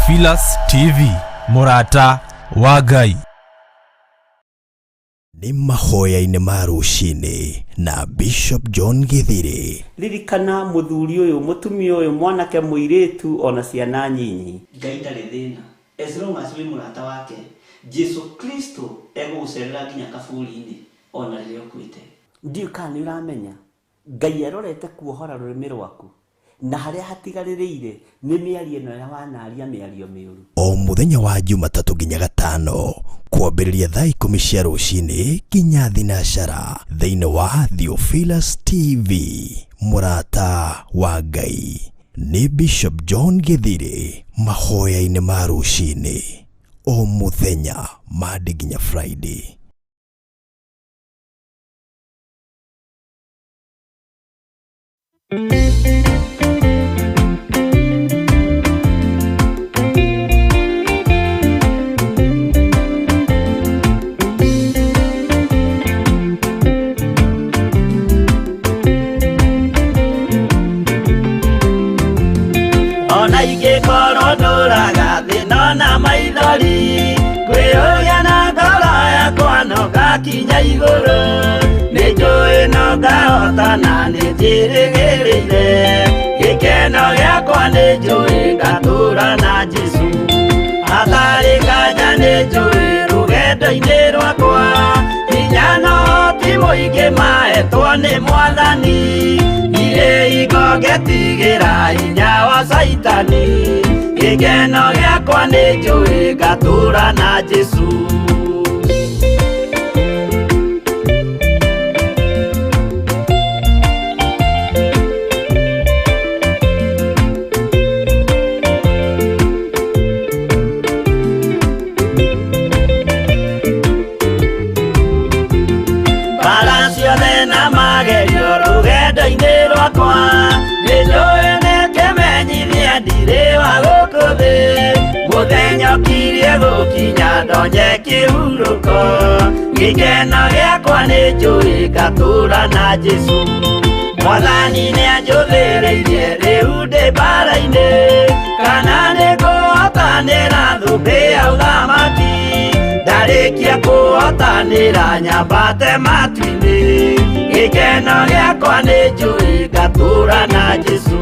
Theophilus TV, mũrata wa Ngai. Nĩ mahoya-inĩ ma rũcinĩ na Bishop John Githiri. Ririkana mũthuri ũyũ, mũtumia ũyũ, mwanake, mũirĩtu ona ciana nyinyi. Ngai ndarĩ thĩna as long as wĩ mũrata wake. Jesu Kristo egũgũcerera nginya kaburi-inĩ ona rĩrĩa ũkuĩte. Ndiũĩ kana nĩ ũramenya Ngai arorete kuohora rũrĩmĩ rwaku na harĩa hatigarĩrĩire nĩ mĩario ĩno ya wanaria mĩario mĩũru. O mũthenya wa Jumatatũ nginya Gatano kwambĩrĩria thaa 10 cia rũcinĩ nginya thinacara thĩinĩ wa Theophilus TV, mũrata wa Ngai. Nĩ Bishop John Githiri mahoya-inĩ ma rũcinĩ o mũthenya Monday nginya Friday. Ona ingĩkorwo ndũraga thĩ na maithori, kwĩyũria na ngoro yakwa no ngakinya igũrũ. Nĩ njũĩ no ngahotana, nĩ njĩrĩgĩrĩire gĩkeno gĩakwa, nĩ njũĩ ngatũra na Jesũ. Hatarĩ nganja nĩ njũĩ rũgendo-inĩ rwakwa hinya no ti mũingĩ maetwo nĩ Mwathani. Ndirĩ hingo ngetigĩra hinya wa Caitani, gĩkeno gĩakwa nĩ njũĩ ngatũra na Jesũ. Mbara ciothe na magerio rũgendo-inĩ rwakwa, nĩ njũĩ nĩ kĩmenyithia ndirĩ wa gũkũ thĩ. Mũthenya ũkirie gũkinya ndonye kĩhurũko, gĩkeno gĩakwa nĩ njũĩ ngatũra na Jesũ. Mwathani nĩ anjũthĩrĩirie rĩu ndĩ mbara-inĩ, kana nĩ ngũhotanĩra thũmbĩ ya ũthamaki. Ndarĩkia kũhotanĩra nyambate matu-inĩ, gĩkeno gĩakwa nĩ njũĩ ngatũra na Jesũ.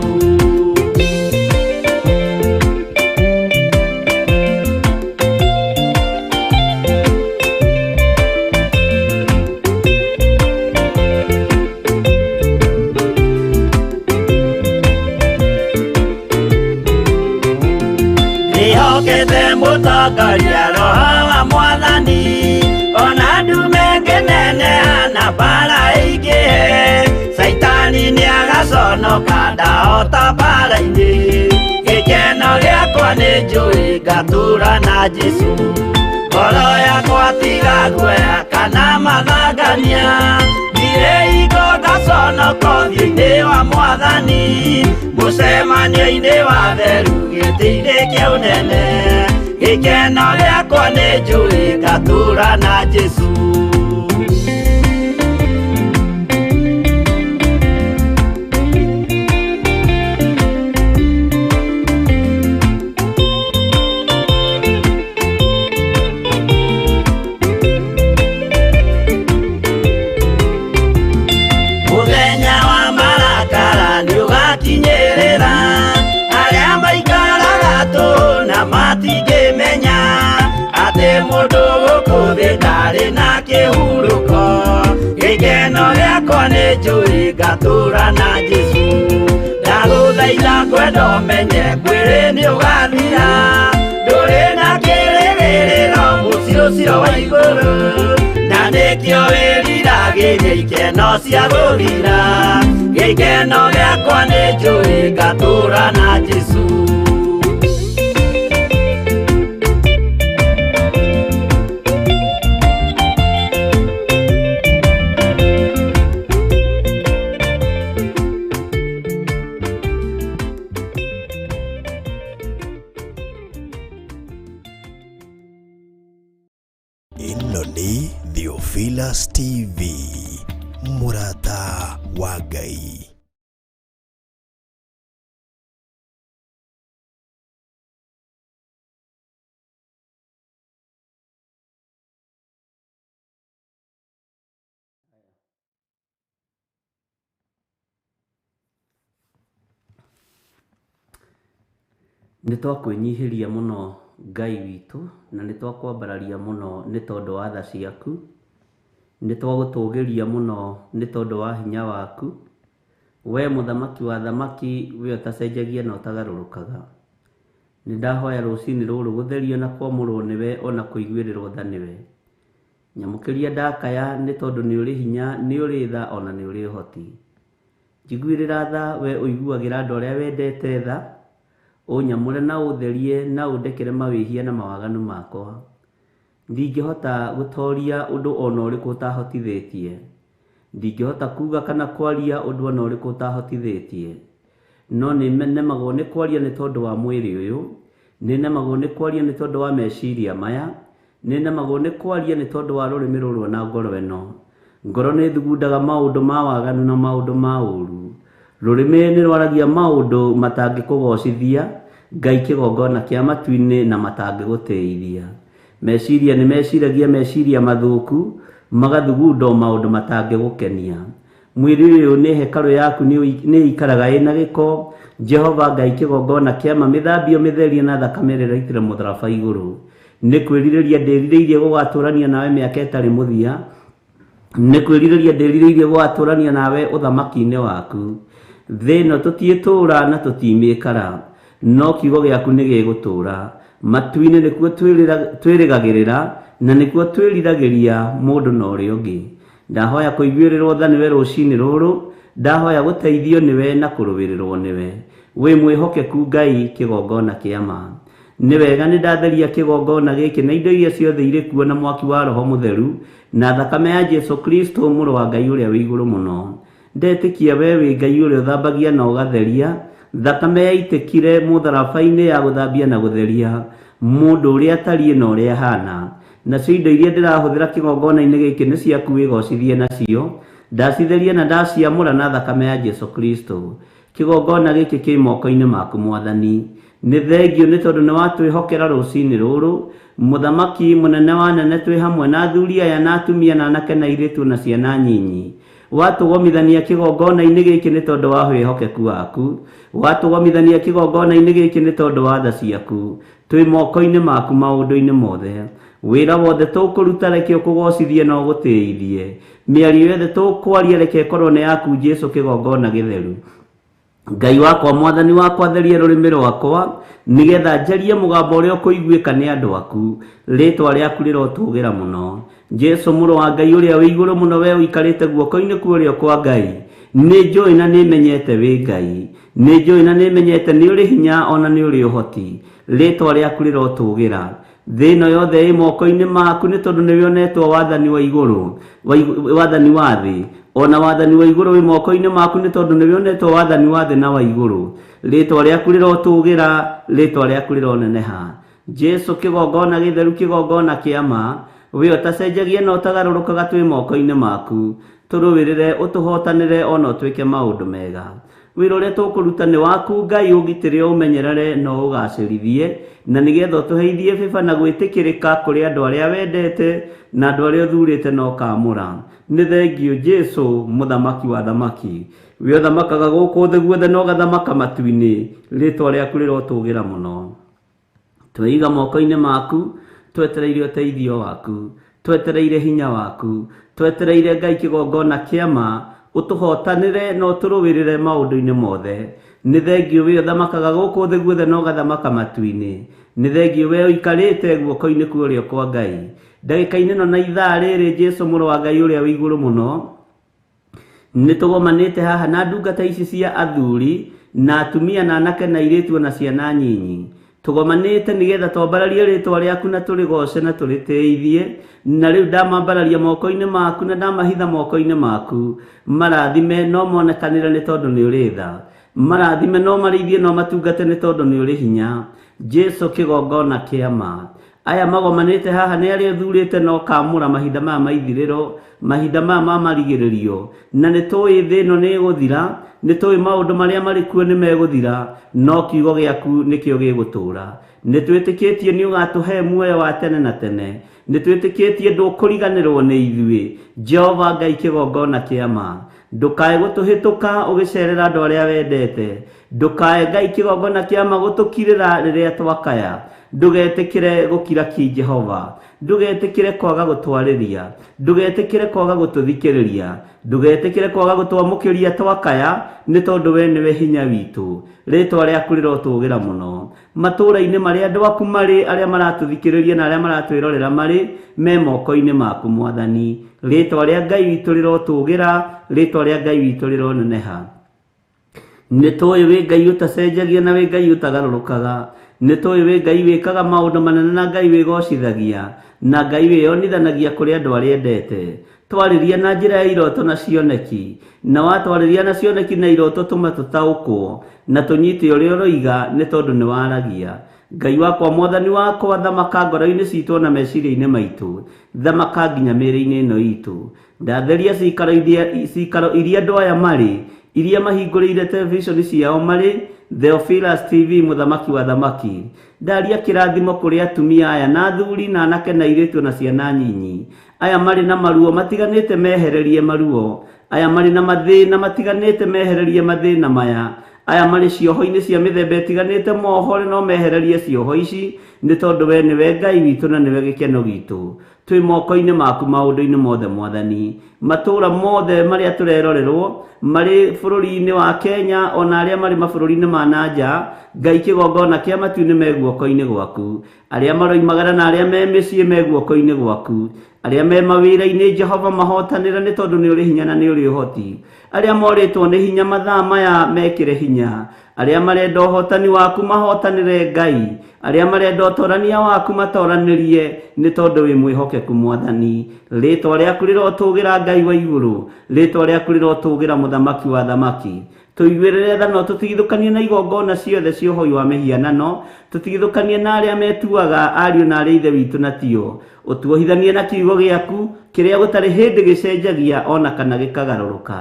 Ndĩhokete mũtongoria Roho wa Mwathani, ona ndume ngĩneneha na mbara ĩingĩhe, Caitani nĩagaconoka ndahota mbara-inĩ. Gĩkeno gĩakwa nĩ njũĩ ngatũra na Jesũ. Ngoro yakwa tiga guoya kana mathangania, ndirĩ hingo ngaconoka ũthiũ-inĩ wa Mwathani. Mũcemanio-inĩ wa theru gĩtĩ-inĩ kĩa ũnene, gĩkeno gĩakwa nĩ njũĩ ngatũra na Jesũ. Mũthenya wa marakara nĩ ũgakinyĩrĩra arĩa maikaraga tũhũ na matingĩmenya atĩ mũndũ gũkũ thĩ ndarĩ na kĩhurũko. Gĩkeno gĩakwa nĩ njũĩ ngatũra na Jesũ. Ndagũthaitha kwenda ũmenye mwĩrĩ nĩ ũgathira, ndũrĩ na kĩrĩgĩrĩro mũciĩ ũcio wa igũrũ, na nĩkĩo wĩriragĩria ikeno cia gũthira. Gĩkeno gĩakwa nĩ njũĩ ngatũra na Jesũ. Ĩno nĩ Theophilus TV, mũrata wa Ngai. Nĩ twakwĩnyihĩria mũno Ngai witũ, na nĩ twakwambararia mũno nĩ tondũ wa tha ciaku, nĩ twagũtũgĩria mũno nĩ tondũ wa hinya waku. We mũthamaki wa thamaki, we ũtacenjagia na ũtagarũrũkaga. Nĩ ndahoya rũcinĩ rũrũ gũtherio na kwamũrwo nĩwe ona kũiguĩrĩrwo tha nĩwe. Nyamũkĩria ndakaya nĩ tondũ nĩ ũrĩ hinya, nĩ ũrĩ tha ona nĩ ũrĩ ũhoti. Njiguĩrĩra tha we ũiguagĩra andũ arĩa wendete tha, ũnyamũre na ũtherie na ũndekere mawĩhia na mawaganu makwa. Ndingĩhota gũtoria ũndũ ona ũrĩkũ ũtahotithĩtie. Ndingĩhota kuga kana kwaria ũndũ ona ũrĩkũ ũtahotithĩtie. No nĩ nemagwo nĩ kwaria nĩ tondũ wa mwĩrĩ ũyũ, nĩ nemagwo nĩ kwaria nĩ tondũ wa meciria maya, nĩ nemagwo nĩ kwaria nĩ tondũ wa rũrĩmĩ rũrũ na ngoro ĩno. Ngoro nĩ thugundaga maũndũ ma waganu na maũndũ ma ũru. Rũrĩmĩ nĩ rwaragia maũndũ matangĩkũgocithia, Ngai kĩgongona kĩa matu-inĩ na matangĩgũtĩithia. Meciria nĩ meciragia meciria mathũku, magathugunda maũndũ matangĩgũkenia. Mwĩrĩ ũyũ nĩ hekarũ yaku nĩ ikaraga ĩna gĩko. Jehova Ngai kĩgongona kĩa ma mĩthambio mĩtherie na thakame ĩrĩa ĩraitire mũtharaba igũrũ. Nĩ kwĩrirĩria ndĩrirĩirie gũgatũrania nawe mĩaka ĩtarĩ mũthia. Nĩ kwĩrirĩria ndĩrirĩirie gũgatũrania nawe ũthamaki-inĩ waku. Thĩ ĩno tũtiĩtũra na tũtimĩkara, no kiugo gĩaku nĩ gĩgũtũra. Matu-inĩ nĩkuo twĩrĩgagĩrĩra na nĩkuo twĩriragĩria mũndũ na ũrĩa ũngĩ. Ndahoya kũiguĩrĩrwo tha nĩwe rũcinĩ rũrũ, ndahoya gũteithio nĩwe na kũrũĩrĩrwo nĩwe. Wĩ mwĩhokeku Ngai kĩgongona kĩa ma. Nĩ wega nĩ ndatheria kĩgongona gĩkĩ na indo iria ciothe irĩ kuo na mwaki wa Roho Mũtheru na thakame ya Jesu Kristo mũrũ wa Ngai ũrĩa wĩ igũrũ mũno. Ndetĩkia we wĩ Ngai ũrĩa ũthambagia na ũgatheria, thakame yaitĩkire mũtharaba-inĩ ya gũthambia na gũtheria mũndũ ũrĩa atariĩ na ũrĩa ahana. Nacio indo iria ndĩrahũthĩra kĩgongona-inĩ gĩkĩ nĩ ciaku wĩgocithie nacio, ndacitheria na ndaciamũra na thakame ya Jesu Kristo. Kĩgongona gĩkĩ kĩ moko-inĩ maku Mwathani. Nĩ thengio nĩ tondũ nĩ watwĩhokera rũcinĩ rũrũ. Mũthamaki mũnene wa nene twĩ hamwe na athuri aya na atumia na anake na airĩtu na ciana nyinyi. Watũgomithania kĩgongona-inĩ gĩkĩ nĩ tondũ wa wĩhokeku waku. Watũgomithania kĩgongona-inĩ gĩkĩ nĩ tondũ wa tha ciaku. Twĩ moko-inĩ maku maũndũ-inĩ mothe. Wĩra wothe tũkũruta reke ũkũgocithie na ũgũtĩithie. Mĩario yothe tũkwaria reke ĩkorwo nĩ yaku Jesu kĩgongona gĩtheru. Ngai wakwa Mwathani wakwa theria rũrĩmĩ rwakwa nĩgetha njarie mũgambo ũrĩa ũkũiguĩka nĩ andũ aku. Rĩtwa rĩaku rĩrotũgĩra mũno. Jesu mũrũ wa Ngai ũrĩa wĩ igũrũ mũno, we ũikarĩte guoko-inĩ kwa ũrĩo kwa Ngai. Nĩ njũĩ na nĩ menyete wĩ Ngai. Nĩ njũĩ na nĩ menyete nĩ ũrĩ hinya ona nĩ ũrĩ ũhoti. Rĩtwa rĩaku rĩrotũgĩra. Thĩ ĩno yothe ĩ moko-inĩ maku nĩ tondũ nĩwe ũnetwo wathani wa igũrũ, wathani wa thĩ. Ona wathani wa igũrũ wĩ moko-inĩ maku nĩ tondũ nĩwe ũnetwo wathani wa thĩ na wa igũrũ. Rĩtwa rĩaku rĩrotũgĩra, rĩtwa rĩaku rĩroneneha. Jesu kĩgongona gĩtheru kĩgongona kĩa ma, we ũtacenjagia na ũtagarũrũkaga twĩ moko-inĩ maku. Tũrũĩrĩre, ũtũhotanĩre ona ũtwĩke maũndũ mega. Wĩra ũrĩa tũkũruta nĩ waku Ngai, ũgitĩre ũmenyerere na ũgacĩrithie, na nĩgetha ũtũheithie bĩba na gwĩtĩkĩrĩka kũrĩ andũ arĩa wendete na andũ arĩa ũthurĩte na ũkamũra. Nĩ thengio Jesu mũthamaki wa thamaki, we ũthamakaga gũkũ thĩ guothe na ũgathamaka matu-inĩ. Rĩtwa rĩaku rĩrotũgĩra mũno. Tweiga moko-inĩ maku, twetereire ũteithio waku, twetereire hinya waku, twetereire Ngai kĩgongona kĩa ma, ũtũhotanĩre na ũtũrũĩrĩre maũndũ-inĩ mothe. Nĩ thengio we ũthamakaga gũkũ thĩ guothe na ũgathamaka matu-inĩ. Nĩ thengio we ũikarĩte guoko-inĩ kwa ũrĩo kwa Ngai. Ndagĩka-inĩ ĩno na ithaa rĩrĩ Jesu mũrũ wa Ngai ũrĩa wĩ igũrũ mũno, nĩ tũgomanĩte haha na ndungata ici cia athuri na atumia na anake na airĩtu na ciana nyinyi. Tũgomanĩte nĩgetha twambararie rĩtwa rĩaku na tũrĩgoce na tũrĩtĩithie. Na rĩu ndamambararia moko-inĩ maku na ndamahitha moko-inĩ maku. Marathime no monekanĩre nĩ tondũ nĩ ũrĩ tha. Marathime no marĩithie no matungate nĩ tondũ nĩ ũrĩ hinya. Jesu kĩgongona kĩa ma. Aya magomanĩte haha nĩ arĩa ũthurĩte na ũkamũra mahinda maya ma ithirĩro, mahinda maya ma marigĩrĩrio. Na nĩ tũĩ thĩ ĩno nĩ ĩgũthira, nĩ tũĩ maũndũ marĩa marĩ kuo nĩ megũthira, no kiugo gĩaku nĩkĩo gĩgũtũũra. Nĩ twĩtĩkĩtie nĩ ũgatũhe muoyo wa tene na tene. Nĩ twĩtĩkĩtie ndũkũriganĩrwo nĩ ithuĩ. Jehova Ngai kĩgongona kĩa ma. Ndũkae gũtũhĩtũka ũgĩcerera andũ arĩa wendete. Ndũkae Ngai kĩgongona kĩa ma gũtũkirĩra rĩrĩa twakaya. Ndũgetĩkĩre gũkira ki Jehova. Ndũgetĩkĩre kwaga gũtwarĩria. Ndũgetĩkĩre kwaga gũtũthikĩrĩria. Ndũgetĩkĩre kwaga gũtwamũkĩria twakaya, nĩ tondũ we nĩwe hinya witũ. Rĩtwa rĩaku rĩrotũgĩra mũno. Matũũra-inĩ marĩa andũ aku marĩ, arĩa maratũthikĩrĩria na arĩa maratwĩrorera marĩ, me moko-inĩ maku Mwathani. Rĩtwa rĩa Ngai witũ rĩrotũgĩra, rĩtwa rĩa Ngai witũ rĩroneneha. Nĩ tũĩ wĩ Ngai ũtacenjagia na wĩ Ngai ũtagarũrũkaga. Nĩ tũĩ wĩ Ngai wĩkaga maũndũ manene na Ngai wĩgocithagia, na Ngai wĩyonithanagia kũrĩ andũ arĩa endete. Twarĩria na njĩra ya iroto na cioneki, na watwarĩria na cioneki na iroto tũma tũtaũkwo na tũnyite ũrĩa ũroiga, nĩ tondũ nĩ waragia. Ngai wakwa, Mwathani wakwa, thamaka ngoro-inĩ citũ na meciria-inĩ maitũ, thamaka nginya mĩĩrĩ-inĩ ĩno itũ. Ndatheria cikaro iria andũ aya marĩ, iria mahingũrĩire televisheni ciao marĩ, Theophilus TV, mũthamaki wa thamaki. Ndaria kĩrathimo kũrĩ atumia aya na athuri na anake na airĩtu na ciana nyinyi. Aya marĩ na maruo matiganĩte mehererie maruo. Aya marĩ na mathĩna matiganĩte mehererie mathĩna maya. Aya marĩ cioho-inĩ cia mĩthemba ĩtiganĩte mohore no mehererie cioho ici, nĩ tondũ we nĩwe Ngai witũ na nĩwe gĩkeno gitũ. Twĩ moko-inĩ maku maũndũ-inĩ mothe Mwathani. Matũũra mothe marĩa tũrerorerwo marĩ bũrũri-inĩ wa Kenya ona arĩa marĩ mabũrũri-inĩ ma na nja, Ngai kĩgongona kĩa matu-inĩ me guoko-inĩ gwaku. Arĩa maroimagara na arĩa me mĩciĩ me guoko-inĩ gwaku. Arĩa me mawĩra-inĩ Jehova mahotanĩra, nĩ tondũ nĩ ũrĩ hinya na nĩ ũrĩ ũhoti. Arĩa morĩtwo nĩ hinya mathaa maya mekĩre hinya. Arĩa marenda ũhotani waku mahotanĩre Ngai. Arĩa marenda ũtorania waku matoranĩrie, nĩ tondũ wĩ mwĩhokeku Mwathani. Rĩtwa rĩaku rĩrotũgĩra Ngai wa igũrũ. Rĩtwa rĩaku rĩrotũgĩra mũthamaki wa thamaki. Tũiguĩrĩre tha na tũtigithũkanie na igongona ciothe cia ũhoi wa mĩhianano, tũtigithũkanie na arĩa metuaga ariũ na arĩa ithe witũ na tio. Ũtuohithanie na kiugo gĩaku kĩrĩa gũtarĩ hĩndĩ gĩcenjagia ona kana gĩkagarũrũka.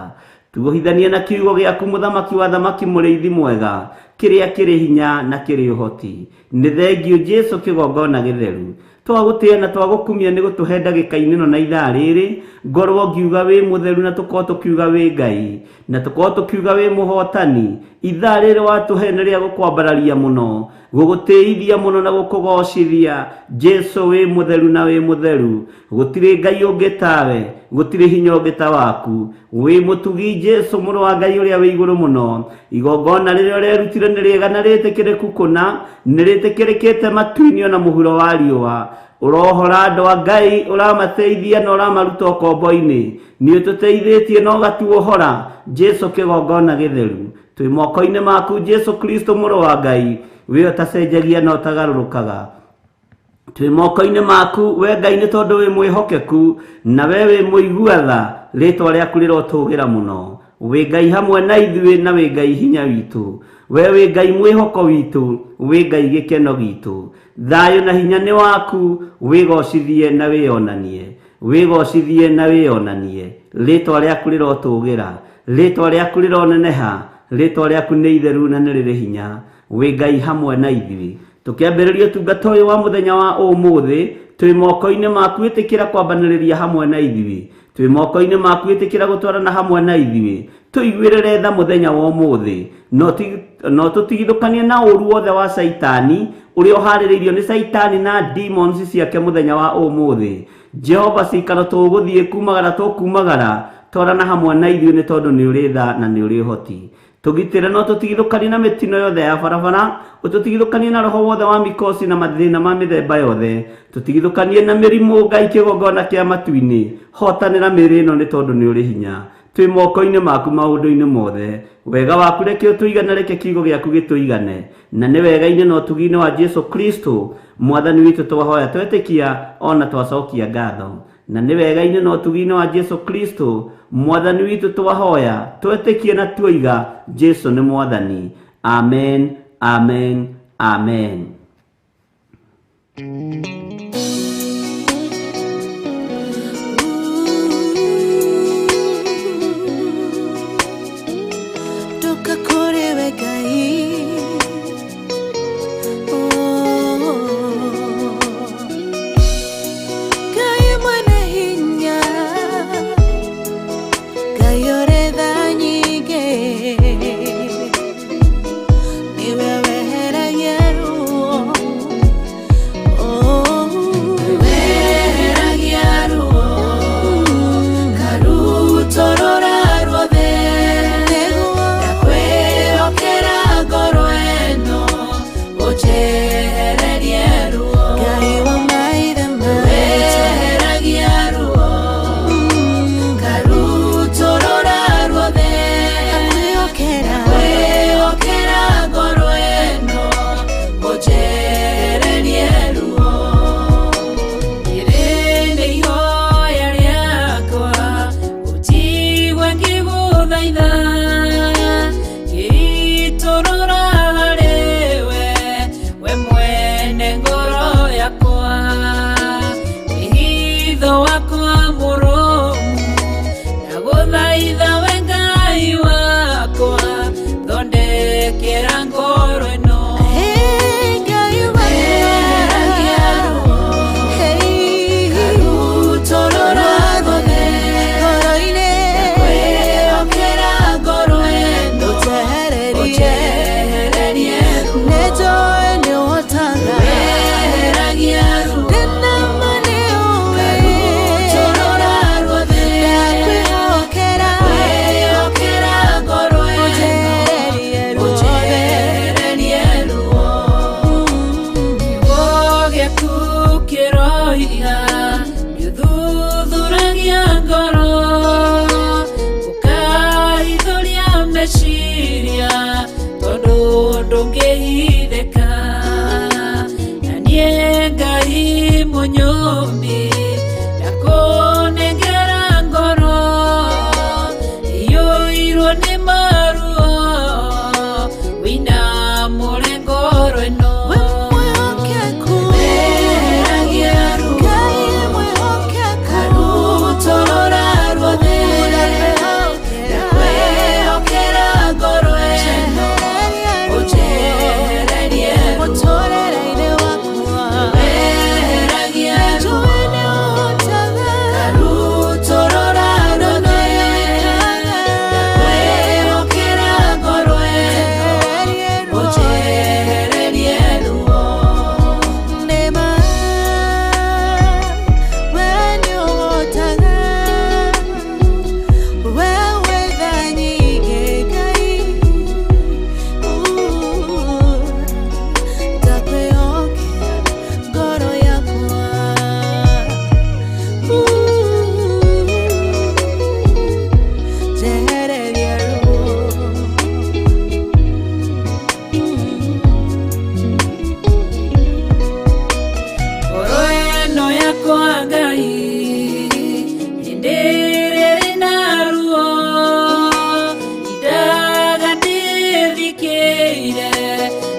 Tuohithanie na kiugo gĩaku mũthamaki wa thamaki, mũrĩithi mwega, kĩrĩa kĩrĩ hinya na kĩrĩ ũhoti. Nĩ thengiũ Jesu kĩgongona gĩtheru. Twagũtĩĩa na twagũkumia nĩ gũtũhe ndagĩka-inĩ ĩno na ithaa rĩrĩ, ngorwo ngiuga wĩ mũtheru na tũkorwo tũkiuga wĩ Ngai, na tũkorwo tũkiuga wĩ mũhotani. Ithaa rĩrĩ watũhe nĩ rĩa gũkwambararia mũno, gũgũtĩithia mũno na gũkũgocithia. Jesu wĩ mũtheru na wĩ mũtheru. Gũtirĩ Ngai ũngĩ tawe, gũtirĩ hinya ũngĩ ta waku. Wĩ mũtugi Jesu mũrũ wa Ngai ũrĩa wĩ igũrũ mũno. Igongona rĩrĩa ũrerutire nĩ rĩega na rĩtĩkĩrĩku kũna, nĩ rĩtĩkĩrĩkĩte matu-inĩ ona mũhuro wa riũa. Ũrohora andũ a Ngai, ũramateithia na ũramaruta ũkombo-inĩ. Nĩ ũtũteithĩtie na ũgatuohora. Jesu kĩgongona gĩtheru. Twĩ moko-inĩ maku Jesu Kristo mũrũ wa Ngai, wĩ ũtacenjagia na ũtagarũrũkaga. Twĩ moko-inĩ maku we Ngai, nĩ tondũ wĩ mwĩhokeku na we wĩ mũigua tha. Rĩtwa rĩaku rĩrotũgĩra mũno. Wĩ Ngai hamwe na ithuĩ na wĩ Ngai hinya witũ. We wĩ Ngai mwĩhoko witũ, wĩ Ngai gĩkeno gitũ. Thayũ na hinya nĩ waku, wĩgocithie na wĩonanie. Wĩgocithie na wĩonanie. Rĩtwa rĩaku rĩrotũgĩra, rĩtwa rĩaku rĩroneneha, rĩtwa rĩaku nĩ itheru na nĩ rĩrĩ hinya. Wĩ Ngai hamwe na ithuĩ. Tũkĩambĩrĩria ũtungata ũyũ wa mũthenya wa ũmũthĩ, twĩ moko-inĩ maku, ĩtĩkĩra kwambanĩrĩria hamwe na ithuĩ. Twĩ moko-inĩ maku, ĩtĩkĩra gũtwarana hamwe na ithuĩ. Tũiguĩrĩre tha mũthenya wa ũmũthĩ, no tũtigithũkanie na ũru wothe wa Caitani ũrĩa ũharĩrĩirio nĩ Caitani na demons ciake mũthenya wa ũmũthĩ. Jehova, cikaro tũgũthiĩ kumagara tũkumagara, twarana hamwe na ithuĩ, nĩ tondũ nĩ ũrĩ tha na nĩ ũrĩ ũhoti. Tũgitĩre no tũtigithũkanie na mĩtino yothe ya barabara, ũtũtigithũkanie na roho wothe wa mikosi na mathĩna ma mĩthemba yothe, tũtigithũkanie na mĩrimũ. Ngai kĩgongona kĩa matu-inĩ, hotanĩra mĩĩrĩ ĩno, nĩ tondũ nĩ ũrĩ hinya. Twĩ moko-inĩ maku maũndũ-inĩ mothe. Wega waku reke ũtũigane, reke kiugo gĩaku gĩtũigane, na nĩ wega-inĩ na ũtugi-inĩ wa Jesu Kristo Mwathani witũ twahoya, twetĩkia ona twacokia ngatho. Na nĩ wega-inĩ na ũtugi-inĩ wa Jesu Kristo Mwathani witũ twahoya, twetĩkie na tuoiga Jesu nĩ Mwathani. Amen, amen, amen. Ndoka kũrĩ we Ngai. Oh. Ngai mwene hinya, Ngai ũrĩ tha. Mwĩhoko wakwa mũrũmu ndagũthaitha we Ngai wakwa thondekera ngoro ĩno. Hey, Ngai wakwa. Eheragia ruo Hey, karutũrũra ruothe ngoro-inĩ. Ndakwĩhokera ngoro ĩno Ũnjehererie. ũnjehererie ruo. Nĩnjũĩ nĩũhotaga. Eheragia ruo Ndĩna ma nĩũĩ. karutũrũra ruothe Ndakwĩhokera. Ndakwĩhokera ngoro ĩno Ũnjehererie ruothe. ũnjehererie ruo. Kiugo gĩaku kĩroiga nĩũthuthuragia ngoro ũkahithũria meciria tondũ ndũngĩhithĩka na niĩ Ngai mũnyũmbi ndakũnengera ngoro iyũirwo nĩ maruo wĩinamũre ngoro ĩno. We mwĩhokeku. Eheragia ruo Ngai mwĩhokeku. karutũrũra ruothe Ndakwĩhokera. ndakwĩhokera ngoro ĩno Njehererie ruo. ũnjehererie ruo. Mũtũũrĩre-inĩ wakwa. Eheragia ruo Nĩnjũĩ nĩũhotaga. karutũrũra ruothe ndakwĩhokera ngoro ĩno Njehererie ruo. ũnjehererie ruo. Nĩma, we nĩũhotaga. We wĩ tha nyingĩ, Ngai. Ndakwĩhokera ngoro yakwa. Njehererie ruo. Ngoro ĩno yakwa Ngai hĩndĩ ĩrĩa ĩrĩ na ruo indaga ndĩthikĩire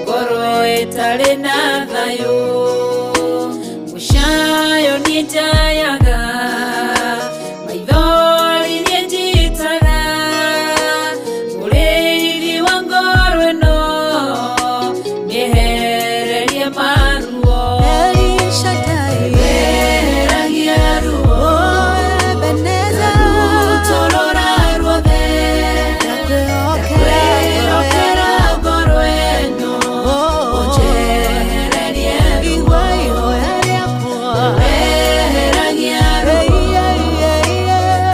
ngoro ĩtarĩ na thayũ mũcayo niĩ njayaga maithori niĩ njitaga mũrĩithi wa ngoro ĩno mĩehererie maruo. El Shaddai. Eheragia ruo Oh, Ebenezer. karutũrũra ruothe Ndakwĩhokera. ndakwĩhokera ngoro ĩno Oh, ũnjehererie ruo. Igua ihoya rĩakwa. Eheragia Hey, ruo hey, hey, hey.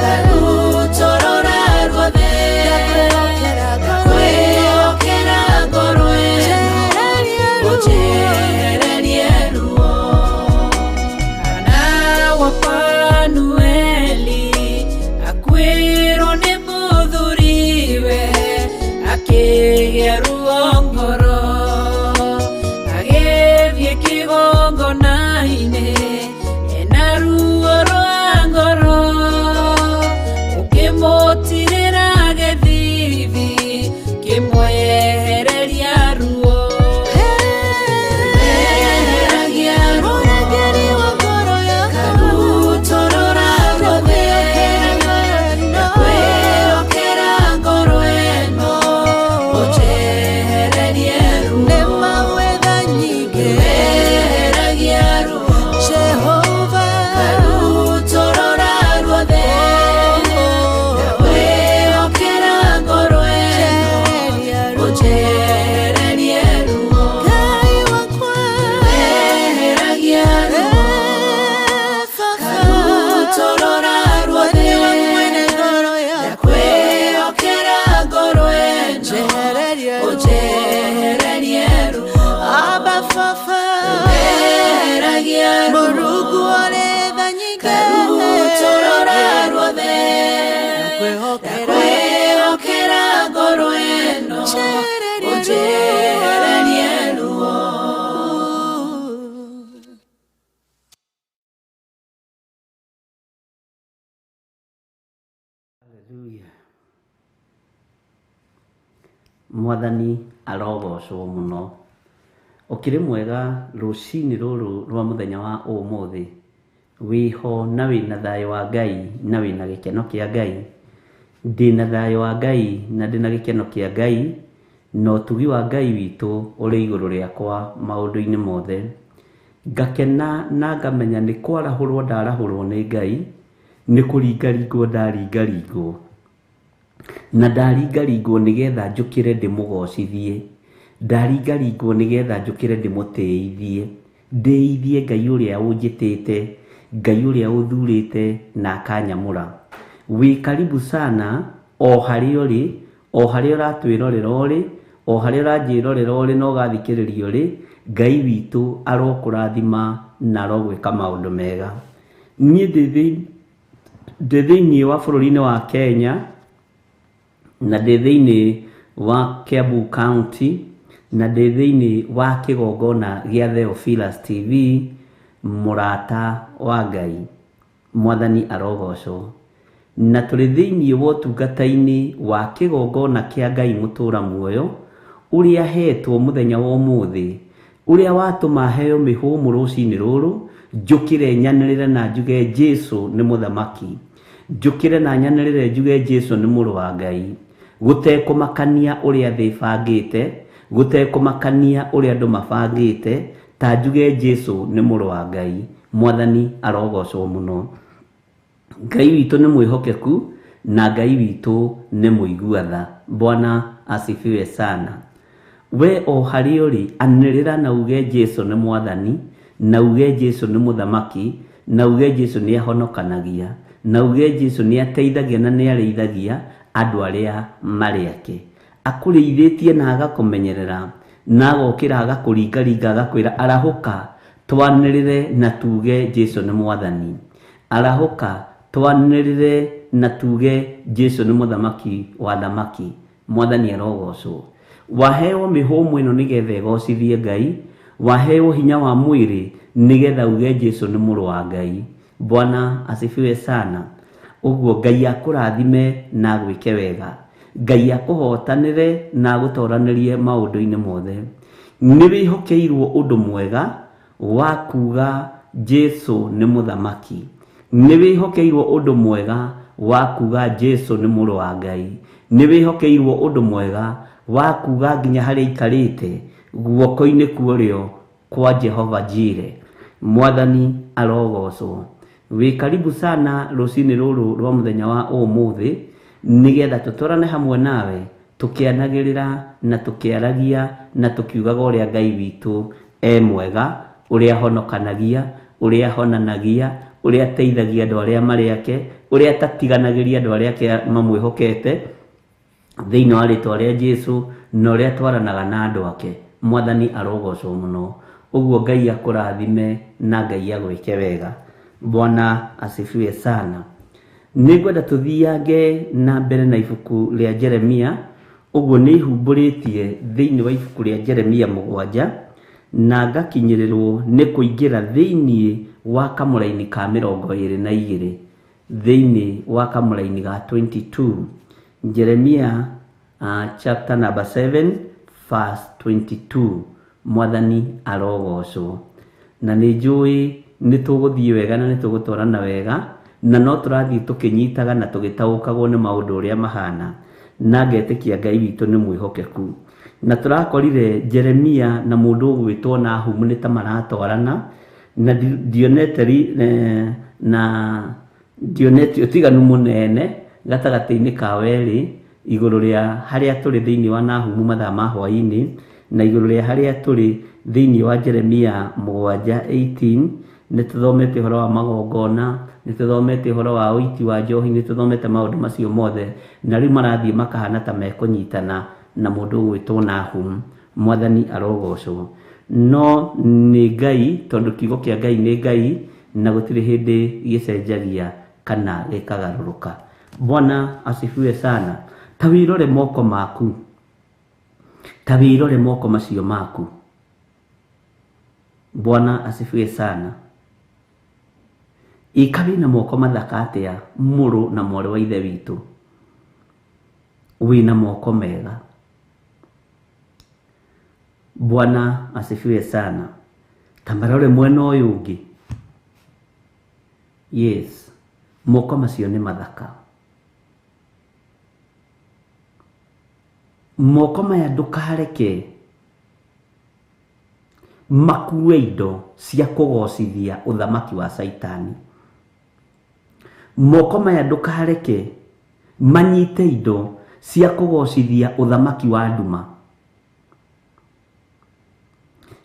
karutũrũra ruothe Ndakwĩhokera ngoro ĩno. ndakwĩhokera ngoro ĩno Njehererie ruo. ũnjehererie ruo. Hana wa Fanueli akuĩrwo nĩ mũthuriwe akĩgĩa ruo ngoro agĩthiĩ kĩgongona-inĩ ena ruo rwa ngoro ũkĩmũtirĩra gĩthithi kĩmwehereria ruo. Eheragia ruo Mũrangĩri wa ngoro yakwa. karutũrũra ruothe Ndakwĩhokera ngoro ndakwĩhokera ngoro ĩno ũnjehererie ruo. Nĩma wĩ tha nyingĩ. Eheragia ruo Jehova. karutũrũra ruothe ndakwĩhokera ngoro ĩno Njehererie ruo. ũnjehererie ruo. Ngai wakwa. Eheragia ruo Eh, Baba. karutũrũra ruothe Nĩwe mwene ngoro yakwa. ndakwĩhokera ngoro ĩno Njehererie ruo. ũnjehererie ruo. Abba Baba. Eheragia ruo Mũrungu ũrĩ tha nyingĩ. karutũrũra ruothe Ndakwĩhokera. ndakwĩhokera ngoro ĩno Njehererie ruo. ũnjehererie ruo. Hallelujah. Mwathani arogocwo mũno. Ũkĩrĩ mwega rũcinĩ rũrũ rwa mũthenya wa ũmũthĩ. Wĩho na wĩna thayũ wa Ngai na wĩna gĩkeno kĩa Ngai. Ndĩna thayũ wa Ngai na ndĩna gĩkeno kĩa Ngai, na ũtugi wa Ngai witũ ũrĩ igũrũ rĩakwa maũndũ-inĩ mothe. Ngakena na ngamenya nĩ kwarahũrwo ndarahũrwo nĩ Ngai, nĩ kũringaringwo ndaringaringwo. Na ndaringaringwo nĩgetha njũkĩre ndĩmũgocithie, ndaringaringwo nĩgetha njũkĩre ndĩmũtĩithie, ndĩithie Ngai ũrĩa ũnjĩtĩte, Ngai ũrĩa ũthurĩte na akanyamũra. Wĩ karibu sana o harĩa ũrĩ, o harĩa ũratwĩrorera ũrĩ, o harĩa ũranjĩrorera ũrĩ na ũgathikĩrĩria ũrĩ, Ngai witũ arokũrathima na arogwĩka maũndũ mega. Niĩ ndĩ thĩinĩ wa bũrũri-inĩ wa Kenya, na ndĩ thĩinĩ wa Kiambu County, na ndĩ thĩinĩ wa kĩgongona gĩa Theophilus TV, mũrata wa Ngai, Mwathani arogocwo. Na tũrĩ thĩinĩ wa ũtungata-inĩ wa kĩgongona kĩa Ngai mũtũra muoyo, ũrĩa hetwo mũthenya wa ũmũthĩ, ũrĩa watũma heo mĩhũmũ rũcinĩ rũrũ, njũkĩre nyanĩrĩre na njuge Jesũ nĩ mũthamaki. Njũkĩre na nyanĩrĩre njuge Jesũ nĩ mũrũ wa Ngai. Gũtekũmakania ũrĩa thĩ ĩbangĩte, gũtekũmakania ũrĩa andũ mabangĩte, ta njuge Jesũ nĩ mũrũ wa Ngai. Mwathani arogocwo mũno. Ngai witũ nĩ mwĩhokeku na Ngai witũ nĩ mũigua tha. Bwana asifiwe sana. We o harĩa ũrĩ, anĩrĩra na uge Jesũ nĩ mwathani, na uge Jesũ nĩ mũthamaki, na uge Jesũ nĩ ahonokanagia, na uge Jesũ nĩ ateithagia na nĩ arĩithagia andũ arĩa marĩ ake. Akũrĩithĩtie na agakũmenyerera, na agokĩra agakũringaringa agakwĩra arahũka, twanĩrĩre na tuge Jesũ nĩ mwathani. Arahũka, twanĩrĩre na tuge Jesũ nĩ mũthamaki wa thamaki. Mwathani arogocwo. Waheo mĩhũmũ ĩno nĩgetha ĩgocithie Ngai, waheo hinya wa mwĩrĩ nĩgetha uge Jesũ nĩ mũrũ wa Ngai. Bwana asifiwe sana. Ũguo Ngai akũrathime na agwĩke wega. Ngai akũhotanĩre na agũtoranĩrie maũndũ-inĩ mothe. Nĩ wĩhokeirwo ũndũ mwega wa kuga Jesũ nĩ mũthamaki. Nĩ wĩhokeirwo ũndũ mwega wa kuga Jesũ nĩ mũrũ wa Ngai. Nĩ wĩhokeirwo ũndũ mwega wa kuga nginya harĩa aikarĩte guoko-inĩ kwa ũrĩo kwa Jehova Jire. Mwathani arogocwo. Wĩ karibu sana rũcinĩ rũrũ rwa mũthenya wa ũmũthĩ, nĩgetha tũtwarane hamwe nawe tũkĩanagĩrĩra na tũkĩaragia na tũkiugaga ũrĩa Ngai witũ e mwega, ũrĩa ahonokanagia, ũrĩa ahonanagia, ũrĩa ateithagia andũ arĩa marĩ ake, ũrĩa atatiganagĩria andũ arĩa ake mamwĩhokete thĩinĩ wa rĩtwa rĩa Jesũ, na ũrĩa atwaranaga na andũ ake. Mwathani arogocwo mũno. Ũguo Ngai akũrathime na Ngai agwĩke wega. Bwana asifiwe sana. Nĩngwenda tũthiange na mbere na ibuku rĩa Jeremia. Ũguo nĩ ihumbũrĩtie thĩinĩ wa ibuku rĩa Jeremia 7, na ngakinyĩrĩrwo nĩ kũingĩra thĩinĩ wa kamũraini ka 22, thĩinĩ wa kamũraini ga 22. Jeremia chapter number 7 verse 22. Mwathani arogocwo. Na nĩ njũĩ nĩ tũgũthiĩ wega na nĩ tũgũtwarana wega, na no tũrathiĩ tũkĩnyitaga na tũgĩtaũkagwo nĩ maũndũ ũrĩa mahana, na ngetĩkia Ngai witũ nĩ mwĩhokeku. Na tũrakorire Jeremia na mũndũ ũgwĩtwo Nahumu nĩ ta maratwarana, na ndionete na ndionete ũtiganu mũnene gatagatĩ-inĩ ka werĩ igũrũ rĩa harĩa tũrĩ thĩinĩ wa Nahumu mathaa ma hwaĩ-inĩ, na igũrũ rĩa harĩa tũrĩ thĩinĩ wa Jeremia 7:18. Nĩ tũthomete ũhoro wa magongona, nĩ tũthomete ũhoro wa ũiti wa njohi, nĩ tũthomete maũndũ macio mothe, na rĩu marathiĩ makahana ta mekũnyitana na mũndũ ũgwĩtwo Nahum. Mwathani arogocwo. No nĩ Ngai, tondũ kiugo kĩa Ngai nĩ Ngai, na gũtirĩ hĩndĩ gĩcenjagia kana gĩkagarũrũka. Bwana asifiwe sana. Ta wĩrore moko maku, ta wĩrore moko macio maku. Bwana asifiwe sana. Ĩka wĩna moko mathaka atĩa, mũrũ na mwarĩ wa ithe witũ? Wĩna moko mega. Bwana asifiwe sana. Ta marore mwena ũyũ ũngĩ. Yes, moko macio nĩ mathaka. Moko maya ndũkareke makue indo cia kũgocithia ũthamaki wa Caitani. Moko maya ndũkareke manyite indo cia kũgocithia ũthamaki wa nduma.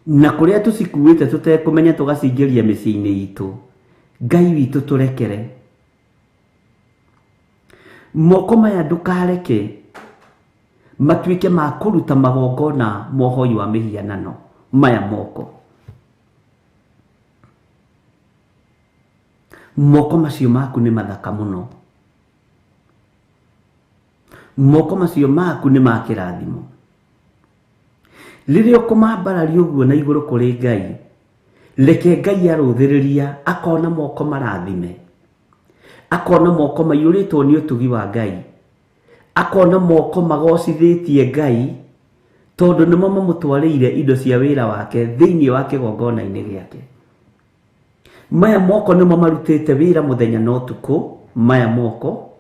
Na kũrĩa tũcikuĩte tũtekũmenya tũgacingĩria mĩciĩ-inĩ itũ, Ngai witũ tũrekere. Moko maya ndũkareke matuĩke ma kũruta magongona mohoi wa mĩhianano. Maya moko, moko macio maku nĩ mathaka mũno. Moko macio maku nĩ ma kĩrathimo. Rĩrĩa ũkũmambararia ũguo na igũrũ kũrĩ Ngai, reke Ngai arũthĩrĩria akona moko marathime, akona moko maiyũrĩtwo nĩ ũtugi wa Ngai, akona moko magocithĩtie Ngai, tondũ nĩmo mamũtwarĩire indo cia wĩra wake thĩinĩ wa kĩgongona-inĩ gĩake. Maya moko nĩmo marutĩte wĩra mũthenya na ũtukũ, maya moko,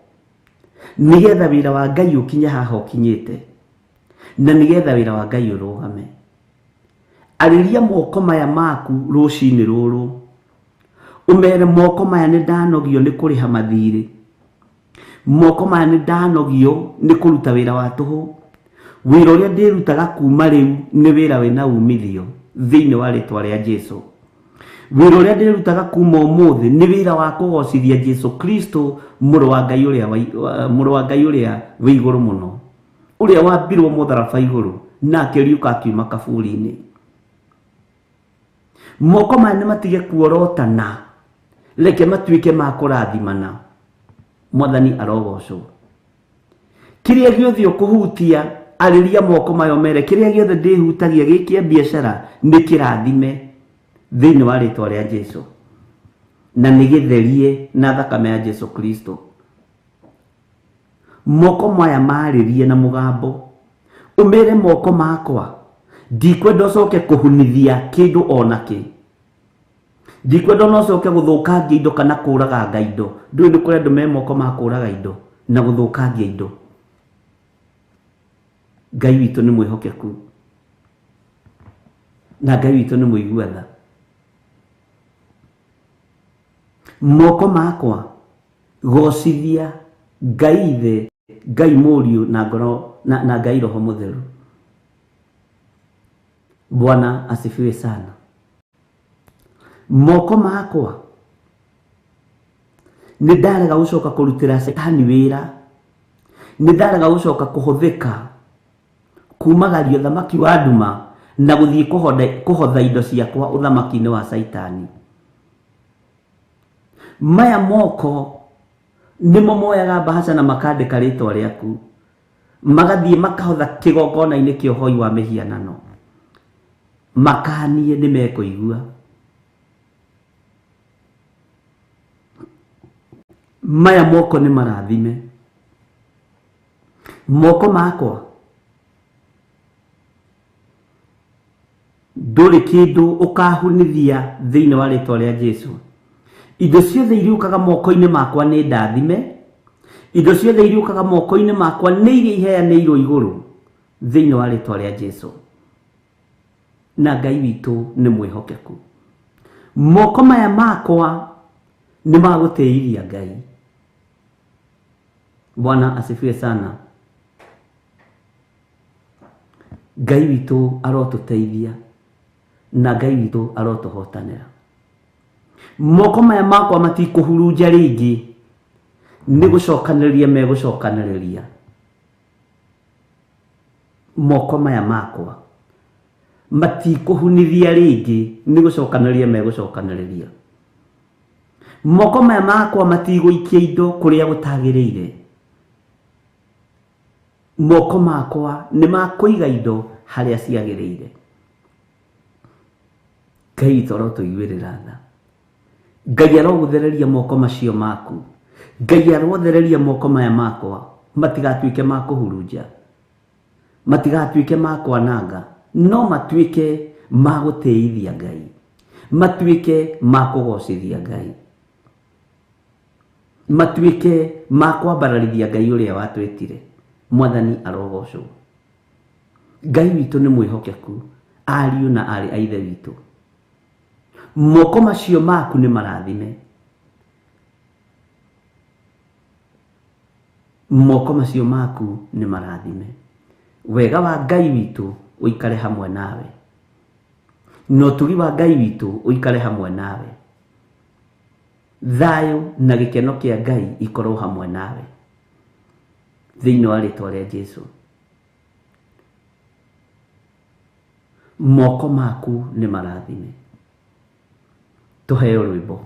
nĩgetha wĩra wa Ngai ũkinye haha ũkinyĩte, na nĩgetha wĩra wa Ngai ũrũgame. Arĩria moko maya maku rũcinĩ rũrũ, ũmere moko maya nĩ ndanogio nĩ kũrĩha mathirĩ, moko maya nĩ ndanogio nĩ kũruta wĩra wa tũhũ. Wĩra ũrĩa ndĩrutaga kuma rĩu nĩ wĩra wĩna umithio thĩinĩ wa rĩtwa rĩa Jesu. Wĩra ũrĩa ndĩrutaga kuma ũmũthĩ nĩ wĩra wa kũgocithia Jesu Kristo, mũrũ wa Ngai ũrĩa mũrũ wa Ngai ũrĩa wĩ igũrũ mũno, ũrĩa wambirwo mũtharaba igũrũ na akĩriũka akiuma kaburi-inĩ. Moko maya nĩ matige kuorotana, reke matuĩke ma kũrathimana. Mwathani arogocwo. Kĩrĩa gĩothe ũkũhutia, arĩria moko maya ũmere kĩrĩa gĩothe ndĩhutagia gĩkĩa biacara nĩ kĩrathime thĩinĩ wa rĩtwa rĩa Jesu, na nĩ gĩtherie na thakame ya Jesu Kristo. Moko maya marĩrie na mũgambo, ũmere moko makwa ndikwenda ũcoke kũhunithia kĩndũ ona kĩ, ndikwenda ona ũcoke gũthũkangia indo kana kũraganga indo. Ndũĩ nĩ kũrĩ andũ me moko ma kũraga indo na gũthũkangia indo. Ngai witũ nĩ mwĩhokeku na Ngai witũ nĩ mũigua tha. Moko makwa gocithia Ngai Ithe, Ngai Mũriũ na ngoro na Ngai Roho Mũtheru. Bwana asifiwe sana. Moko makwa nĩ ndarega gũcoka kũrutĩra Caitani wĩra, nĩ ndarega gũcoka kũhũthĩka kumagaria ũthamaki wa nduma na gũthiĩ kũhotha indo ciakwa ũthamaki-inĩ wa Caitani. Maya moko nĩmo moyaga mbahaca na makandĩka rĩtwa rĩaku, magathiĩ makahotha kĩgongona-inĩ kĩa ũhoi wa mĩhianano. Makanie nĩ mekũigua. Maya moko nĩ marathime. Moko makwa ndũrĩ kĩndũ ũkahunithia thĩinĩ wa rĩtwa rĩa Jesu. Indo ciothe iriũkaga moko-inĩ makwa nĩ ndathime, indo ciothe iriũkaga moko-inĩ makwa nĩ iria iheanĩirwo igũrũ thĩinĩ wa rĩtwa rĩa Jesu. Na Ngai witũ nĩ mwĩhokeku. Moko maya makwa nĩ magũtĩithia Ngai. Bwana asifiwe sana. Ngai witũ arotũteithia na Ngai witũ arotũhotanĩra. Moko maya makwa matikũhurunja rĩngĩ, nĩ gũcokanĩrĩria megũcokanĩrĩria. Moko maya makwa matikũhunithia rĩngĩ, nĩ gũcokanĩrĩria megũcokanĩrĩria. Moko maya makwa matigũikia indo kũrĩa gũtagĩrĩire. Moko makwa nĩ makũiga indo harĩa ciagĩrĩire. Ngai witũ arotũiguĩrĩra tha. Ngai arogũthereria moko macio maku. Ngai arothereria moko maya makwa matigatuĩke ma kũhurunja, matigatuĩke ma kwananga, no matuĩke ma gũtĩithia Ngai, matuĩke ma kũgocithia Ngai. Matuĩke ma kwambararithia Ngai ũrĩa watwĩtire. Mwathani arogocwo. Ngai witũ nĩ mwĩhokeku, ariũ na aarĩ a Ithe witũ. Moko macio maku nĩ marathime. Moko macio maku nĩ marathime. Wega wa Ngai witũ ũikare hamwe nawe. Na ũtugi wa Ngai witũ ũikare hamwe nawe. Thayũ na gĩkeno kĩa Ngai ikorwo hamwe nawe. Thĩinĩ wa rĩtwa rĩa Jesu. Moko maku nĩ marathime. Tũheo rwĩmbo.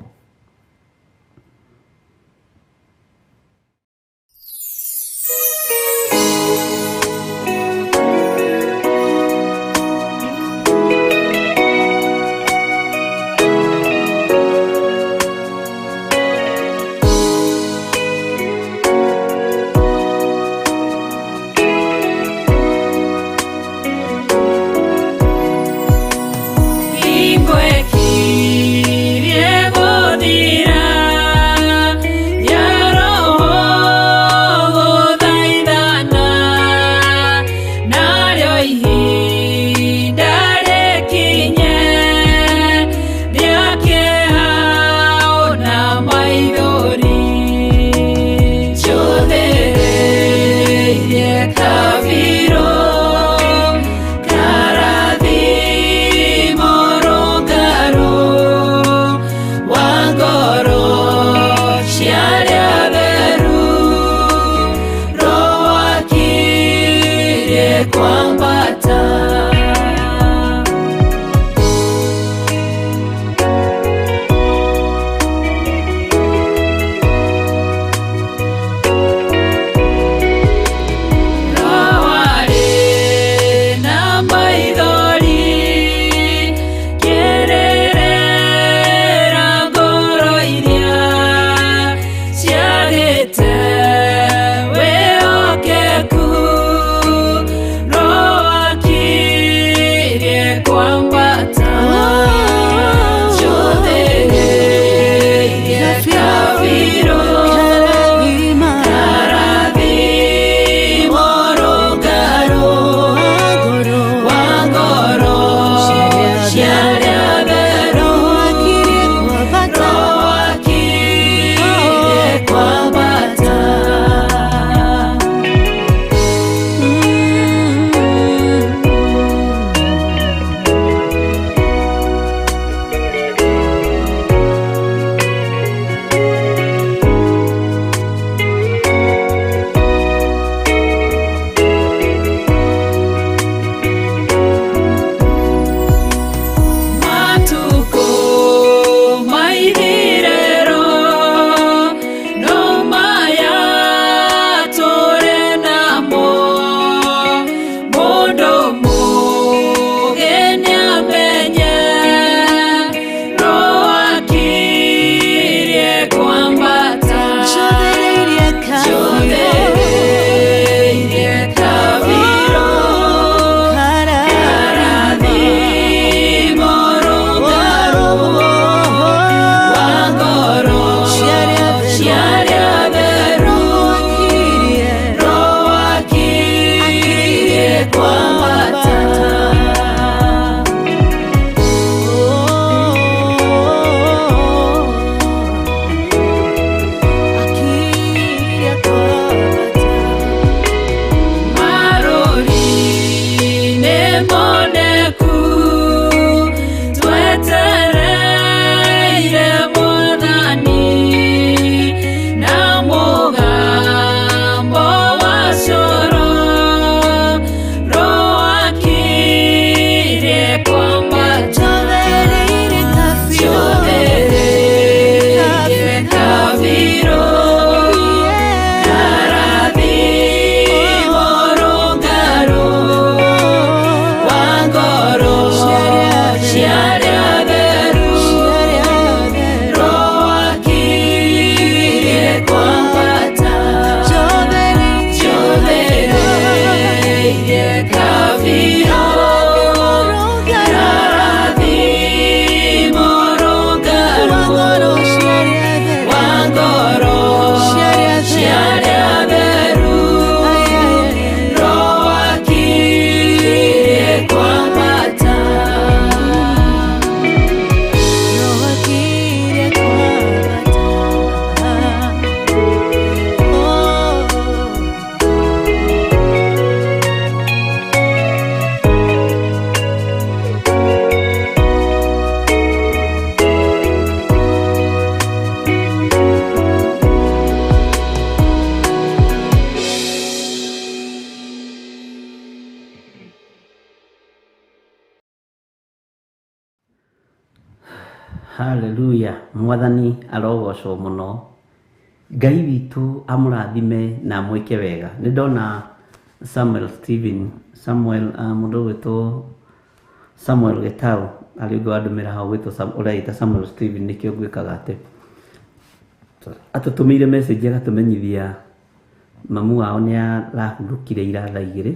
Hingo ĩkirie gũthiĩ. Haleluya, Mwathani arogocwo mũno. Ngai witũ amũrathime na amwĩke wega. Nĩ ndona Samuel Steven, Samuel mũndũ ũgwĩtwo Samuel Gĩtau arĩ ũngĩ wandũmĩra hau ũgwĩtwo ũreita Samuel Steven, nĩkĩo ngwĩkaga atĩ atũtũmĩire message agatũmenyithia mamu wao nĩ arahurũkire ira thaa 2.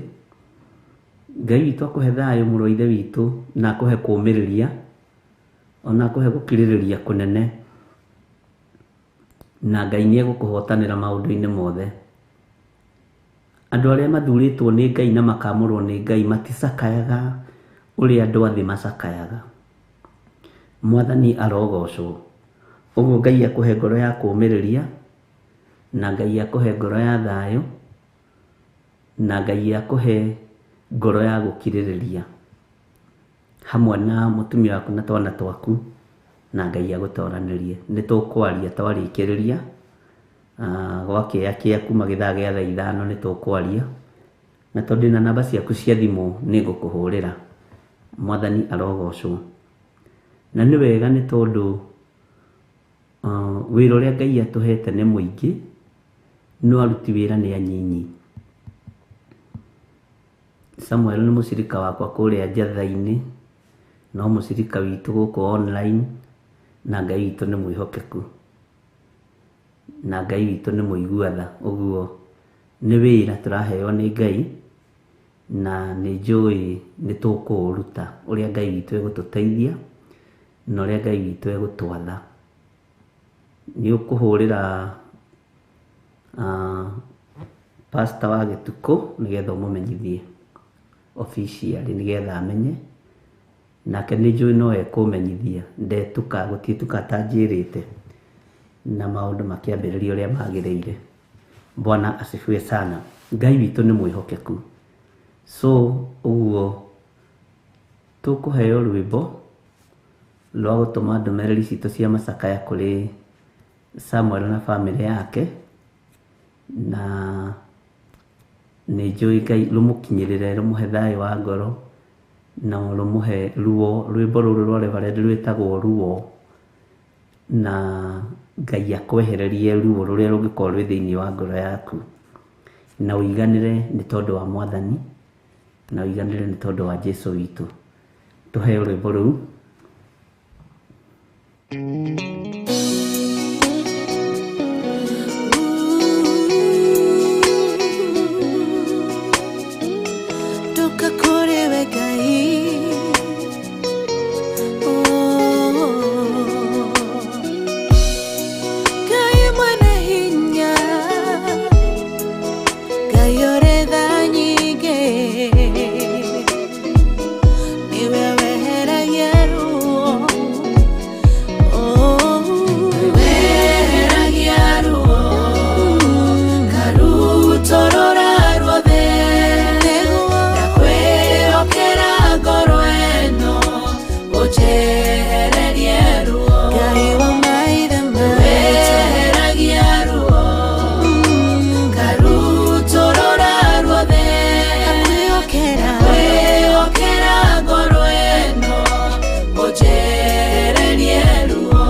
Ngai witũ akũhe thayũ mũrũ wa ithe witũ, na akũhe kũũmĩrĩria, ona akũhe gũkirĩrĩria kũnene, na Ngai nĩ egũkũhotanĩra maũndũ-inĩ mothe. Andũ arĩa mathurĩtwo nĩ Ngai na makamũrwo nĩ Ngai maticakayaga ũrĩa andũ a thĩ macakayaga. Mwathani arogocwo. Ũguo Ngai akũhe ngoro ya kũũmĩrĩria, na Ngai akũhe ngoro ya thayũ, na Ngai akũhe ngoro ya gũkirĩrĩria hamwe na mũtumia waku na twana twaku, na Ngai agũtoranĩrie. Nĩ tũkwaria twarĩkĩrĩria gwakĩa kuma gĩthaa gĩa thaa 5 nĩ tũkwaria, na tondũ ndĩna namba ciaku cia thimũ nĩ ngũkũhũrĩra. Mwathani arogocwo. Na nĩ wega nĩ tondũ wĩra ũrĩa Ngai atũhete nĩ mũingĩ, no aruti wĩra nĩ anyinyi. Samuel nĩ mũcirika wakwa kũrĩa njatha-inĩ, no mũcirika witũ gũkũ online, na Ngai witũ nĩ mwĩhokeku, na Ngai witũ nĩ mũigua tha. Ũguo nĩ wĩra tũraheo nĩ Ngai, na nĩ njũĩ nĩ tũkũũruta ũrĩa Ngai witũ egũtũteithia na ũrĩa Ngai witũ egũtwatha. Nĩ ũkũhũrĩra pastor wa Gĩtukũ nĩgetha ũmũmenyithie officially, nĩgetha amenye, nake nĩ njũĩ no ekũmenyithia, ndetuka gũtiĩtuka atanjĩrĩte, na maũndũ makĩambĩrĩria ũrĩa magĩrĩire. Bwana asifiwe sana. Ngai witũ nĩ mwĩhokeku. So ũguo tũkũheo rwĩmbo rwa gũtũma ndũmĩrĩri citũ cia macakaya kũrĩ Samuel na bamĩrĩ yake, na nĩ njũĩ Ngai rũmũkinyĩrĩre, rũmũhe thayũ wa ngoro, na rũmũhe ruo. Rwĩmbo rũrũ rwa Reverend rwĩtagwo Ruo, na Ngai akwehererie ruo rũrĩa rũngĩkorwo rwĩ thĩinĩ wa ngoro yaku, na ũiganĩre nĩ tondũ wa Mwathani, na ũiganĩre nĩ tondũ wa Jesũ witũ. Tũheo rwĩmbo rũu. Ndoka kũrĩ we Ngai. Oh. Ngai mwene hinya, Ngai ũrĩ tha nyingĩ, nĩwe weheragia ruo. Oh. Weheragia ruo, karutorora ruothe, ndakwĩhokera ngoro ĩno, ũnjehererie ruo. Ngai wa maithe maitũ. Weheragia ruo, karutorora ruothe, Ndakwĩhokera. ndakwĩhokera ngoro ĩno, ũnjehererie ruo.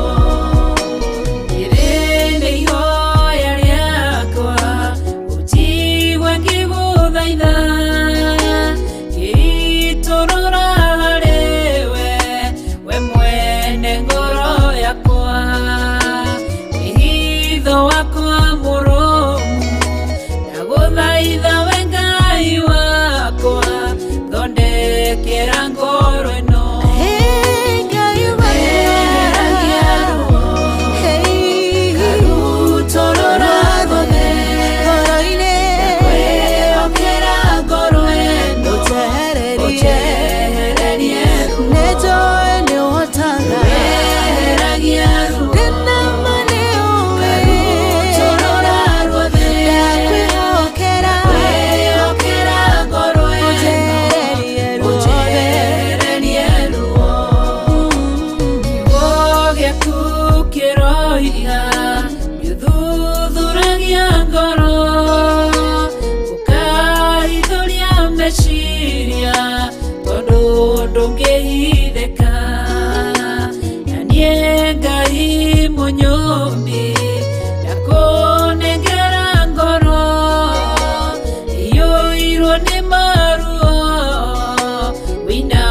Rĩrĩ nĩ ihoya rĩakwa, ũnjigue ngĩgũthaitha, ngĩitũrũra harĩ we, we mwene ngoro yakwa. Wĩhitho wakwa mũrũmu, ndagũthaitha we Ngai wakwa, thondekera ngoro ĩno. Hey, Ngai wa Weheragia ruo, Hey. karutorora ruothe, Ngoro-inĩ. ndakwĩhokera ngoro ĩno, Ũnjehererie. ũnjehererie ruo. Nĩnjũĩ nĩũhotaga. Weheragia ruo, Ndĩna ma nĩũĩ. karutorora ruothe, Ndakwĩhokera. ndakwĩhokera ngoro ĩno, Ũnjehererie ruothe. ũnjehererie ruo. Kiugo gĩaku kĩroiga nĩũthuthuragia ngoro, ũkahithũria meciria, tondũ ndũngĩhithĩka. Na niĩ Ngai mũnyũmbi ndakũnengera ngoro iyũirwo nĩ maruo wĩna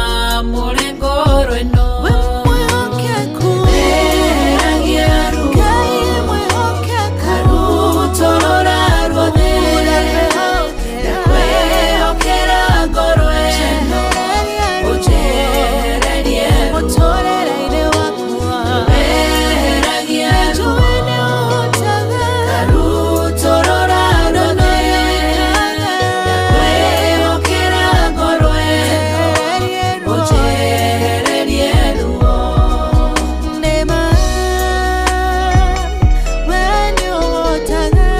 mũrengoro ĩno. We mwĩhokeku, Eheragia ruo Ngai mwĩhokeku, Karutorora ruothe ndakwĩhokera ngoro ĩno ũnjehererie ruo. Mũtũrĩre-inĩ wakwa, Eheragia ruo njũĩ nĩ ũhotaga, Karutorora ruothe ndakwĩhokera ngoro ĩno njehererie ruo. ũnjehererie ruo. Nĩ ma, we nĩ ũhotaga,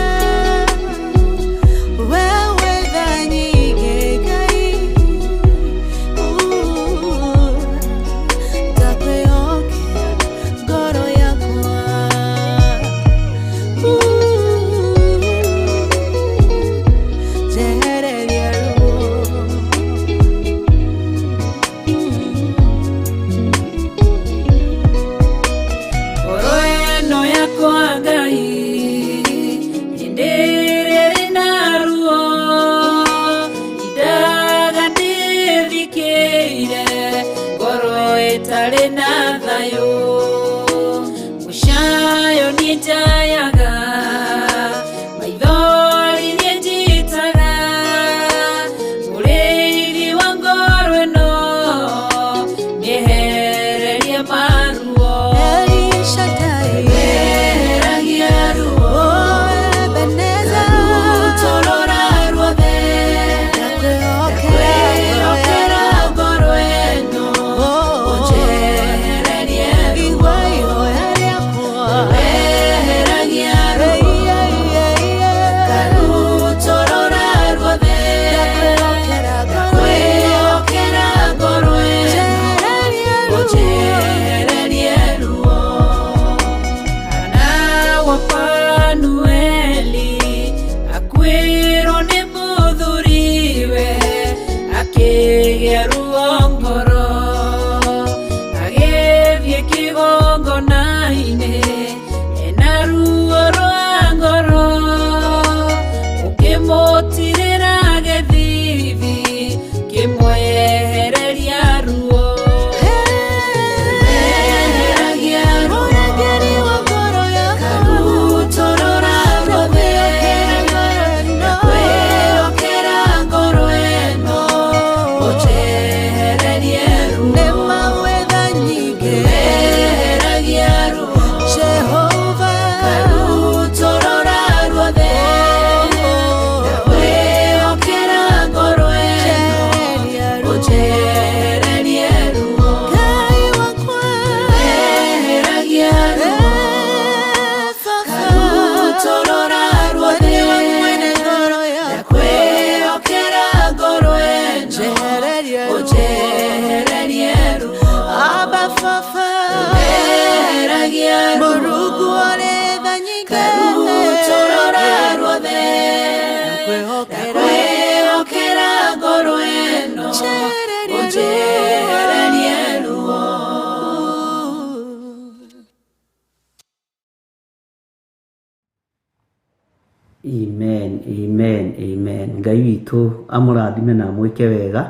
we wĩ tha nyingĩ Ngai. Ndakwĩhokera ngoro yakwa. Njehererie ruo. Ngoro ĩno yakwa Ngai hĩndĩ ĩrĩa ĩna ruo indaga ndĩthikĩire ngoro ĩtarĩ na thayũ mũcayo niĩ njayaga maithori niĩ njitaga mũrĩithi wa ngoro ĩno nĩehererie maruo. El Shaddai, Eheragia ruo oh Ebenezer, Karutorora ruothe ndakwĩhokera ndakwĩhokera ngoro ĩno ũnjehererie ruo. Igua ihoya rĩakwa. Eheragia ruo Karutorora ruothe Ndakwĩhokera ngoro ĩno, ndakwĩhokera ngoro ĩno njehererie ruo. ũnjehererie ruo. Hana wa Fanueli akuĩrwo nĩ mũthuriwe akĩgĩa ruo ngoro agĩthiĩ kĩgongona-inĩ ena ruo rwa ngoro ũkĩmũtirĩra gĩthithi kĩmwehereria ruo. Eheragia ruo Mũrangĩri wa ngoro yakwa, Karutorora ruothe ndakwĩhokera ngoro ĩno ũnjehererie ruo. Nĩ ma wĩ tha nyingĩ, Eheragia ruo Jehova. Karutorora ruothe ndakwĩhokera ngoro ĩno Njehererie ruo. ũnjehererie ruo. Ngai wakwa, Eheragia ruo Karutorora ruothe nĩwe mwene ngoro yakwa, ndakwĩhokera ngoro ĩno njehererie ruo. ũnjehererie ruo. Abba Baba, Eheragia ruo Mũrungu ũrĩ tha nyingĩ, Karutorora ruothe ndakwĩhokera ndakwĩhokera ngoro ĩno njehererie ũnjehererie ruo. Amen, amen, amen. Ngai witũ amũrathime na amwĩke wega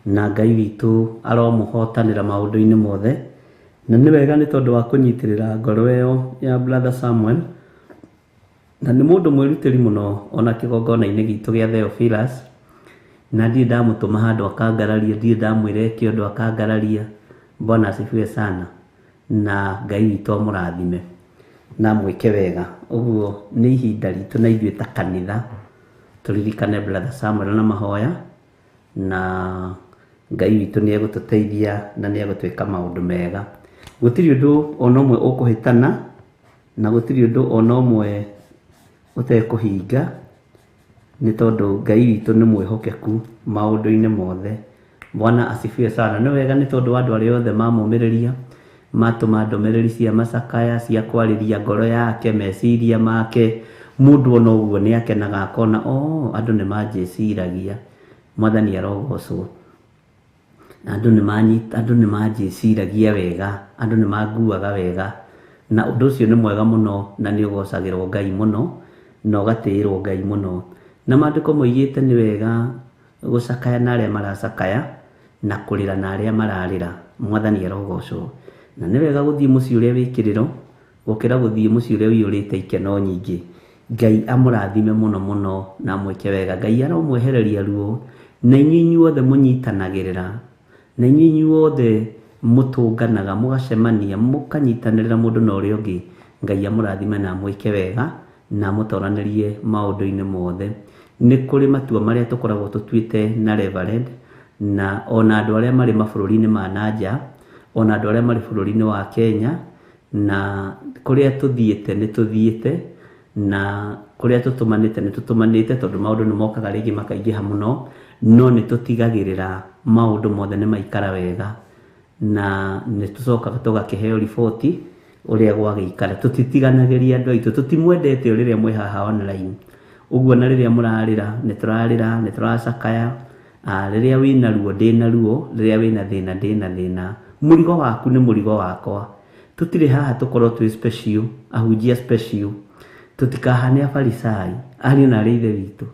na Ngai witũ aromũhotanĩra maũndũ-inĩ mothe. Na nĩ wega nĩ tondũ wa kũnyitĩrĩra ngoro ĩyo ya Brother Samuel, na nĩ mũndũ mwĩrutĩri mũno ona kĩgongona-inĩ gitũ gĩa Theophilus, na ndirĩ ndamũtũma handũ akangararia, ndirĩ ndamwĩra eke ũndũ akangararia. Bwana asifiwe sana, na Ngai witũ amũrathime na amwĩke wega. Ũguo nĩ ihinda ritũ na ithuĩ ta kanitha tũririkane Brother Samuel na mahoya, na Ngai witũ nĩ egũtũteithia na nĩ egũtwĩka maũndũ mega. Gũtirĩ ũndũ ona ũmwe ũkũhĩtana na gũtirĩ ũndũ ona ũmwe ũtekũhinga, nĩ tondũ Ngai witũ nĩ mwĩhokeku maũndũ-inĩ mothe. Bwana asifiwe sana. Nĩ wega nĩ tondũ wa andũ arĩa othe mamũmĩrĩria, matũma ndũmĩrĩri cia macakaya, cia kwarĩria ngoro yake, meciria make. Mũndũ ona ũguo nĩ akenaga akona, oh, andũ nĩ manjĩciragia. Mwathani arogocwo. Na andũ nĩ manjĩciragia wega, andũ nĩ manguaga wega. Na ũndũ ũcio nĩ mwega mũno na nĩ ũgocagĩrwo Ngai mũno na ũgatĩĩrwo Ngai mũno. Na maandĩko moigĩte nĩ wega gũcakaya na arĩa maracakaya na kũrĩra na arĩa mararĩra. Mwathani arogocwo. Na nĩ wega gũthiĩ mũciĩ ũrĩa wĩ kĩrĩro gũkĩra gũthiĩ mũciĩ ũrĩa ũiyũrĩte ikeno nyingĩ. Ngai amũrathime mũno mũno na amwĩke wega. Ngai aromwehereria ruo na inyuĩ inyuothe mũnyitanagĩrĩra, na inyuĩ inyuothe mũtũnganaga mũgacemania mũkanyitanĩrĩra mũndũ na ũrĩa ũngĩ. Ngai amũrathime na amwĩke wega na amũtoranĩrie maũndũ-inĩ mothe. Nĩ kũrĩ matua marĩa tũkoragwo tũtuĩte na Reverend na ona andũ arĩa marĩ mabũrũri-inĩ ma nanja, ona andũ arĩa marĩ bũrũri-inĩ wa Kenya, na kũrĩa tũthiĩte nĩ tũthiĩte, na kũrĩa tũtũmanĩte nĩ tũtũmanĩte, tondũ maũndũ nĩ mokaga rĩngĩ makaingĩha mũno, no nĩ tũtigagĩrĩra maũndũ mothe nĩ maikara wega, na nĩ tũcokaga tũgakĩheo riboti ũrĩa gwagĩikara. Tũtitiganagĩria andũ aitũ, tũtimwendete o rĩrĩa mwĩ haha online. Ũguo na rĩrĩa mũrarĩra nĩ tũrarĩra, nĩ tũracakaya. Rĩrĩa wĩna ruo ndĩna ruo, rĩrĩa wĩna thĩna ndĩna thĩna. Mũrigo waku nĩ mũrigo wakwa. Tũtirĩ haha tũkorwo twĩ special, ahunjia special. Tũtikahane afarisai, ariũ na arĩa ithe witũ,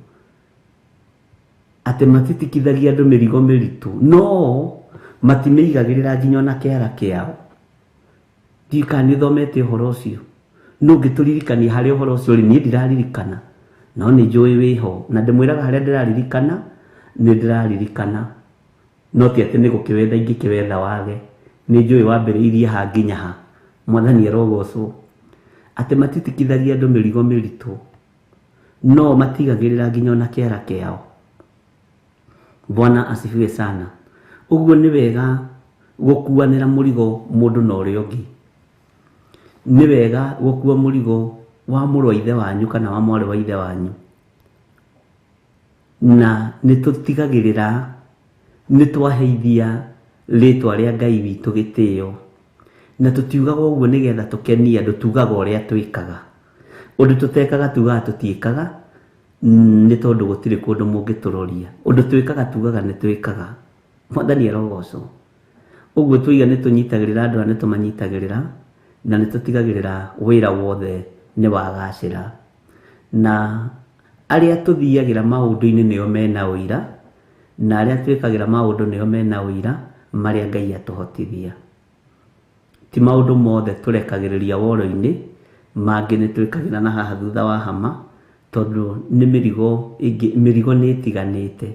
atĩ matitikithagia andũ mĩrigo mĩritũ, no matimĩigagĩrĩra nginya ona kĩara kĩao. Ndiũĩ kana nĩ ũthomete ũhoro ũcio, no ũngĩtũririkania harĩa ũhoro ũcio ũrĩ. Niĩ ndiraririkana, no nĩ njũĩ wĩho, na ndĩmwĩraga harĩa ndĩraririkana nĩ ndĩraririkana, no ti atĩ nĩ gũkĩwetha ingĩkĩwetha wage. Nĩ njũĩ wambĩrĩirie ha nginya ha. Mwathani arogocwo. Atĩ matitikithagia andũ mĩrigo mĩritũ, no matigagĩrĩra nginya ona kĩara kĩao. Bwana asifiwe sana. Ũguo nĩ wega gũkuanĩra mũrigo mũndũ na ũrĩa ũngĩ. Nĩ wega gũkua mũrigo wa mũrũ wa ithe wanyu kana wa mwarĩ wa ithe wanyu. Na nĩ tũtigagĩrĩra nĩ twaheithia rĩtwa rĩa Ngai witũ gĩtĩo. Na tũtiugaga ũguo nĩgetha tũkenie andũ, tugaga ũrĩa twĩkaga. Ũndũ tũtekaga tugaga tũtiĩkaga, nĩ tondũ gũtirĩ kũndũ mũngĩtũroria. Ũndũ twĩkaga tugaga nĩ twĩkaga. Mwathani arogocwo. Ũguo tuiga nĩ tũnyitagĩrĩra andũ aya, nĩ tũmanyitagĩrĩra, na nĩ tũtigagĩrĩra wĩra wothe nĩ wagacĩra. Na arĩa tũthiagĩra maũndũ-inĩ nĩo mena ũira, na arĩa twĩkagĩra maũndũ nĩo mena ũira marĩa Ngai atũhotithia. Ti maũndũ mothe tũrekagĩrĩria woro-inĩ, mangĩ nĩ twĩkagĩra na haha thutha wa hama, tondũ nĩ mĩrigo ĩngĩ, mĩrigo nĩ ĩtiganĩte.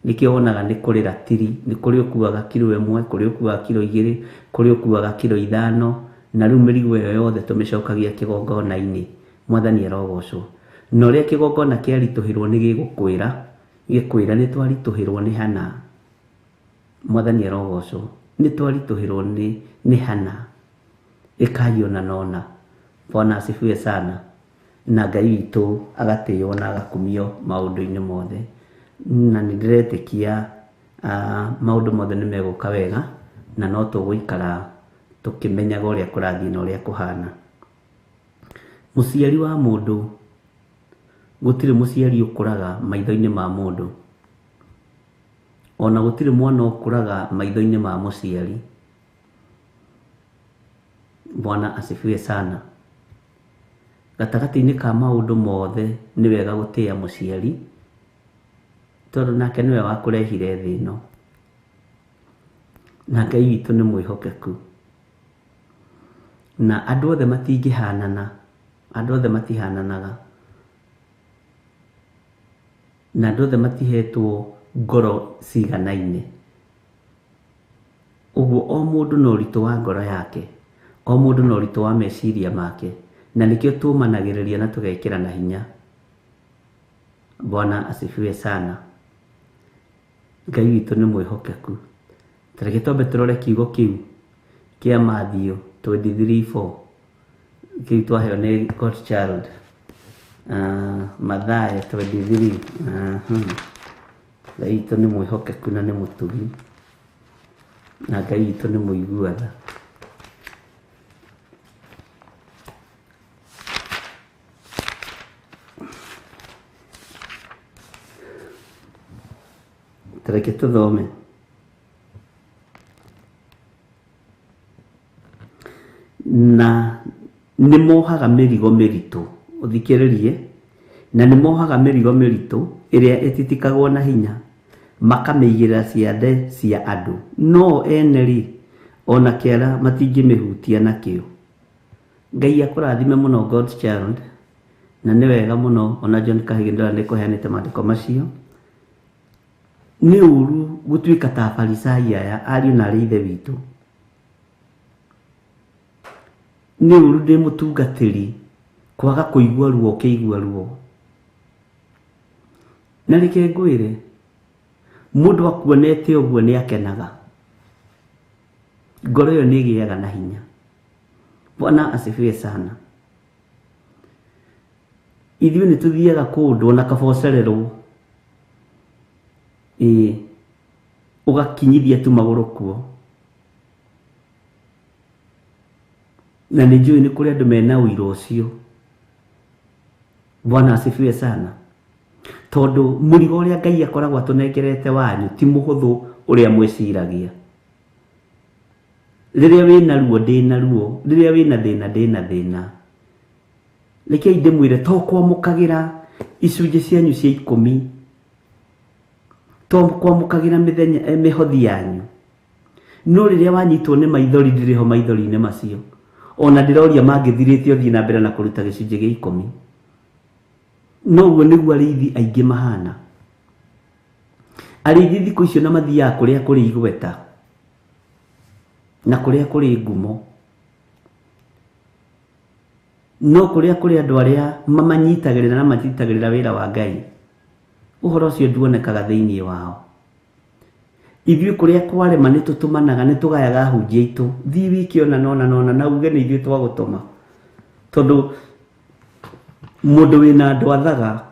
Nĩkĩo wonaga nĩ kũrĩ ratiri, nĩ kũrĩ ũkuaga kiro 1, kũrĩ ũkuaga kiro 2, kũrĩ ũkuaga kiro 5, na rĩu mĩrigo ĩyo yothe tũmĩcokagia kĩgongona-inĩ. Mwathani arogocwo. Na ũrĩa kĩgongona kĩaritũhĩrwo nĩ gĩgũkwĩra, gĩkwĩra nĩ twaritũhĩrwo nĩ hana. Mwathani arogocwo. Nĩ twaritũhĩrwo nĩ hana. Ĩkai ona nona. Bwana asifiwe sana. Na Ngai witũ agatĩĩo na agakumio maũndũ-inĩ mothe. Na nĩ ndĩretĩkia maũndũ mothe nĩ megũka wega, na no tũgũikara tũkĩmenyaga ũrĩa kũrathiĩ na ũrĩa kũhana. Mũciari wa mũndũ, gũtirĩ mũciari ũkũraga maitho-inĩ ma mũndũ, ona gũtirĩ mwana ũkũraga maitho-inĩ ma mũciari. Bwana asifiwe sana. Gatagatĩ-inĩ ka maũndũ mothe nĩ wega gũtĩĩa mũciari, tondũ nake nĩwe wakũrehire thĩ ĩno. Na Ngai witũ nĩ mwĩhokeku. Na andũ othe matingĩhanana, andũ othe matihananaga, na andũ othe matihetwo ngoro ciganaine. Ũguo o mũndũ na ũritũ wa ngoro yake, o mũndũ na ũritũ wa meciria make, na nĩkĩo tũmanagĩrĩria na tũgekĩra na hinya. Bwana asifiwe sana. Ngai witũ nĩ mwĩhokeku. Ta reke twambe tũrore kiugo kĩu kĩa Matthew 23:4 kĩu twaheo nĩ God Child. Mathayo 23. Ngai witũ nĩ mwĩhokeku na nĩ mũtugi, na Ngai witũ nĩ mũigua tha. Ta reke tũthome. Na nĩ mohaga mĩrigo mĩritũ, ũthikĩrĩrie, na nĩ mohaga mĩrigo mĩritũ ĩrĩa ĩtitikagwo na hinya, makamĩigĩrĩra ciande cia andũ, no ene rĩ, ona kĩara matingĩmĩhutia nakĩo. Ngai akũrathime mũno God's child, na nĩ wega mũno ona John Kahigi ndĩrona nĩ kũheanĩte maandĩko macio. Nĩ ũru gũtuĩka ta Afarisai aya, ariũ na arĩ ithe witũ. Nĩ ũru ndĩ mũtungatĩri kwaga kũigua ruo ũkĩigua ruo. Na reke ngwĩre, mũndũ akuonete ũguo nĩ akenaga. Ngoro ĩyo nĩ ĩgĩaga na hinya. Bwana asifiwe sana. Ithuĩ nĩ tũthiaga kũndũ ona kaba ũcererwo, ĩĩ, ũgakinyithia tu magũrũ kuo. Na nĩ njũĩ nĩ kũrĩ andũ mena ũira ũcio. Bwana asifiwe sana. Tondũ mũrigo ũrĩa Ngai akoragwo atũnengerete wanyu ti mũhũthũ ũrĩa mwĩciragia. Rĩrĩa wĩna ruo ndĩna ruo, rĩrĩa wĩna thĩna ndĩna thĩna. Rekei ndĩmwĩre, to kwamũkagĩra icunjĩ cianyu cia 10, to kwamũkagĩra mĩthenya mĩhothi yanyu, no rĩrĩa wanyitwo nĩ maithori ndĩrĩ ho maithori-inĩ macio. Ona ndĩroria mangĩthirĩte ũthiĩ na mbere na kũruta gĩcunjĩ gĩa 10. No ũguo nĩguo arĩithi aingĩ mahana. Arĩithi thikũ icio na mathiaga kũrĩa kũrĩ igweta na kũrĩa kũrĩ ngumo, no kũrĩa kũrĩ andũ arĩa mamanyitagĩrĩra na manyitagĩrĩra wĩra wa Ngai, ũhoro ũcio nduonekaga thĩinĩ wao. Ithuĩ kũrĩa kwarema nĩ tũtũmanaga, nĩ tũgayaga ahunjia aitũ, thiĩ wike ona nona nona na uge nĩ ithuĩ twagũtũma, tondũ mũndũ wĩna andũ athaga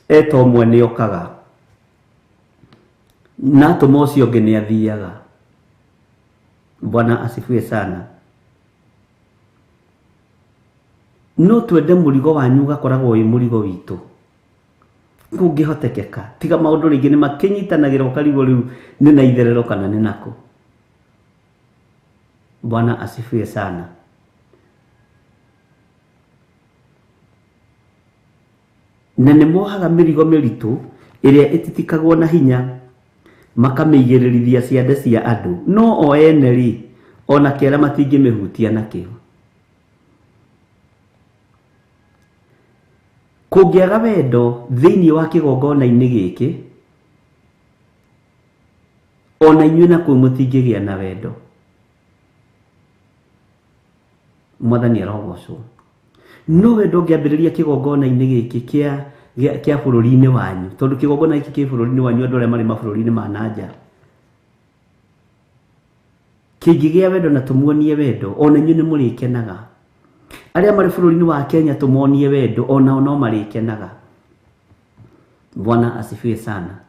eta ũmwe nĩ okaga, na atũma ũcio ũngĩ nĩ athiaga. Bwana asifiwe sana. No twende mũrigo wanyu ũgakoragwo wĩ mũrigo witũ kũngĩhotekeka, tiga maũndũ rĩngĩ nĩ makĩnyitanagĩra ũkarigwo rĩu nĩ na itherero kana nĩ nakũ. Bwana asifiwe sana. Na nĩ mohaga mĩrigo mĩritũ ĩrĩa ĩtitikagwo na hinya, makamĩigĩrĩrithia ciande cia andũ, no o ene rĩ, ona kĩara matingĩmĩhutia nakĩo. Kũngĩaga wendo thĩinĩ wa kĩgongona-inĩ gĩkĩ, ona inyuĩ nakuo mũtingĩgĩa na wendo. Mwathani arogocwo. No wendo ũngĩambĩrĩria kĩgongona-inĩ gĩkĩ kĩa bũrũri-inĩ wanyu, tondũ kĩgongona gĩkĩ kĩ bũrũri-inĩ wanyu andũ arĩa marĩ mabũrũri-inĩ ma na nja, kĩngĩgĩa wendo na tũmuonie wendo, ona inyuĩ nĩ mũrĩkenaga. Arĩa marĩ bũrũri-inĩ wa Kenya tũmonie wendo, onao no marĩkenaga. Bwana asifiwe sana.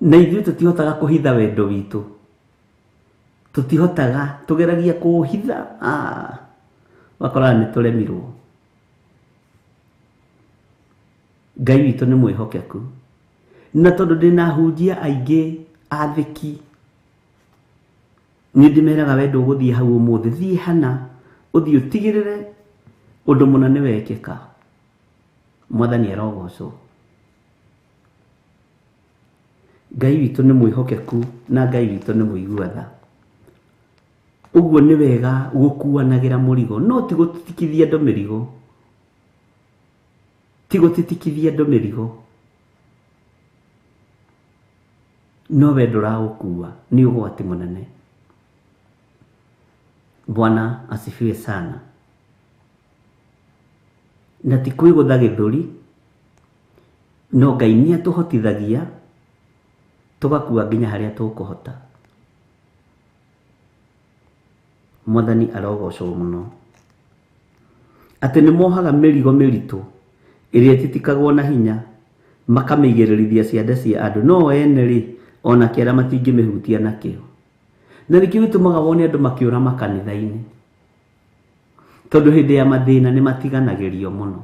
Na ithuĩ tũtihotaga kũhitha wendo witũ, tũtihotaga, tũgeragia kũũhitha, wakoraga nĩ tũremirwo. Ngai witũ nĩ mwĩhokeku, na tondũ ndĩna ahunjia aingĩ athĩki, niĩ ndĩmeraga wendo ũgũthiĩ hau ũmũthĩ, thiĩ hana, ũthiĩ ũtigĩrĩre ũndũ mũna nĩ wekĩka. Mwathani arogocwo. Ngai witũ nĩ mwĩhokeku na Ngai witũ nĩ mũigua tha. Ũguo nĩ wega gũkuanagĩra mũrigo, no ti gũtitikithia andũ mĩrigo. Ti gũtitikithia andũ mĩrigo, no wendo ũraũkua nĩ ũgwati mũnene. Bwana asifiwe sana. Na ti kwĩgũtha gĩthũri, no Ngai nĩ atũhotithagia tũgakua nginya harĩa tũkũhota. Mwathani arogocwo mũno. Atĩ nĩ mohaga mĩrigo mĩritũ ĩrĩa ĩtitikagwo na hinya, makamĩigĩrĩrithia ciande cia andũ, no ene rĩ, ona kĩara matingĩmĩhutia nakĩo. Na nĩkĩo gĩtũmaga wone andũ makĩũra makanitha-inĩ, tondũ hĩndĩ ya mathĩna nĩ matiganagĩrio mũno.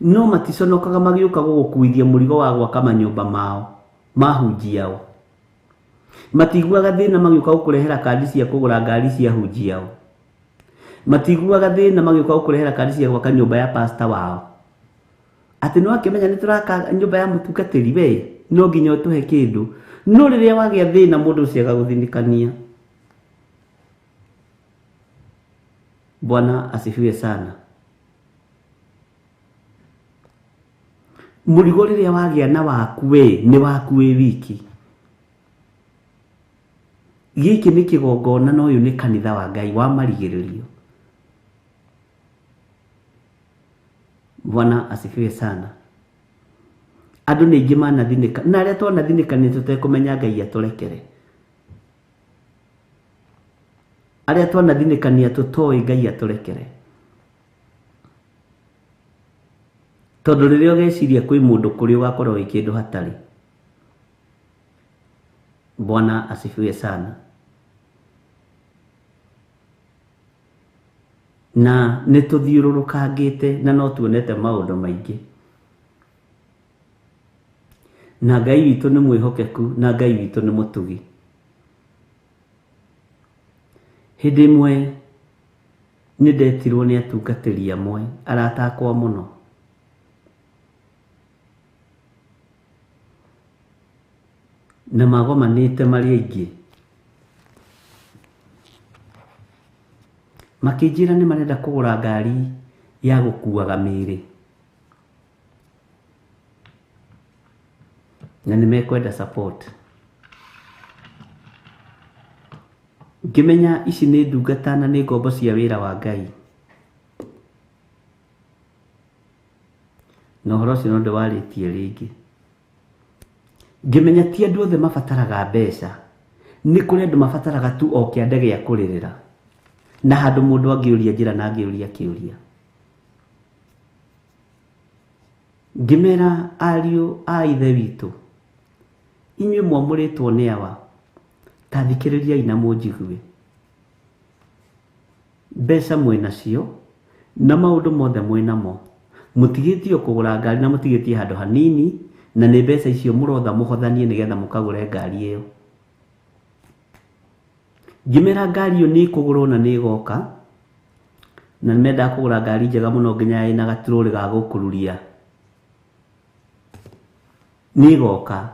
No maticonokaga magĩũka gũgũkuithia mũrigo wa gwaka manyũmba mao mahunjiao. Matiguaga thĩna magĩũka gũkũrehera kandi cia kũgũra ngari cia hunjiao. Matiguaga thĩna magĩũka gũkũrehera kandi cia gwaka nyũmba ya pastor wao. Atĩ no akĩmenya nĩ tũraka nyũmba ya mũtungatĩri we no nginya ũtũhe kĩndũ. No rĩrĩa wagĩa thĩna mũndũ ũcio agagũthinĩkania. Bwana asifiwe sana. Mũrigo rĩrĩa wagĩa na waku we nĩ waku wĩ wiki. Gĩkĩ nĩ kĩgongona na ũyũ nĩ kanitha wa Ngai wa marigĩrĩrio. Bwana asifiwe sana. Andũ nĩ aingĩ manathinĩka na arĩa twanathinĩka nĩ tũtekũmenya Ngai atũrekere. Arĩa twanathinĩkania tũtoĩ Ngai atũrekere. Tondũ rĩrĩa ũgeciria kwĩ mũndũ kũrĩ ũgakorwo wĩ kĩndũ hatarĩ. Bwana asifiwe sana. Na nĩ tũthiũrũrũkangĩte na no tuonete maũndũ maingĩ. Na Ngai witũ nĩ mwĩhokeku na Ngai witũ nĩ mũtugi. Hĩndĩ ĩmwe nĩ ndetirwo nĩ atungatĩri amwe arata akwa mũno. Na magomanĩte marĩ aingĩ. Makĩnjĩra nĩ marenda kũgũra ngari ya gũkuaga mĩĩrĩ. Na nĩ mekwenda support. Ngĩmenya ici nĩ ndungata na nĩ ngombo cia wĩra wa Ngai. Na ũhoro ũcio no ndĩwarĩtie rĩngĩ. Ngĩmenya ti andũ othe mabataraga mbeca. Nĩ kũrĩ andũ mabataraga tu o kĩande gĩa kũrĩrĩra. Na handũ mũndũ angĩũria njĩra na angĩũria kĩũria. Ngĩmera ariũ a ithe witũ, inyuĩ mwamũrĩtwo nĩ awa, ta thikĩrĩriai na mũnjigue. Mbeca mwĩnacio na maũndũ mothe mwĩnamo. Mũtigĩtie kũgũra ngari na mũtigĩtie handũ hanini na nĩ mbeca icio mũrotha mũhothanie nĩgetha mũkagũre ngari ĩyo. Ngĩmera ngari ĩyo nĩ ĩkũgũrwo na nĩ ĩgoka, na nĩ mendaga kũgũra ngari njega mũno nginya ĩna gaturũrĩ ga gũkururia. Nĩ ĩgoka,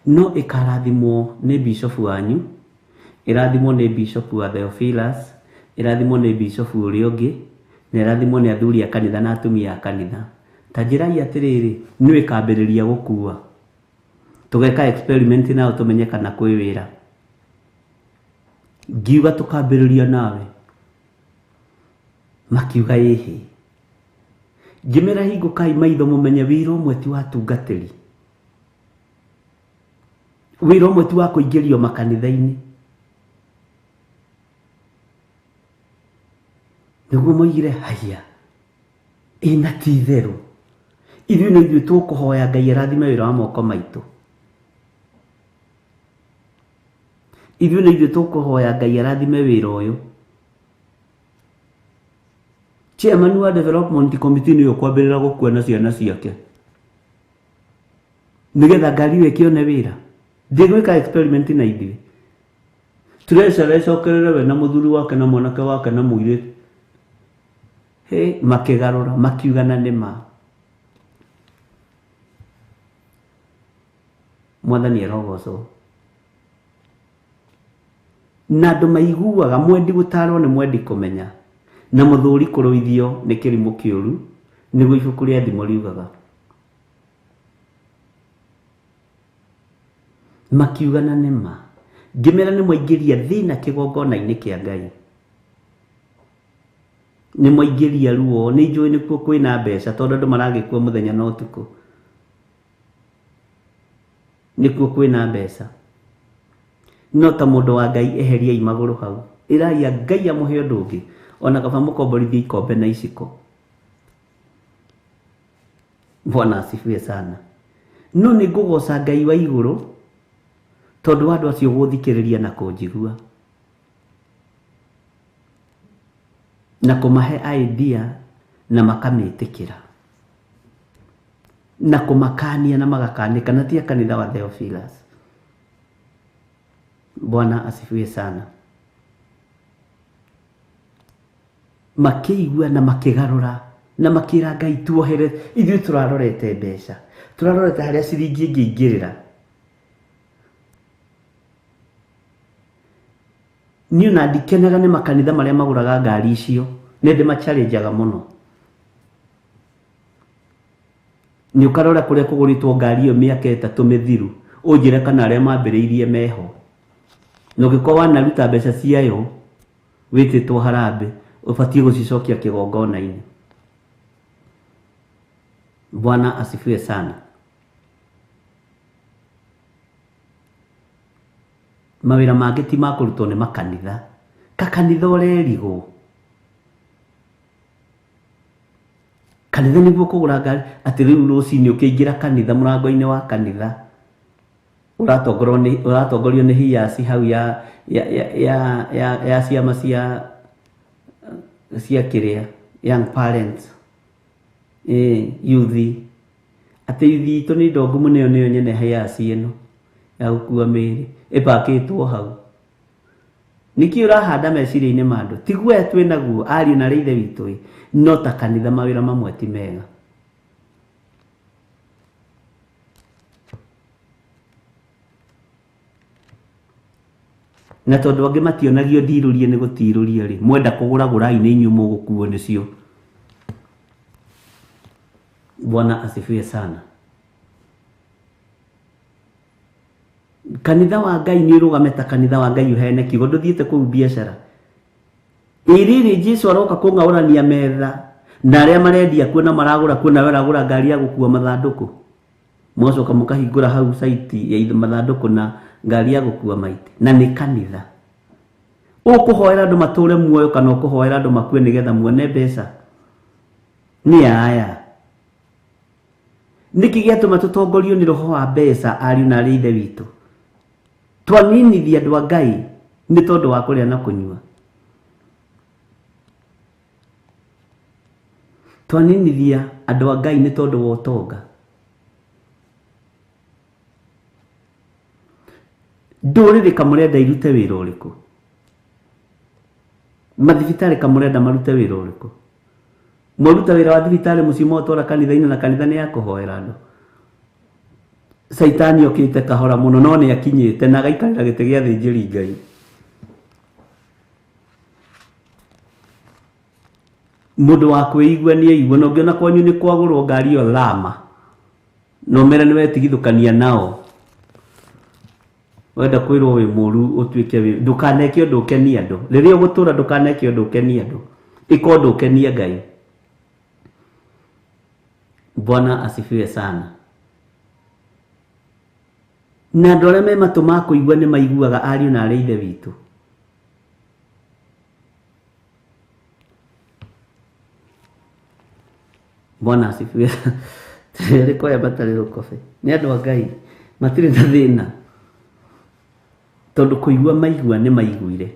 no ĩkarathimwo nĩ bishofu wanyu, ĩrathimwo nĩ bishofu wa Theophilus, ĩrathimwo nĩ bishofu ũrĩa ũngĩ, na ĩrathimwo nĩ athuri a kanitha na atumia a kanitha. Ta njĩrai atĩrĩrĩ, nĩ ĩkambĩrĩria gũkua. Tũgeka experiment nao tũmenye kana kwĩ wĩra. Ngiuga tũkambĩrĩria nawe. Makiuga ĩhĩ. Ngĩmera hingũkai maitho mũmenye wĩra ũmwe ti wa atungatĩri. Wĩra ũmwe ti wa kũingĩrio makanitha-inĩ. Nĩguo moigire haiya, ĩna ti itherũ. Ithuĩ no ithuĩ tũkũhoya Ngai arathime wĩra wa moko maitũ. Ithuĩ no ithuĩ tũkũhoya Ngai arathime wĩra ũyũ. Chairman wa development committee nĩwe ũkwambĩrĩra gũkua na ciana ciake. Nĩgetha ngari ĩyo ĩkĩone wĩra. Ndĩgwĩka experiment na ithuĩ. Treasurer ĩcokerere we na mũthuri wake na mwanake wake na mũirĩtu. Hĩ, makĩgarũra, makiuga na nĩ ma. Mwathani arogocwo. Na andũ maiguaga mwendi gũtarwo nĩ mwendi kũmenya. Na mũthuri kũrũithio nĩ kĩrimũ kĩũru, nĩguo ibuku rĩa Thimo riugaga. Makiuga na nĩ ma. Ngĩmera nĩ mwaingĩria thĩna kĩgongona-inĩ kĩa Ngai. Nĩ mwaingĩria ruo, nĩ njũĩ nĩkuo kwĩna mbeca tondũ andũ maragĩkua mũthenya na ũtukũ. Nĩkuo kwĩna mbeca. No ta mũndũ wa Ngai eheriai magũrũ hau. Ĩrai Ngai amũhe ũndũ ũngĩ. Ona kaba mũkomborithie ikombe na iciko. Bwana asifiwe sana. No nĩ ngũgoca Ngai wa igũrũ tondũ wa andũ acio gũthikĩrĩria na kũnjigua. Na kũmahe idea na makamĩtĩkĩra. Na kũmakania na magakanĩka na ti a kanitha wa Theophilus. Bwana asifiwe sana. Makĩigua na makĩgarũra na makĩra Ngai tuohere, ithuĩ tũrarorete mbeca, tũrarorete harĩa ciringi ĩngĩingĩrĩra. Niĩ ona ndikenaga nĩ makanitha marĩa magũraga ngari icio, nĩ ndĩmachallenjaga mũno. Nĩ ũkarora kũrĩa kũgũrĩtwo ngari ĩyo mĩaka 3 mĩthiru, ũnjĩre kana arĩa mambĩrĩirie meho. Na ũngĩkorwo wanaruta mbeca ciayo wĩtĩtwo harambee, ũbatiĩ gũcicokia kĩgongona-inĩ. Bwana asifiwe sana. Mawĩra mangĩ ti ma kũrutwo nĩ makanitha. Kakanitha ũrerigwo. Kanitha nĩguo kũgũra ngari, atĩ rĩu rũcinĩ ũkĩingĩra kanitha, mũrango-inĩ wa kanitha, ũratongorio nĩ hiaci hau ya ya ya ya ya ciama cia kĩrĩa, young parents, youth. Atĩ youth itũ nĩ indo ngumu, nĩyo nĩyo nyene hiaci ĩno ya gũkua mĩĩrĩ ĩpakĩtwo hau. Nĩkĩ ũrahanda meciria-inĩ ma andũ? Ti guoya twĩ naguo ariũ na arĩa ithe witũ ĩ, no ta kanitha mawĩra mamwe ti mega. Na tondũ angĩ mationagio ndirũrie nĩ gũtirũria rĩ, mwenda kũgũra gũrai nĩ inyuĩ mũgũkuo nĩcio. Bwana asifiwe sana. Kanitha wa Ngai nĩ ũrũgame ta kanitha wa Ngai ũheane kiugo, ndũthiĩte kũu biacara. Ĩ rĩrĩ Jesũ aroka kũng'aũrania metha na arĩa marendia kuo na maragũra kuo, nawe ũragũra ngari ya gũkua mathandũkũ, mũgacoka mũkahingũra hau site ya mathandũkũ na ngari ya gũkua maiti, na nĩ kanitha. Ũkũhoera andũ matũre muoyo kana ũkũhoera andũ makue nĩgetha muone mbeca? Nĩ aya. Nĩkĩ gĩatũma tũtongorio nĩ roho wa mbeca ariũ na arĩa ithe witũ? Twaninithia andũ a Ngai nĩ tondũ wa kũrĩa na kũnyua. Twaninithia andũ a Ngai nĩ tondũ wa ũtonga. Ndũrĩrĩ kamũrenda irute wĩra ũrĩkũ? Mathibitarĩ kamũrenda marute wĩra ũrĩkũ? Mwaruta wĩra wa thibitarĩ mũciĩ mwatwara kanitha-inĩ, na kanitha nĩ ya kũhoera andũ. Caitani okĩte kahora mũno, no nĩ akinyĩte na agaikarĩra gĩtĩ gĩa thĩnjĩri Ngai. Mũndũ wa kwĩigua nĩ aigua, na ũngĩona kwanyu nĩ kwagũrwo ngari ĩyo thama, na ũmere nĩ wetigithũkania nao. Wenda kwĩrwo wĩ mũru ũtuĩke wĩ, ndũkaneke ũndũ ũkenie andũ. Rĩrĩa ũgũtũra ndũkaneke ũndũ ũkenie andũ, ĩka ũndũ ũkenie Ngai. Bwana asifiwe sana. Na andũ arĩa me matũ ma kũigua nĩ maiguaga ariũ na arĩa ithe witũ. Bwana asifiwe. Rĩko aya matarĩ rũkobe nĩ andũ a Ngai, matirĩ na thĩna, tondũ kũigua maigua nĩ maiguire.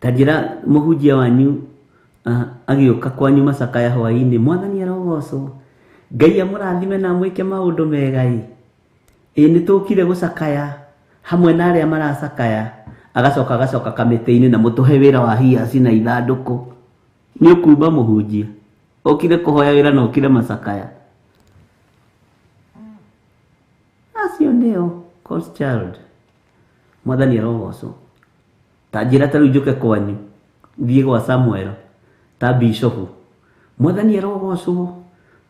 Ta njĩra mũhunjia wanyu agĩũka kwanyu macakaya hwaĩ-inĩ, Mwathani arogocwo, Ngai amũrathime na amwĩke maũndũ mega ĩ. Ĩ nĩ tũkire gũcakaya hamwe na arĩa maracakaya, agacoka agacoka kamĩtĩ-inĩ na mũtũhe wĩra wa hiaci na ithandũkũ. Nĩ ũkumba mũhunjia, ũkire kũhoya wĩra na ũkire macakaya. Acio nĩo God's child. Mwathani arogocwo. Ta njĩra ta rĩu njũke kwanyu, thiĩ gwa Samuel ta bishopu. Mwathani arogocwo,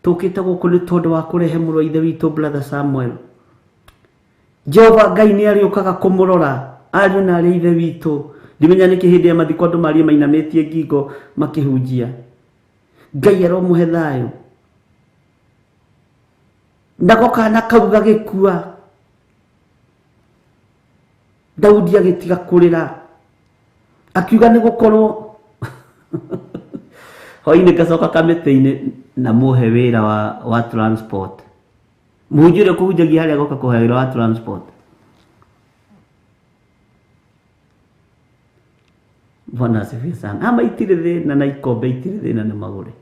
tũkĩte gũkũ nĩ tondũ wa kũrehe mũrũ wa ithe witũ brother Samuel. Jehova Ngai nĩ arĩũkaga kũmũrora ariũ na arĩa ithe witũ. Ndimenya nĩkĩ hĩndĩ ya mathiko andũ marie mainamĩtie ngingo makĩhunjia. Ngai aromũhe thayũ. Nako kana kau gagĩkua, Daudi agĩtiga kũrĩra, akiuga nĩ gũkorwo hwaĩ-inĩ ngacoka kamĩtĩ-inĩ na mũhe wĩra wa transport. Mũhunjia ũrĩa ũkũhunjagia harĩa agoka kũhoya wĩra wa transport. Bwana asifiwe sana. Ama itirĩ thĩna na ikombe itirĩ thĩna nĩ magũre,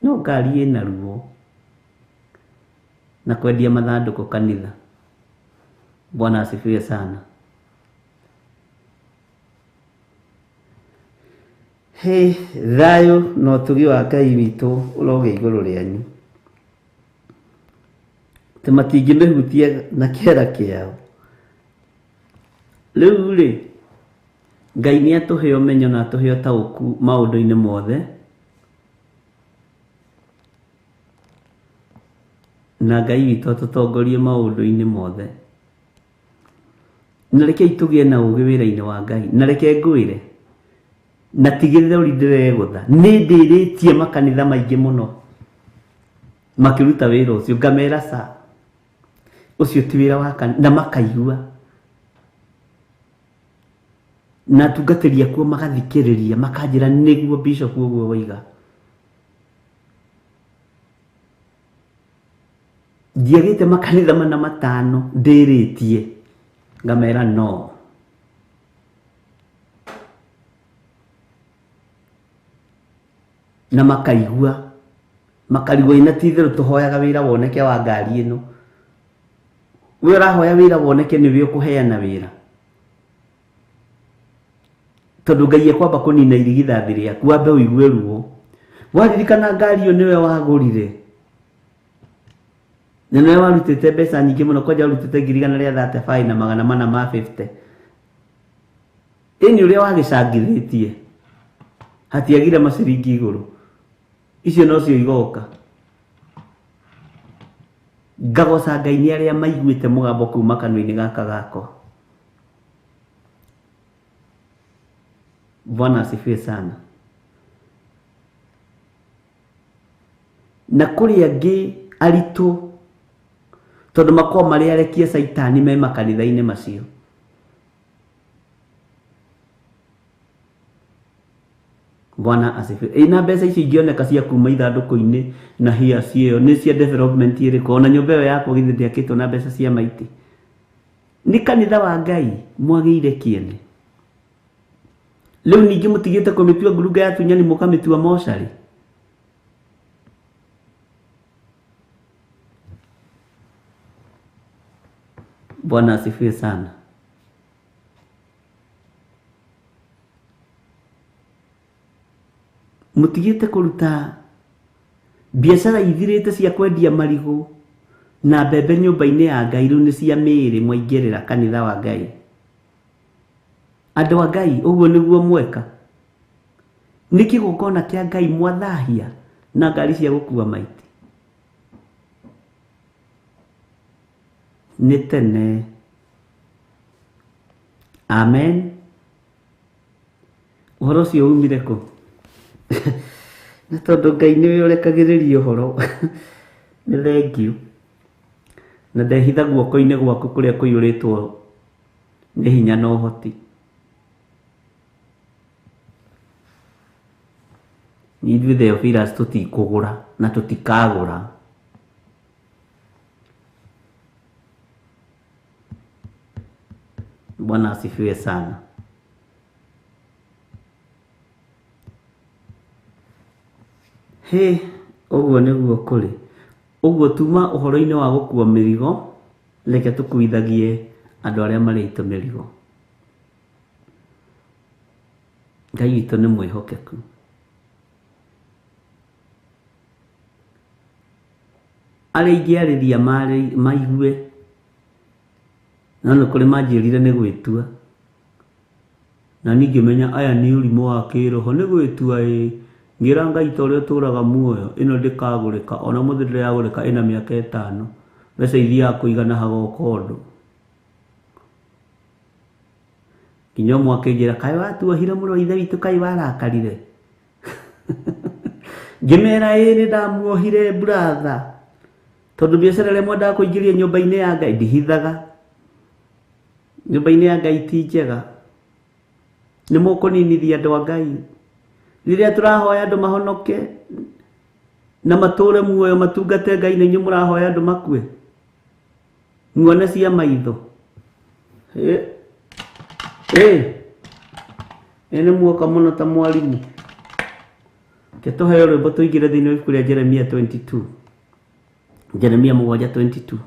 no ngari ĩna ruo. Na kwendia mathandũkũ kanitha. Bwana asifiwe sana. Hĩ, thayũ na ũtugi wa Ngai witũ ũrogĩa igũrũ rĩanyu. Atĩ matingĩmĩhutia na kĩara kĩao. Rĩu rĩ, Ngai nĩ atũhe ũmenyo na atũhe ũtaũku maũndũ-inĩ mothe, na Ngai witũ atũtongorie maũndũ-inĩ mothe. Na rekei tũgĩe na ũgĩ wĩra-inĩ wa Ngai. Na reke ngwĩre, na tigĩrĩra ũrĩ ndĩregũtha, nĩ ndĩrĩtie makanitha maingĩ mũno makĩruta wĩra ũcio, ngamera ca ũcio ti wĩra wa kanitha, na makaigua. Na atungatĩri akuo magathikĩrĩria, makanjĩra nĩguo bishop ũguo waiga. Ndiagĩte makanitha mana matano ndĩrĩtie, ngamera no. Na makaigua, makarigwo ina ti itherũ tũhoyaga wĩra woneke wa ngari ĩno. We ũrahoya wĩra woneke nĩwe ũkũheana wĩra. Tondũ Ngai ekwamba kũnina irigithathi rĩaku, wambe ũigue ruo. Waririkana ngari ĩyo nĩwe wagũrire. Na nĩwe warutĩte mbeca nyingĩ mũno, kwanja warutĩte 135,450 na 450. Ĩni ũrĩa wagĩcangithĩtie hatiagire maciringi igũrũ. Icio nocio igoka. Ngagoca Ngai nĩ arĩa maiguĩte mũgambo kuma kanua-inĩ gaka gakwa. Bwana asifiwe sana. Na kũrĩ angĩ aritũ tondũ makoragwo marĩ arekie caitani me makanitha-inĩ macio. Bwana asifiwe. Ĩna mbeca icio ingĩoneka cia kuma ithandũkũ-inĩ na hia cio nĩ cia development ĩrĩkũ? Ona nyũmba ĩyo yakwa githĩ ndĩakĩtwo na mbeca cia maitĩ. Nĩ kanitha wa Ngai mwagĩire kĩene. Rĩu ningĩ mũtigĩte kũmĩtua ngurunga ya atunyani mũkamĩtua mocarĩ. Bwana asifiwe sana. Mũtigĩte kũruta biacara ithirĩte cia kwendia marigũ na mbembe nyũmba-inĩ ya Ngai, rĩu nĩ cia mĩĩrĩ mwaingĩrĩra kanitha wa Ngai. Andũ a Ngai, ũguo nĩguo mweka. Nĩ kĩgongona kĩa Ngai mwathahia na ngari cia gũkua maiti. Nĩ tene. Amen. Ũhoro ũcio umire kũ? Nĩ tondũ Ngai nĩwe ũrekagĩrĩria ũhoro. Nĩ thengiũ. Na ndehitha guoko-inĩ gwaku kũrĩa kũiyũrĩtwo nĩ hinya na ũhoti. Ithuĩ Theophilus tũtikũgũra na tũtikagũra. Bwana asifiwe sana. Hĩ, ũguo nĩguo kũrĩ. Ũguo tuma ũhoro-inĩ wa gũkua mĩrigo, reke tũkuithagie andũ arĩa marĩ aitũ mĩrigo. Ngai witũ nĩ mwĩhokeku. Arĩa ingĩarĩria maigue, no nĩ kũrĩ manjĩrire nĩ gwĩtua. Na niĩ ngĩmenya aya nĩ ũrimũ wa kĩroho, nĩ gwĩtua ĩ. Ngĩra Ngai ta ũrĩa ũtũũraga muoyo, ĩno ndĩkagũrĩka, ona mũthĩ ndĩragũrĩka ĩna mĩaka ĩtano. Mbeca ithiaga kũigana hagoka ũndũ. Nginya ũmwe akĩnjĩra, kaĩ watuohire mũrũ wa ithe witũ, kaĩ warakarire. Ngĩmera ĩĩ nĩ ndamuohire brother. Tondũ biacara ĩrĩa mwendaga kũingĩria nyũmba-inĩ ya Ngai ndihithaga. Nyũmba-inĩ ya Ngai ti njega. Nĩ mũkũninithia andũ a Ngai. Rĩrĩa tũrahoya andũ mahonoke na matũre muoyo matungate Ngai, na inyuĩ mũrahoya andũ makue. Muone cia maitho. Ĩ nĩ muoka mũno ta mwarimũ. Reke tũheo rwĩmbo tũingĩre thĩinĩ wa ibuku rĩa Jeremia 22. Jeremia 7:22.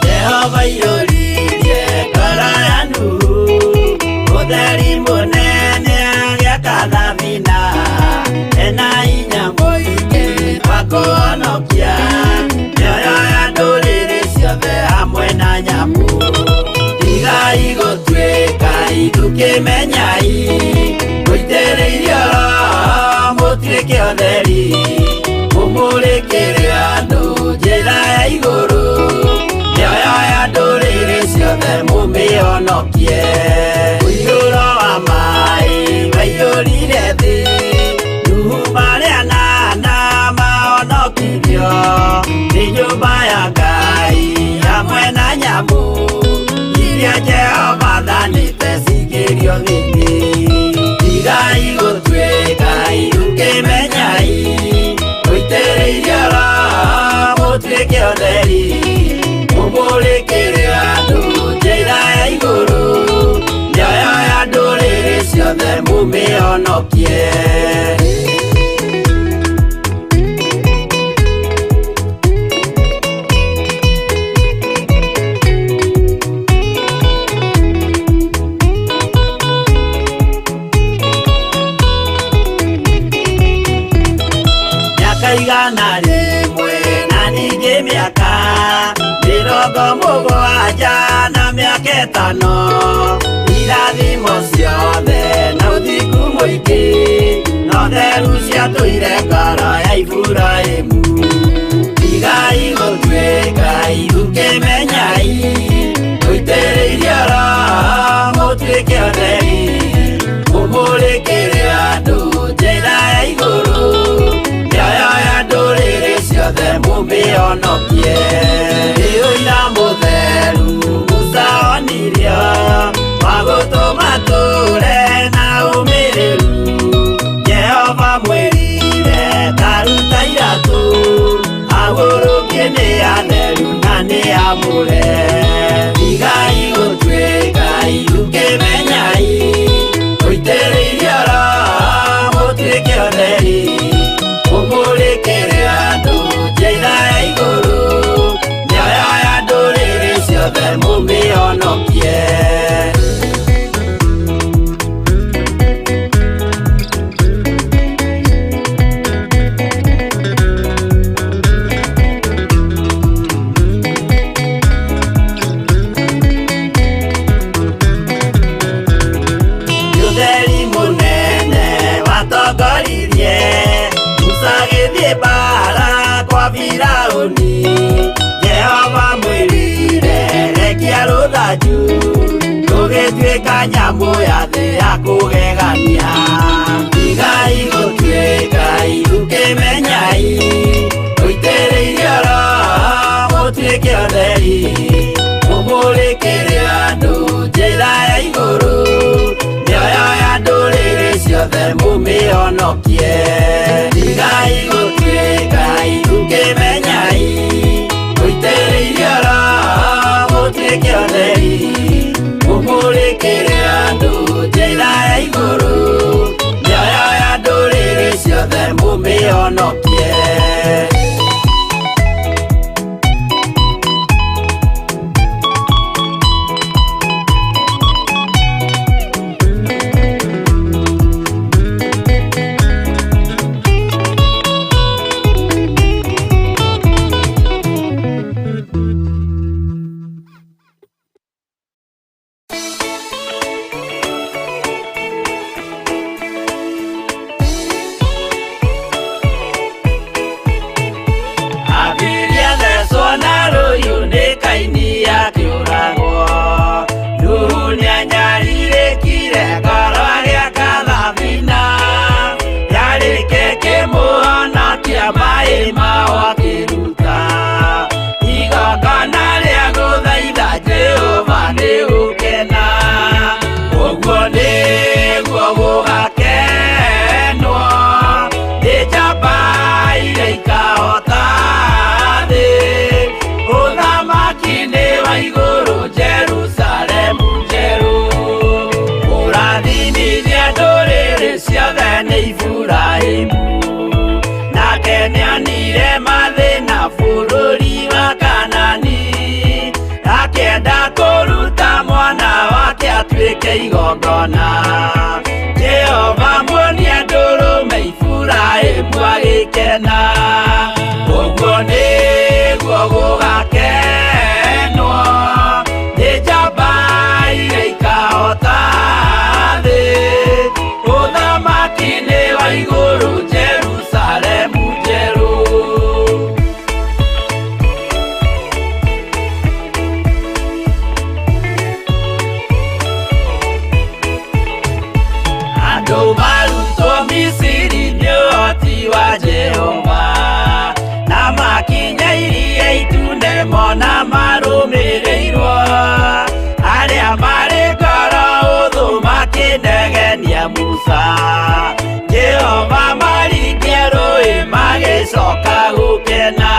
Jehova iyũririe ngoro ya Nuhu, ũtheri mũnene agĩaka thabina, ena hinya mũingĩ wa kũhonokia mĩoyo ya ndũrĩrĩ ciothe hamwe na nyamũ. Tigai gũtuĩka ithukĩmenyai, mũitĩrĩirio Roho mũtuĩke ũtheri, mũmũrĩkĩre andũ njĩra ya igũrũ, mĩoyo ya ndũrĩrĩ ciothe mũmĩhonokie. Ũiyũro wa maĩ waiyũrire thĩ, Nuhu marĩ anana mahonokirio nĩ nyũmba ya Ngai hamwe na nyamũ iria Jehova athanĩte cingĩrio thĩinĩ. Tigai gũtuĩka ithukĩmenyai, mũitĩrĩirio Roho mũtuĩke ũtheri, mũmũrĩkĩre andũ njĩra ya igũrũ, mĩoyo ya ndũrĩrĩ ciothe mũmĩhonokie. Mĩaka 100 na ningĩ mĩaka 70 na mĩaka 5, irathimo ciothe na ũthingu mũingĩ, na ũtheru ciatũire ngoro ya Iburahĩmu. Tigai gũtuĩka ithukĩmenyai, mũitĩrĩirio Roho mũtuĩke ũtheri, mũmũrĩkĩre andũ njĩra ya igũrũ, mĩoyo ya ndũrĩrĩ ciothe mũmĩhonokie. Nĩ ũira mũtheru Musa onirio, wa gũtũma tũre na ũmĩrĩru. Jehova mwĩrire ta ruta iratũ, agũrũkie nĩ atheru na nĩ amũre. Tigai gũtuĩka ithukĩmenyai, mũitĩrĩirio Roho mũtuĩke ũtheri, mũmũrĩkĩre andũ njĩra ya igũrũ, mĩoyo ya ndũrĩrĩ ciothe mũmĩhonokie. Ũtheri mũnene watongoririe Musa agĩthiĩ mbaara kwa Firaũni. Jehova mwĩrire rekia rũthanju, rũgĩtuĩka nyamũ ya thĩ ya kũgegania. Tigai gũtuĩka ithukĩmenyai, mũitĩrĩirio Roho mũtuĩke ũtheri, mũmũrĩkĩre andũ njĩra ya igũrũ, mĩoyo ya ndũrĩrĩ ciothe mũmĩhonokie. Tigai gũtuĩka ithukĩmenyai, mũitĩrĩirio Roho mũtuĩke ũtheri, mũmũrĩkĩre andũ njĩra ya igũrũ, mĩoyo ya ndũrĩrĩ ciothe mũmĩhonokie. Abiria thecwo na rũhiũ nĩ Kaini akĩũragwo. Nuhu nĩanyarirĩkire ngoro agĩaka thabina, yarĩke kĩmũhonokia maĩ mao akĩruta. Igongona rĩa gũthaitha Jehova nĩ gũkena, ũguo nĩguo gũgakenwo. Iburaimu nake nĩonire mathĩna bũrũri wa Kanani akĩenda kũruta mwana wake atuĩke igongona Jehova muonia ndũrũme Iburaimu agĩkena ũguo nĩguo gũgakenwo nĩ njamba iria ikahota thĩ ũthamaki-inĩ wa igũrũ Jerusalemu njerũ. Andũ marutwo Misiri nĩ ũhoti wa Jehova na makinya iria itune mona marũmĩrĩirwo arĩa marĩ ngoro ũthũ makĩnegenia Musa Jehova maringia rũĩ magĩcoka gũkena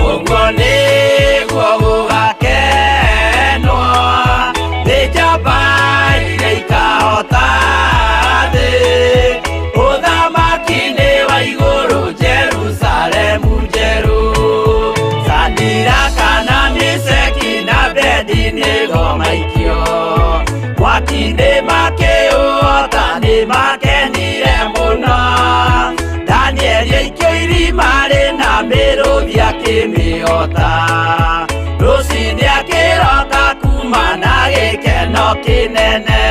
ũguo nĩguo gũgakenwo nĩ njamba iria ikahota thĩ ũthamaki-inĩ wa igũrũ Jerusalemu njerũ Sadiraka na Meshaki na Abednego maikio mwaki-inĩ makĩũhota nĩmakenire mũno Danieli aikio irima rĩna mĩrũthi akĩmĩhota rũciinĩ akĩroka kuma na gĩkeno kĩnene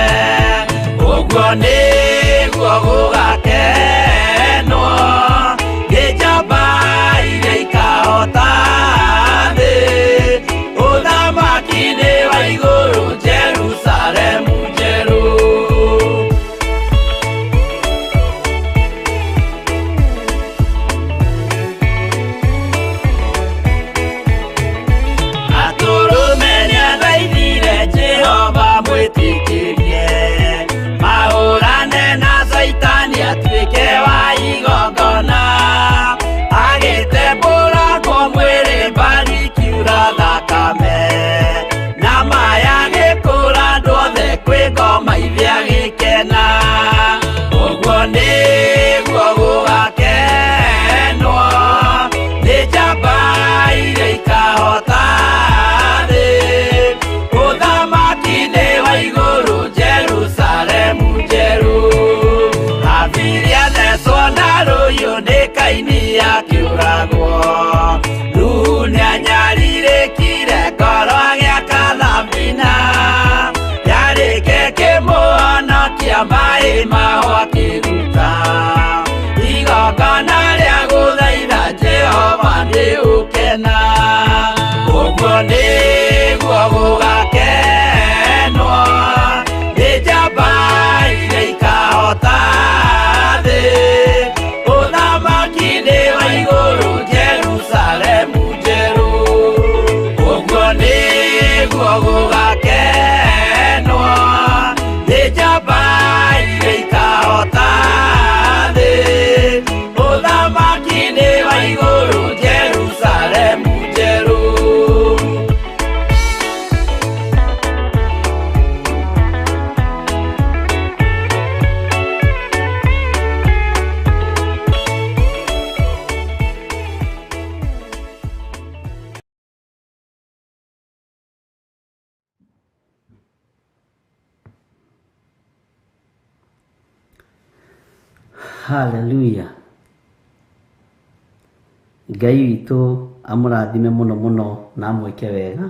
ũguo nĩguo gũgakenwo nĩ njamba iria ikahota thĩ ũthamaki-inĩ wa igũrũ Jerusalemu njerũ. Atũrũme nĩathaithire Jehova mwĩtĩkĩrie mahũrane na Caitani atuĩke wa igongona agĩtembũrangwo mwĩrĩ mbari ikiura thakame na maya agĩkũra andũ othe kwĩ ngoma ithe agĩkena ũguo nĩguo gũgakenwo nĩ njamba iria ikahota thĩ ũthamaki-inĩ wa igũrũ Jerusalemu njerũ Habili athecwo na rũhiũ nĩ Kaini akĩũragwo Nuhu nĩanyarirĩkire ngoro agĩaka thabina yarĩke kĩmũhonokia maĩ maho akĩruta igongona rĩa gũthaitha Jehova nĩ ũkena ũguo nĩguo gũgakenwo nĩ njamba iria ikahota thĩ ũthamaki-inĩ wa igũrũ Jerusalemu njerũ ũguo nĩguo gũgakenwo nĩ njamba iria ikahota thĩ ũthamaki-inĩ wa igũrũ Jerusalemu njerũ. Hallelujah. Ngai witũ amũrathime mũno mũno na amwĩke wega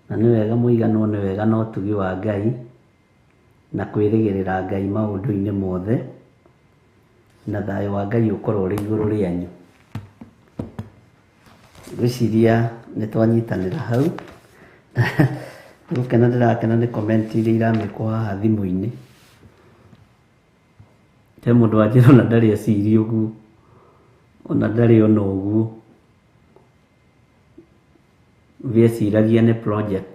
na nĩ wega mũiganwo nĩ wega na ũtugi wa Ngai na kwĩrĩgĩrĩra Ngai maũndũ-inĩ mothe na thayũ wa Ngai ũkorwo ũrĩ igũrũ rĩanyu. Ngwĩciria nĩ twanyitanĩra hau gũkena ndĩrakena nĩ comment iria iramĩkwo haha thimũ-inĩ. He mũndũ wanjĩra ona ndarĩ eciria ũguo ona ndarĩ ona ũguo gĩeciragia nĩ project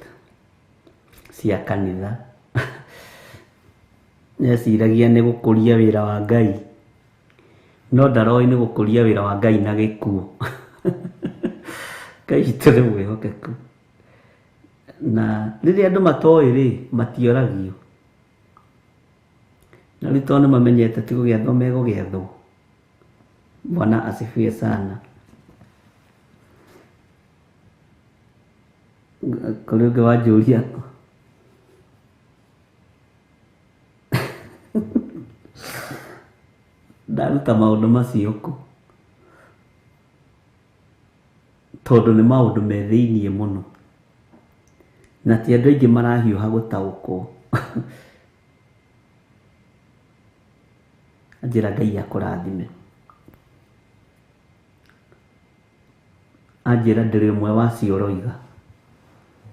cia kanitha nĩeciragia nĩ gũkũria wĩra wa Ngai no ndaroĩ nĩ gũkũria wĩra wa Ngai na gĩkuũ. Ngai witũ nĩ mwĩhokeku na rĩrĩa andũ matoĩ rĩ matioragio. Na rĩu tondũ nĩmamenyete ti gũgĩathwo megũgĩathwo. Bwana asifiwe sana. Kũrĩ ũngĩ wanjũria ndaruta maũndũ macio kũ, tondũ nĩ maũndũ me thĩiniĩ mũno na ti andũ aingĩ marahiũha gũtaũkwo. Anjĩra Ngai akũrathime. Anjĩra ndĩrĩ ũmwe wacio ũroiga,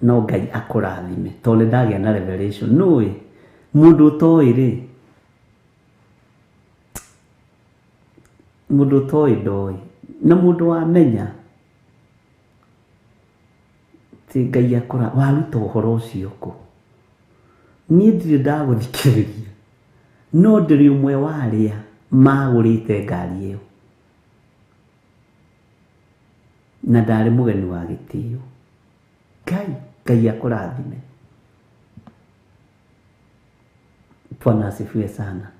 no Ngai akũrathime tondũ nĩ ndagĩa na revelation. Nũĩ mũndũ ũtoĩ rĩ, mũndũ ũtoĩ ndoĩ, na mũndũ wamenya ti Ngai akũra waruta ũhoro ũcio kũ. Niĩ ndirĩ ndagũthikĩrĩria, no ndĩrĩ ũmwe wa arĩa magũrĩte ngari ĩyo na ndarĩ mũgeni wa gĩtĩo. Ngai, Ngai akũrathime. Bwana asifiwe sana.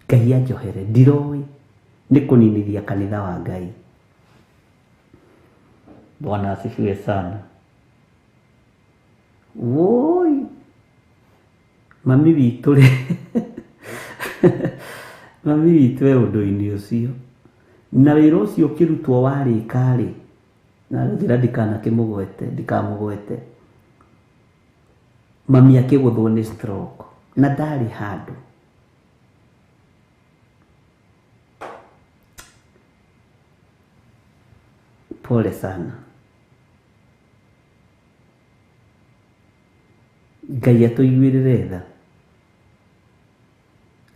Ngai anjohere, ndiroĩ nĩ kũninithia kanitha wa Ngai. Bwana asifiwe sana. Woi, mami witũ rĩ, mami witũ e ũndũ-inĩ ũcio, na wĩra ũcio ũkĩrutwo warĩka rĩ, na njĩra ndikanakĩmũgwete, ndikamũgwete, mami akĩgũthwo nĩ stroke na ndarĩ handũ. Pole sana. Ngai atũiguĩrĩre tha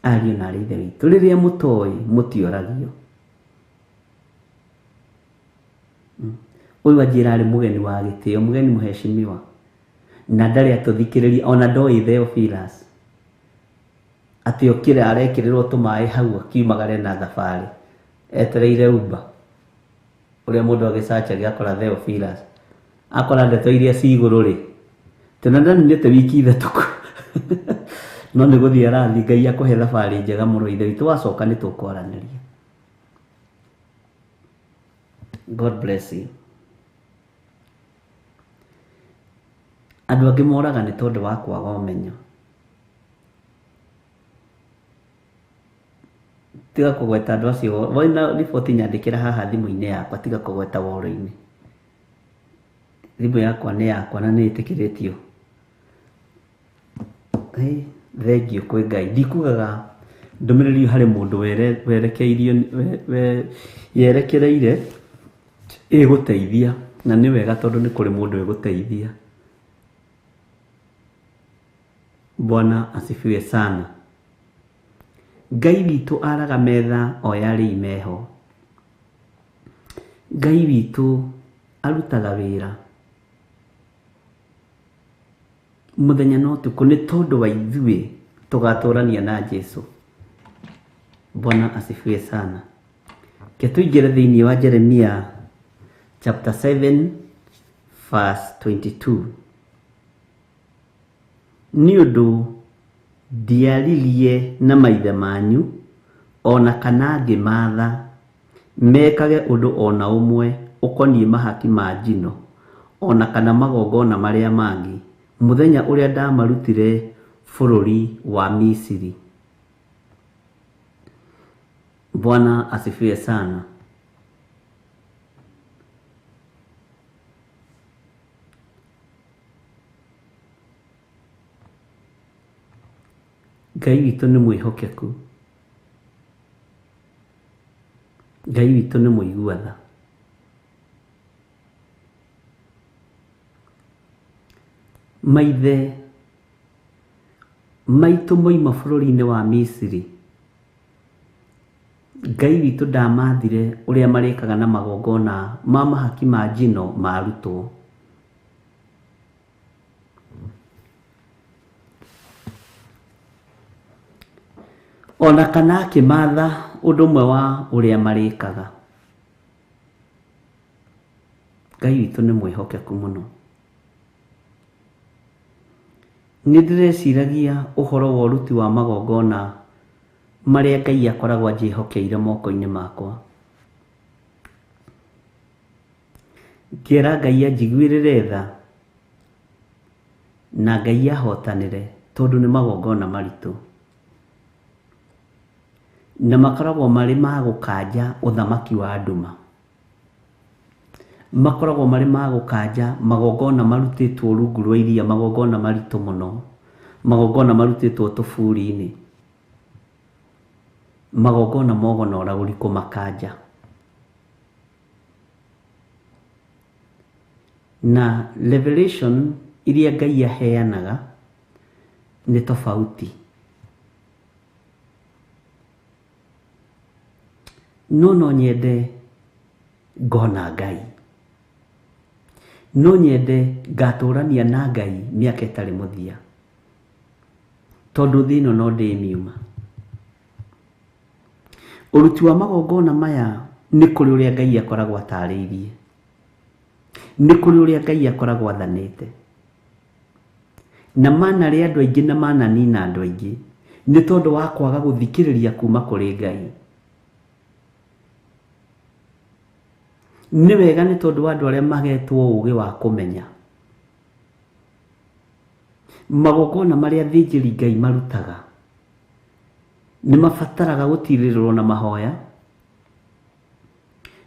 ariũ na arĩ ithe witũ. Rĩrĩa mũtoĩ mũtioragio. Ũyũ anjĩra arĩ mũgeni wa gĩtĩo, mũgeni mũheshimiwa, na ndarĩ atũthikĩrĩria ona ndoĩ Theophilus atĩ okire arekĩrĩrwo tũmaĩ hau akiumagare na thabarĩ etereire Uber ũrĩa mũndũ agĩcacagia akora Theophilus akora ndeto iria ci igũrũ rĩ, tena ndaninĩte wiki ithatũ no nĩ gũthiĩ arathiĩ. Ngai akũhe thabarĩ njega mũno ithe witũ, wacoka nĩ tũkwaranĩria. God bless you. Andũ angĩ moraga nĩ tondũ wa kwaga ũmenyo. Tiga kũgweta andũ acio, wona riboti nyandĩkĩra haha thimũ-inĩ yakwa, tiga kũgweta woro-inĩ. Thimũ yakwa nĩ yakwa na nĩ ĩtĩkĩrĩtio. Thengiũ kwĩ Ngai. Ndikugaga ndũmĩrĩri harĩ mũndũ werekeirio yerekereire ĩgũteithia, na nĩ wega tondũ nĩ kũrĩ mũndũ ĩgũteithia. Bwana asifiwe sana. Ngai witũ araga metha o yarĩ imeho. Ngai witũ arutaga wĩra mũthenya na ũtukũ nĩ tondũ wa ithuĩ tũgatũrania na Jesu. Bwana asifiwe sana. Ke tũingĩre thĩinĩ wa Jeremia chapter 7 verse 22. Nĩ ũndũ ndiaririe na maithe manyu ona kana ngĩmaatha mekage ũndũ ona ũmwe ũkoniĩ mahaki ma njino ona kana magongona marĩa mangĩ mũthenya ũrĩa ndamarutire bũrũri wa Misiri. Bwana asifiwe sana. Ngai witũ nĩ mwĩhokeku. Ngai witũ nĩ mũigua tha. Maithe maitũ moima bũrũri-inĩ wa Misiri, Ngai witũ ndamathire ũrĩa marĩkaga na magongona ma mahaki ma njino marutwo. Ona kana akĩmatha ũndũ ũmwe wa ũrĩa marĩkaga. Ngai witũ nĩ mwĩhokeku mũno. Nĩ ndĩreciragia ũhoro wa ũruti wa magongona marĩa Ngai akoragwo anjĩhokeire moko-inĩ makwa. Ngera Ngai anjiguĩrĩre tha na Ngai ahotanĩre tondũ nĩ magongona maritũ. Na makoragwo marĩ ma gũkanja ũthamaki wa nduma. Makoragwo marĩ ma gũkanja magongona marutĩtwo rungu rwa iria, magongona maritũ mũno, magongona marutĩtwo tũburi-inĩ, magongona ma ũgo na ũragũri kũmakanja. Na revelation iria Ngai aheanaga nĩ tofauti. No no nyende ngona Ngai. No nyende ngatũrania na Ngai mĩaka ĩtarĩ mũthia. Tondũ thĩ ĩno no ndĩmiuma. Ũruti wa magongona maya nĩ kũrĩ ũrĩa Ngai akoragwo atarĩirie. Nĩ kũrĩ ũrĩa Ngai akoragwo athanĩte. Na manarĩa andũ aingĩ na mananina andũ aingĩ nĩ tondũ wa kwaga gũthikĩrĩria kuma kũrĩ Ngai. Nĩ wega nĩ tondũ wa andũ arĩa mahetwo ũgĩ wa kũmenya. Magongona marĩa athĩnjĩri Ngai marutaga nĩ mabataraga gũtirĩrĩrwo na mahoya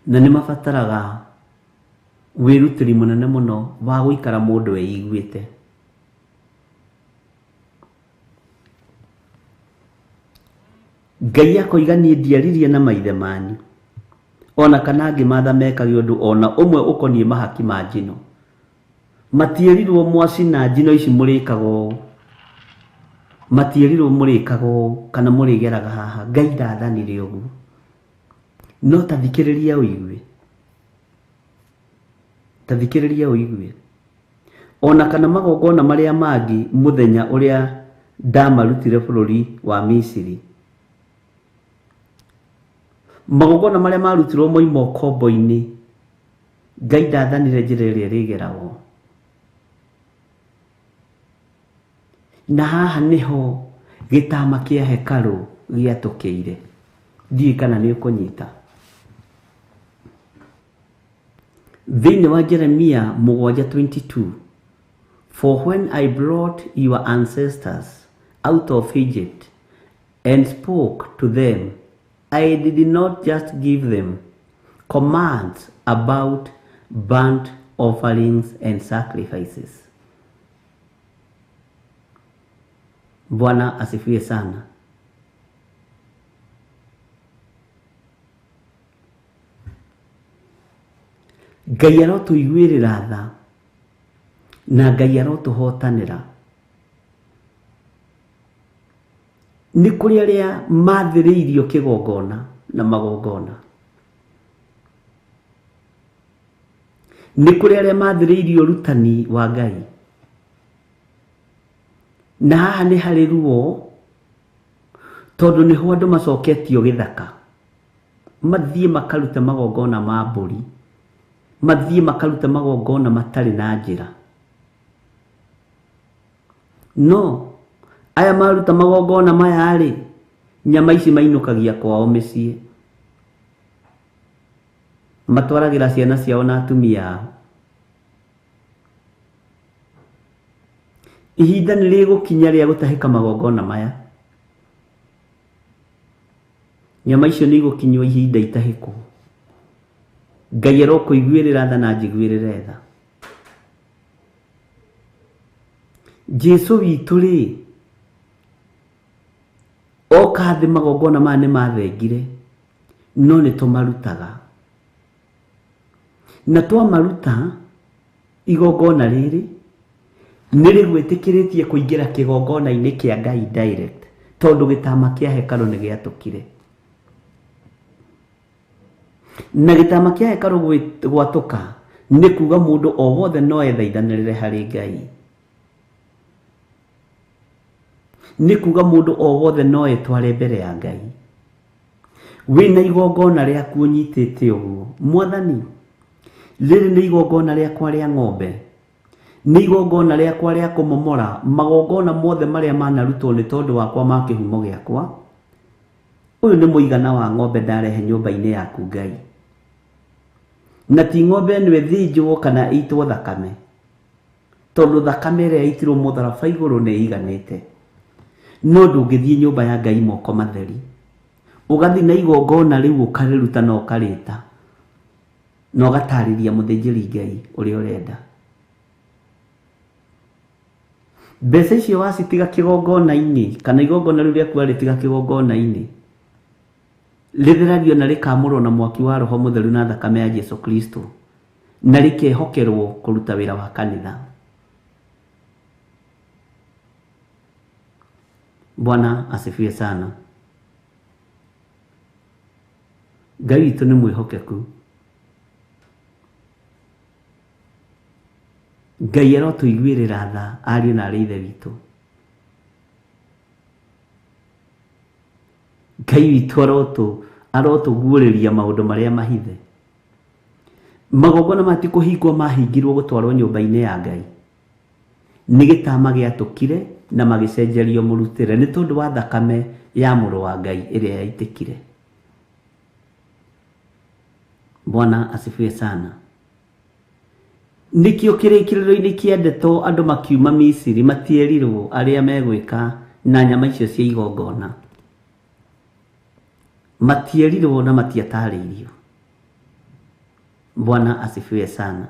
na nĩ mabataraga wĩrutĩri mũnene mũno wa gũikara mũndũ eiguĩte. Ngai akoiga niĩ ndiaririe na maithe manyu ona kana ngĩmatha mekage ũndũ ona ũmwe ũkoniĩ mahaki ma njino. Matierirwo mwacina njino ici mũrĩkaga ũũ, matierirwo mũrĩkaga ũũ kana mũrĩgeraga haha. Ngai ndathanire ũguo. No ta thikĩrĩria ũigue, ta thikĩrĩria ũigue. Ona kana magongona marĩa mangĩ mũthenya ũrĩa ndamarutire bũrũri wa Misiri. Magongona marĩa marutirwo moima ũkombo-inĩ, Ngai ndathanire njĩra ĩrĩa ĩrĩgeragwo. Na haha nĩho gĩtama kĩa hekarũ gĩatũkĩire. Ndiũĩ kana nĩ ũkũnyita. Thĩinĩ wa Jeremia 7:22, For when I brought your ancestors out of Egypt and spoke to them, I did not just give them commands about burnt offerings and sacrifices. Bwana asifiwe sana. Ngai arotũiguĩrĩra tha na Ngai arotũhotanĩra. Nĩ kũrĩ arĩa mathĩrĩirio kĩgongona na magongona. Nĩ kũrĩ arĩa mathĩrĩirio ũrutani wa Ngai. Na haha nĩ harĩ ruo tondũ nĩho andũ macoketio gĩthaka. Mathiĩ makarute magongona ma mbũri, mathiĩ makarute magongona matarĩ na njĩra. No aya maruta magongona maya rĩ, nyama ici mainũkagia kwao mĩciĩ, matwaragĩra ciana ciao na atumia ao. Ihinda nĩ rĩgũkinya rĩa gũtahĩka magongona maya. Nyama icio nĩ igũkinywo ihinda itahĩkwo. Ngai arokũiguĩrĩra tha na anjiguĩrĩre tha. Jesu witũ rĩ, oka thĩ magongona maya nĩ mathengire, no nĩ tũmarutaga. Na twamaruta igongona rĩrĩ nĩ rĩgwĩtĩkĩrĩtie kũingĩra kĩgongona-inĩ kĩa Ngai direct, tondũ gĩtama kĩa hekarũ nĩ gĩatũkire. Na gĩtama kĩa hekarũ gwatũka nĩ kuga mũndũ o wothe no ethaithanĩrĩre harĩ Ngai. Nĩ kuga mũndũ o wothe no etware mbere ya Ngai. Wĩna igongona rĩaku ũnyitĩte ũguo, Mwathani, rĩrĩ nĩ igongona rĩakwa rĩa ng'ombe, Nĩ igongona rĩakwa rĩa kũmomora magongona mothe marĩa manarutwo nĩ tondũ wakwa ma kĩhumo gĩakwa. Ũyũ nĩ mũigana wa ng'ombe ndarehe nyũmba-inĩ yaku Ngai. Na ti ng'ombe ĩno ĩthĩnjwo kana ĩitwo thakame, tondũ thakame ĩrĩa yaitirwo mũtharaba igũrũ nĩ ĩiganĩte. No ndũngĩthiĩ nyũmba ya Ngai moko matheri, ũgathiĩ na igongona rĩu ũkarĩruta na ũkarĩta na ũgatarĩria mũthĩnjĩri Ngai ũrĩa ũrenda. Mbeca icio wacitiga kĩgongona-inĩ, kana igongona rĩu rĩaku warĩtiga kĩgongona-inĩ, rĩtheragio na rĩkamũrwo na mwaki wa Roho Mũtheru na thakame ya Jesu Kristo, na rĩkehokerwo kũruta wĩra wa kanitha. Bwana asifiwe sana. Ngai witũ nĩ mwĩhokeku. Ngai arotũiguĩrĩra tha ariũ na arĩ ithe witũ. Ngai witũ arotũguũrĩria maũndũ marĩa mahithe. Magongona maya ti kũhingwo mahingirwo gũtwarwo nyũmba-inĩ ya Ngai. Nĩ gĩtama gĩatũkire na magĩcenjerio mũrutĩre nĩ tondũ wa thakame ya mũrũ wa Ngai ĩrĩa yaitĩkire. Bwana asifiwe sana. Nĩkĩo kĩrĩkĩrĩro-inĩ kĩa ndeto andũ makiuma Misiri matierirwo arĩa megwĩka na nyama icio cia igongona. Matierirwo na matiatarĩirio. Bwana asifiwe sana.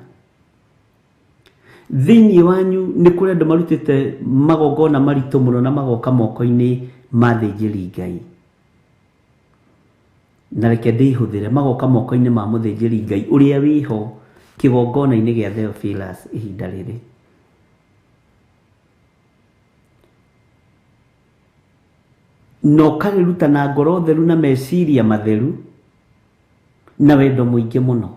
Thĩinĩ wanyu nĩ kũrĩ andũ marutĩte magongona maritũ mũno na magoka moko-inĩ ma thĩnjĩri Ngai. Na reke ndĩihũthĩre magoka moko-inĩ ma mũthĩnjĩri Ngai ũrĩa wĩho kĩgongona-inĩ gĩa Theophilus ihinda rĩrĩ. Na ũkarĩruta na ngoro theru na meciria matheru na wendo mũingĩ mũno.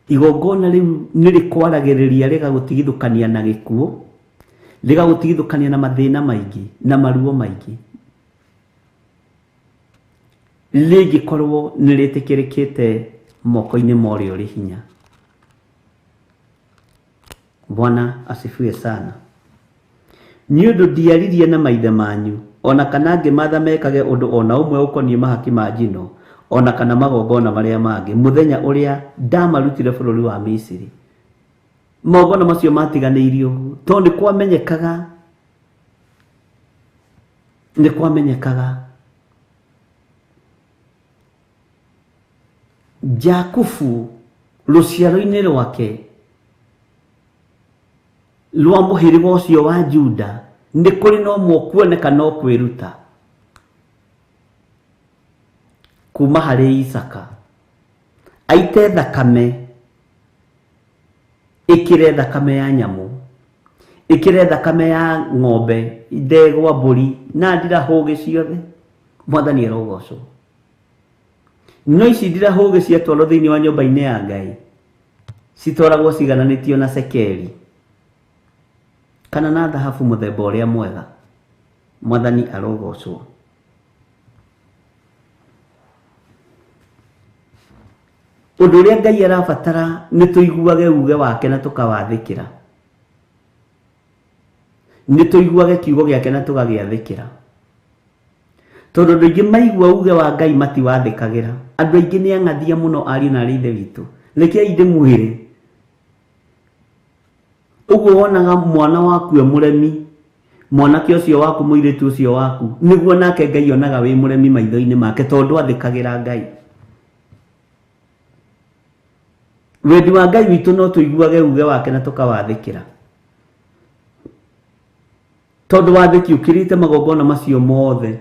Igongona rĩu nĩ rĩkwaragĩrĩria rĩgagũtigithũkania na gĩkuũ, rĩgagũtigithũkania na mathĩna maingĩ na maruo maingĩ. Rĩngĩkorwo nĩ rĩtĩkĩrĩkĩte moko-inĩ ma ũrĩa ũrĩ hinya. Bwana asifiwe sana. Nĩ ũndũ ndiaririe na maithe manyu, ona kana ngĩmaatha mekage ũndũ ona ũmwe ũkoniĩ mahaki ma njino, ona kana magongona marĩa mangĩ, mũthenya ũrĩa ndamarutire bũrũri wa Misiri. Magongona macio matiganĩirio ũguo, tondũ nĩ kwamenyekaga Jakubu rũciaro-inĩ rwake rwa mũhĩrĩga ũcio wa Juda nĩ kũrĩ na ũmwe ũkuoneka no kwĩruta kuma harĩ Isaka, aite thakame, ĩkĩre thakame ya nyamũ, ĩkĩre thakame ya ng'ombe, ndegwa, mbũri na ndirahũgĩ ciothe. Mwathani arogocwo. No ici ndirahũgĩ ciatwarwo thĩinĩ wa nyũmba-inĩ ya Ngai citwaragwo cigananĩtio na cekeri kana na thahabu mũthemba ũrĩa mwega. Mwathani arogocwo. Ũndũ ũrĩa Ngai arabatara nĩ tũiguage uge wake na tũkawathĩkĩra. Nĩ tũiguage kiugo gĩake na tũgagĩathĩkĩra. Tondũ andũ aingĩ maigua uge wa Ngai matiwathĩkagĩra. Andũ aingĩ nĩ ang'athia mũno ariũ na arĩ ithe witũ. Rekei ndĩmwĩre. Ũguo wonaga mwana waku e mũremi, mwanake ũcio waku, mũirĩtu ũcio waku, nĩguo nake Ngai onaga wĩ mũremi maitho-inĩ make tondũ athĩkagĩra Ngai. Wendi wa Ngai witũ no tũiguage uge wake na tũkawathĩkĩra. Tondũ wathĩki ũkĩrĩte magongona macio mothe.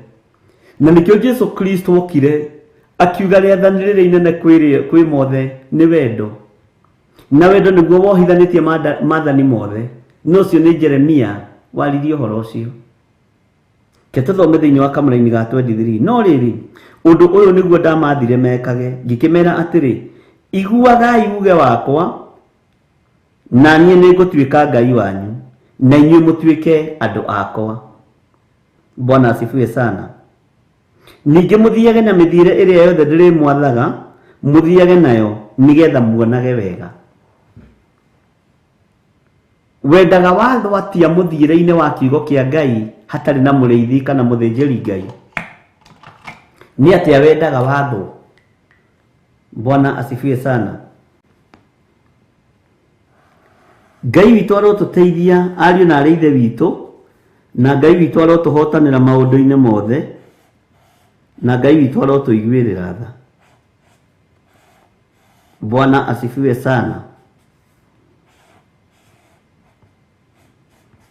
Na nĩkĩo Jesu Kristo okire akiuga rĩathani rĩrĩa inene kwĩ mothe nĩ wendo. Na wendo nĩguo wohithanĩtie maathani mothe. No ũcio nĩ Jeremia waririe ũhoro ũcio. Ke tũthome thĩinĩ wa kamũraini ga 23. No rĩrĩ, ũndũ ũyũ nĩguo ndamathire mekage, ngĩkĩmera atĩrĩ, iguagai uge wakwa, na niĩ nĩngũtuĩka Ngai wanyu, na inyuĩ mũtuĩke andũ akwa. Bwana asifiwe sana. Ningĩ mũthiage na mĩthiĩre ĩrĩa yothe ndĩrĩmwathaga, mũthiage nayo nĩgetha muonage wega. Wendaga watho atia mũthiĩre-inĩ wa kiugo kĩa Ngai hatarĩ na mũrĩithi kana mũthĩnjĩri Ngai? Nĩ atĩa wendaga watho? Bwana asifiwe sana. Ngai witũ arotũteithia ariũ na arĩ ithe witũ, na Ngai witũ arotũhotanĩra maũndũ-inĩ mothe, na Ngai witũ arotũiguĩrĩra tha. Bwana asifiwe sana.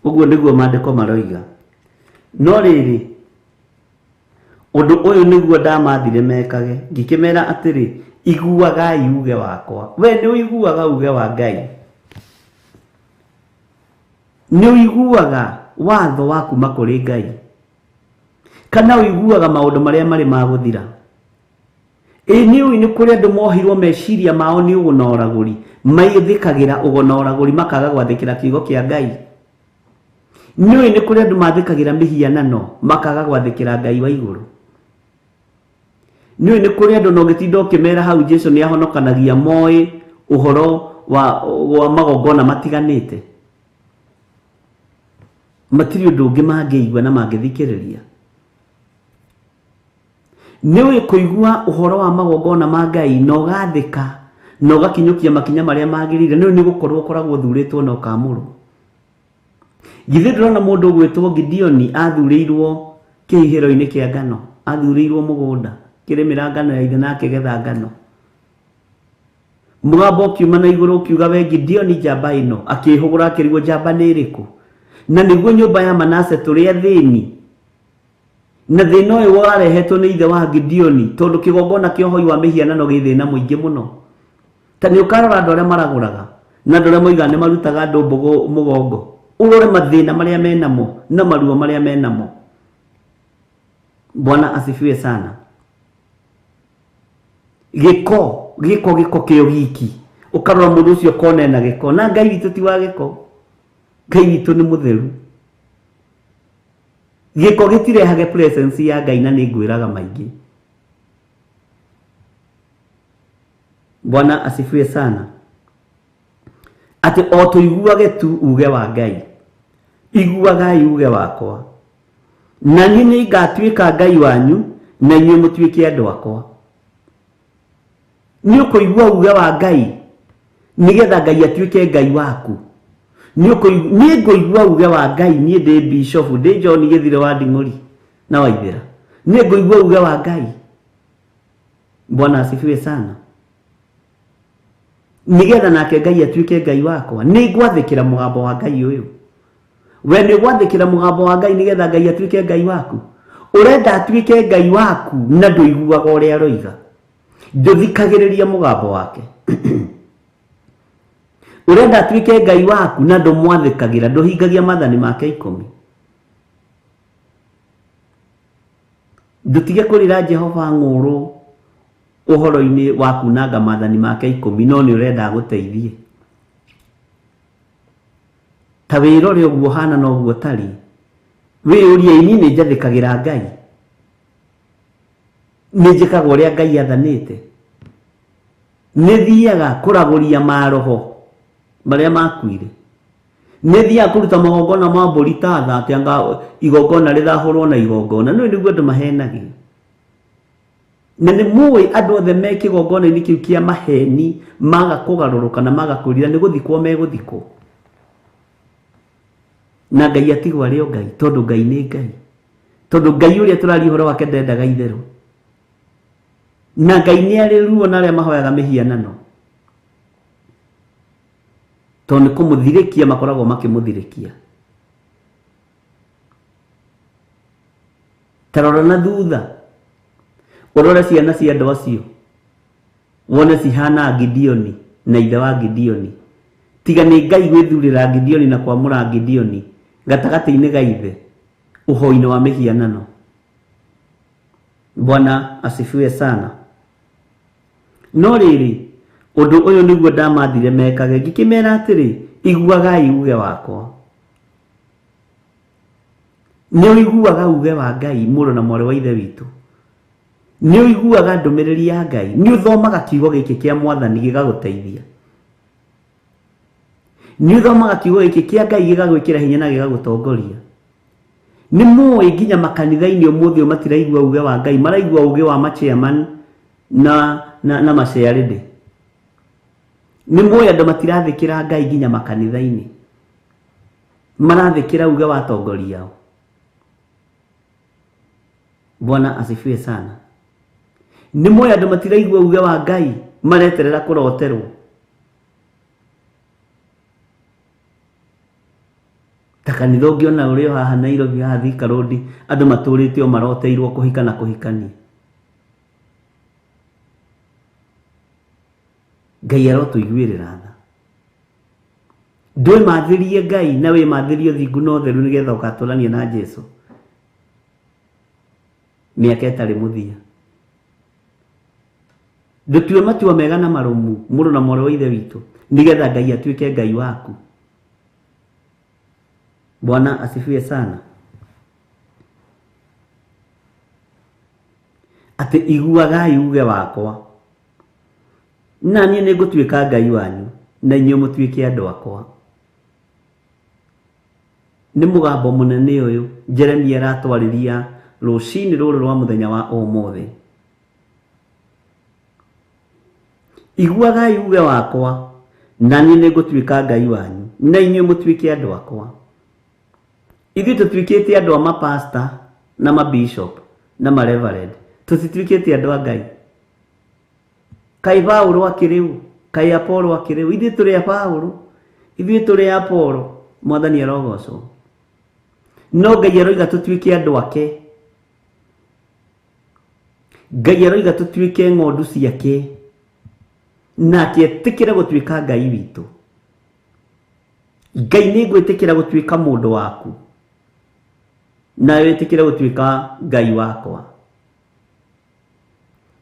Ũguo nĩguo maandĩko maroiga. No rĩrĩ, ũndũ ũyũ nĩguo ndamathire mekage, ngĩkĩmera atĩrĩ, iguagai uge wakwa. We nĩ ũiguaga uge wa Ngai? Nĩ ũiguaga watho wa kuma kũrĩ Ngai? Kana ũiguaga maũndũ marĩa marĩ ma gũthira? Ĩ nĩ ũĩ nĩ kũrĩ andũ mohirwo meciria mao nĩ ũgo na ũragũri, maithĩkagĩra ũgo na ũragũri makaga gwathĩkĩra kiugo kĩa Ngai. Nĩ ũĩ nĩ kũrĩ andũ mathĩkagĩra mĩhianano makaga gwathĩkĩra Ngai wa igũrũ. Nĩ ũĩ nĩ kũrĩ andũ na ũngĩtinda ũkĩmera hau Jesu nĩ ahonokanagia moĩ ũhoro wa magongona matiganĩte. Matirĩ ũndũ ũngĩ mangĩigua na mangĩthikĩrĩria. Nĩ ũĩ kũigua ũhoro wa magongona ma Ngai na ũgathĩka na ũgakinyũkia makinya marĩa magĩrĩire, nĩ ũĩ nĩ gũkorwo ũkoragwo ũthurĩtwo na ũkamũrwo. Githĩ ndũrona mũndũ ũgwĩtwo Gideoni athurĩirwo kĩhihĩro-inĩ kĩa ngano, athurĩirwo mũgũnda, kĩrĩmĩra ngano ya ithe na akĩgetha ngano. Mũgambo ũkiuma na igũrũ ũkiuga, we Gideoni njamba ĩno, akĩhũgũra akĩrigwo njamba nĩ ĩrĩkũ. Na nĩguo nyũmba ya Manase tũrĩ athĩni. Na thĩna ũyũ warehetwo nĩ ithe wa Gideoni, tondũ kĩgongona kĩa ũhoi wa mĩhianano gĩ thĩna mũingĩ mũno. Ta nĩ ũkarora andũ arĩa maragũraga na andũ arĩa moigaga nĩ marutaga andũ mbũgũ mũgongo, ũrore mathĩna marĩa menamo na maruo marĩa menamo. Bwana asifiwe sana. Gĩko, gĩko, gĩko kĩo giki. Ũkarora mũndũ ũcio ũkona ena gĩko. Na Ngai witũ ti wa gĩko. Ngai witũ nĩ mũtheru. Gĩko gĩtirehage presence ya Ngai na nĩ ngwĩraga maingĩ. Bwana asifiwe sana. Atĩ o tũiguage tu uge wa Ngai. Iguagai uge wakwa. Na niĩ nĩ ngatuĩka Ngai wanyu na inyuĩ mũtuĩke andũ akwa. Nĩ ũkũigua uge wa Ngai nĩgetha Ngai atuĩke Ngai waku. Nĩ ngũigua uge wa Ngai, niĩ ndĩ bishop, ndĩ John Gĩthire wa Nding'ũri na Waithĩra. Nĩ ngũigua uge wa Ngai. Bwana asifiwe sana. Nĩgetha nake Ngai atuĩke Ngai wakwa. Nĩ ngwathĩkĩra mũgambo wa Ngai ũyũ. We nĩ ũgwathĩkĩra mũgambo wa Ngai nĩgetha Ngai atuĩke Ngai waku. Ũrenda atuĩke Ngai waku na ndũiguaga ũrĩa aroiga. Ndũthikagĩrĩria mũgambo wake. Ũrenda atuĩke Ngai waku na ndũmwathĩkagĩra, ndũhingagia maathani make 10. Ndũtige kũrĩra Jehova ng'ũrũ ũhoro-inĩ wa kunanga maathani make 10, no nĩ ũrenda agũteithie. Ta wĩrore ũguo ũhana na ũguo ũtariĩ. Wĩyũrie, niĩ nĩ njathĩkagĩra Ngai? Nĩ njĩkaga ũrĩa Ngai athanĩte? Nĩ thiaga kũragũria maroho marĩa makuire? Nĩ thiaga kũruta magongona ma mbũri ta tha, atĩ anga igongona rĩthahũrwo na igongona? Nĩ nĩguo andũ mahenagio. Na nĩ mũĩ andũ othe me kĩgongona-inĩ kĩu kĩa maheni maga kũgarũrũka na maga kwĩrira nĩ gũthikwo megũthikwo. Na Ngai atigwo arĩ o Ngai, tondũ Ngai nĩ Ngai. Tondũ Ngai ũrĩa tũraria ũhoro wake ndendaga itherũ. Na Ngai nĩ arĩ ruo na arĩa mahoyaga mĩhianano. Tondũ nĩ kũmũthirĩkia makoragwo makĩmũthirĩkia. Ta rora na thutha, ũrore ciana cia andũ acio, wone cihana Gideoni na ithe wa Gideoni. Tiga nĩ Ngai gwĩthurĩra Gideoni na kwamũra Gideoni gatagatĩ-inĩ ga ithe ũhoi-inĩ wa mĩhianano. Bwana asifiwe sana. No rĩrĩ, ũndũ ũyũ nĩguo ndamathire mekage, ngĩkĩmera atĩrĩ, iguagai uge wakwa. Nĩ ũiguaga uge wa Ngai, mũrũ na mwarĩ wa ithe witũ? Nĩ ũiguaga ndũmĩrĩri ya Ngai? Nĩ ũthomaga kiugo gĩkĩ kĩa Mwathani gĩgagũteithia? Nĩ ũthomaga kiugo gĩkĩ kĩa Ngai gĩgagwĩkĩra hinya na gĩgagũtongoria. Nĩ mũĩ nginya makanitha-inĩ ũmũthĩ ũyũ matiraigua uge wa Ngai, maraigua uge wa machairman na maciarĩndĩ. Nĩ mũĩ andũ matirathĩkĩra Ngai nginya makanitha-inĩ, marathĩkĩra uge wa atongoria ao. Bwana asifiwe sana. Nĩ mũĩ andũ matiraigua uge wa Ngai, mareterera kũroterwo. Ta kanitha ũngĩona ũrĩ o haha Nairobi, haha Thika Road, andũ matũrĩte o maroteirwo kũhika na kũhikania. Ngai arotũiguĩrĩra tha. Ndwĩmathĩrie Ngai na wĩmathĩrie ũthingu na ũtheru nĩgetha ũgatũrania na Jesũ mĩaka ĩtarĩ mũthia. Ndũtue matua mega na marũmu, mũrũ na mwarĩ wa Ithe witũ, nĩgetha Ngai atuĩke Ngai waku. Bwana asifiwe sana. Atĩ iguagai uge wakwa, na niĩ nĩngũtuĩka Ngai wanyu, na inyuĩ mũtuĩke andũ akwa. Nĩ mũgambo mũnene ũyũ Jeremia aratwarĩria rũcinĩ rũrũ rwa mũthenya wa ũmũthĩ. Iguagai uge wakwa, na niĩ nĩngũtuĩka Ngai wanyu, na inyuĩ mũtuĩke andũ akwa. Ithuĩ tũtuĩkĩte andũ a mapasta na mabishop na mareverend, tũtituĩkĩte andũ a Ngai. Kaĩ Paũlũ akĩrĩ ũ? Kaĩ Apollo akĩrĩ ũ? Ithuĩ tũrĩ a Paũlũ, ithuĩ tũrĩ a Apollo. Mwathani arogocwo. No Ngai aroiga tũtuĩke andũ ake. Ngai aroiga tũtuĩke ng'ondu ciake, nake etĩkĩre gũtuĩka Ngai witũ. Ngai nĩ ngwĩtĩkĩra gũtuĩka mũndũ waku, nawe wĩtĩkĩre gũtuĩka Ngai wakwa.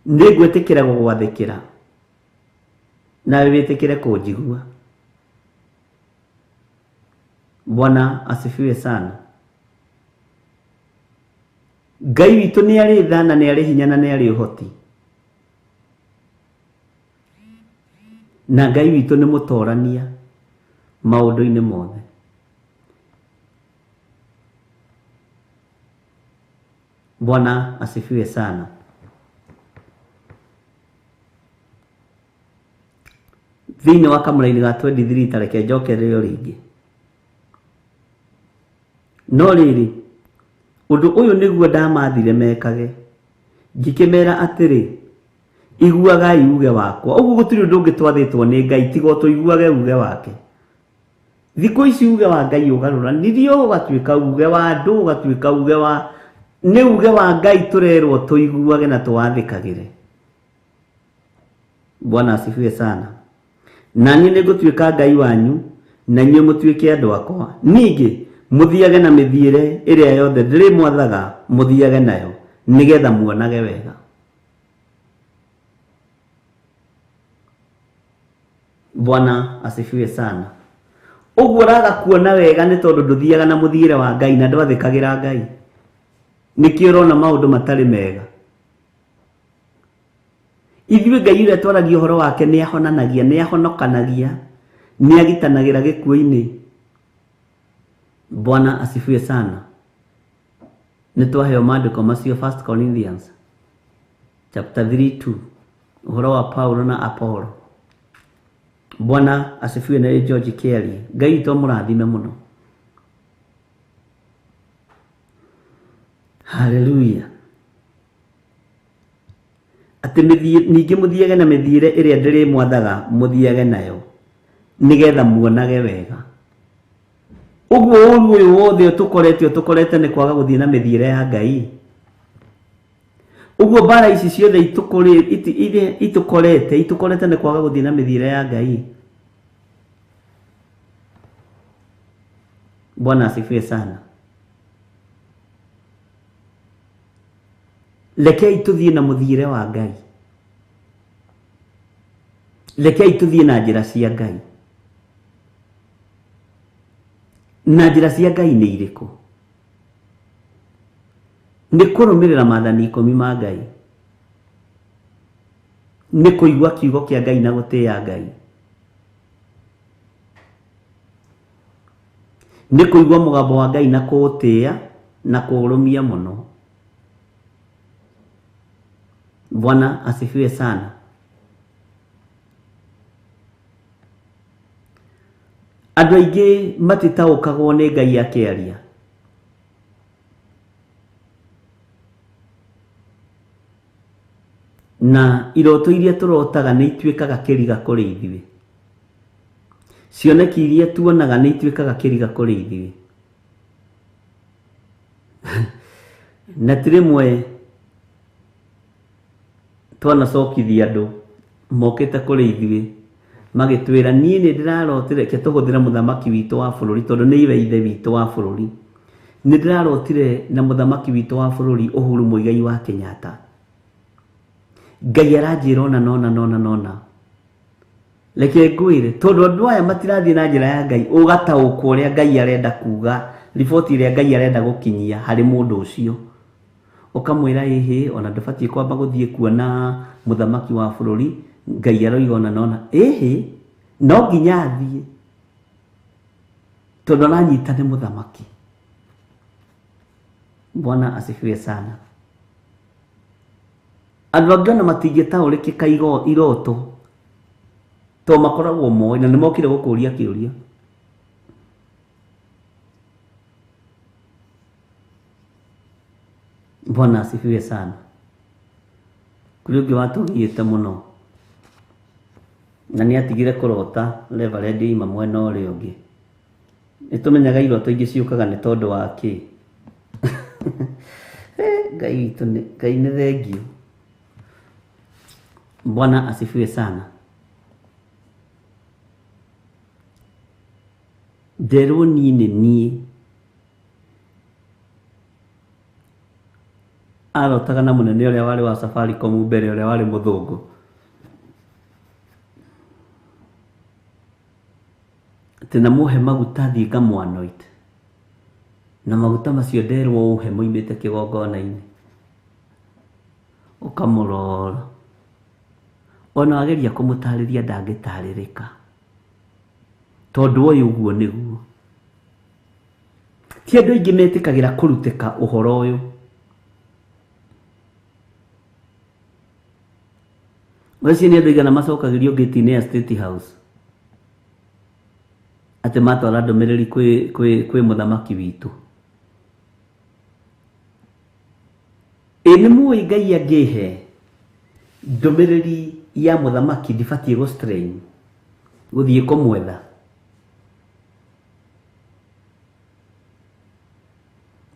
Nĩ ngwĩtĩkĩra gũgwathĩkĩra, nawe wĩtĩkĩre kũnjigua. Bwana asifiwe sana. Ngai witũ nĩ arĩ tha na nĩ arĩ hinya na nĩ arĩ ũhoti, na Ngai witũ nĩ mũtorania maũndũ-inĩ mothe. Bwana asifiwe sana. Thĩinĩ wa kamũraini ga 23 ta reke njokerere o rĩngĩ. No rĩrĩ, ũndũ ũyũ nĩguo ndamathire mekage, ngĩkĩmera atĩrĩ, iguagai uge wakwa. Ũguo gũtirĩ ũndũ ũngĩ twathĩtwo nĩ Ngai tiga o tũiguage uge wake. Thikũ ici uge wa Ngai ũgarũranirio ũgatuĩka uge wa andũ, ũgatuĩka uge wa, nĩ uge wa Ngai tũrerwo tũiguage na tũwathĩkagĩre. Bwana asifiwe sana. Na niĩ nĩngũtuĩka Ngai wanyu, na inyuĩ mũtuĩke andũ akwa. Ningĩ mũthiage na mĩthiĩre ĩrĩa yothe ndĩrĩmwathaga mũthiage nayo, nĩgetha muonage wega. Bwana asifiwe sana. Ũguo ũraga kuona wega nĩ tondũ ndũthiaga na mũthiĩre wa Ngai na ndwathĩkagĩra Ngai. Nĩkĩo ũrona maũndũ matarĩ mega. Ithuĩ Ngai ũrĩa twaragia ũhoro wake nĩ ahonanagia, nĩ ahonokanagia, nĩ agitanagĩra gĩkuũ-inĩ. Bwana asifiwe sana. Nĩ twaheo maandĩko macio 1 Corinthians chapter 3:2, ũhoro wa Paulo na Apollo. Bwana asifiwe. Na George Kelly. Ngai witũ amũrathime mũno. Hallelujah. Atĩ ningĩ mũthiage na mĩthiĩre ĩrĩa ndĩrĩmwathaga mũthiage nayo, nĩgetha muonage wega. Ũguo ũru ũyũ wothe ũtũkorete ũtũkorete nĩ kwaga gũthiĩ na mĩthiĩre ya Ngai. Ũguo mbara ici ciothe itũkorete itũkorete nĩ kwaga gũthiĩ na mĩthiĩre ya Ngai. Bwana asifiwe sana. Rekei tũthiĩ na mũthiĩre wa Ngai. Rekei tũthiĩ na njĩra cia Ngai. Na njĩra cia Ngai nĩ irĩkũ? Nĩ kũrũmĩrĩra maathani 10 ma Ngai. Nĩ kũigua kiugo kĩa Ngai na gũtĩĩa Ngai. Nĩ kũigua mũgambo wa Ngai na kũũtĩĩa na kũũrũmia mũno. Bwana asifiwe sana. Andũ aingĩ matitaũkagwo nĩ Ngai akĩaria. Na iroto iria tũrotaga nĩ ituĩkaga kĩriga kũrĩ ithuĩ. Cioneki iria tuonaga nĩ ituĩkaga kĩriga kũrĩ ithuĩ. Na ti rĩmwe twanacokithia andũ mokĩte kũrĩ ithuĩ magĩtwĩra niĩ nĩ ndĩrarotire, reke tũhũthĩre mũthamaki witũ wa bũrũri tondũ nĩ iwe ithe witũ wa bũrũri. Nĩ ndĩrarotire na mũthamaki witũ wa bũrũri Uhuru Muigai wa Kenyatta. Ngai aranjĩra ona nona nona nona. Reke ngwĩre tondũ andũ aya matirathiĩ na njĩra ya Ngai, ũgataũkwo ũrĩa Ngai arenda kuga, riboti ĩrĩa Ngai arenda gũkinyia harĩ mũndũ ũcio. Ũkamwĩra ĩhĩ ona ndũbatiĩ kwamba gũthiĩ kuona mũthamaki wa bũrũri, Ngai aroiga ona nona ĩhĩ no nginya athiĩ tondũ aranyita nĩ mũthamaki. Bwana asifiwe sana. Andũ angĩ ona matingĩtaũrĩkĩka iroto to makoragwo moĩ na nĩmokire gũkũria kĩũria. Bwana asifiwe sana. Kũrĩ ũngĩ watũgiĩte mũno na nĩ atigire kũrota Reverend ima mwena ũrĩa ũngĩ. Nĩ tũmenyaga iroto ingĩ ciũkaga nĩ tondũ wa kĩ? Ngai witũ nĩ Ngai nĩ thengiũ. Bwana asifiwe sana. Nderwo niĩ nĩ niĩ arotaga na mũnene ũrĩa warĩ wa Safaricom mbere ũrĩa warĩ mũthũngũ. Atĩ namũhe maguta thiĩ ngamũanoint. Na maguta macio nderwo ũhe moimĩte kĩgongona-inĩ. Ũkamũrora. Ona wageria kũmũtarĩria ndangĩtarĩrĩka. Tondũ ũyũ ũguo nĩguo. Ti andũ aingĩ metĩkagĩra kũrutĩka ũhoro ũyũ. Acio nĩ andũ aigana macokagĩrio ngĩti-inĩ ya State House atĩ matwara ndũmĩrĩri kwĩ mũthamaki witũ. Ĩ nĩ mũĩ Ngai angĩhe ndũmĩrĩri ya mũthamaki ndibatiĩ gũ strain gũthiĩ kũmwetha.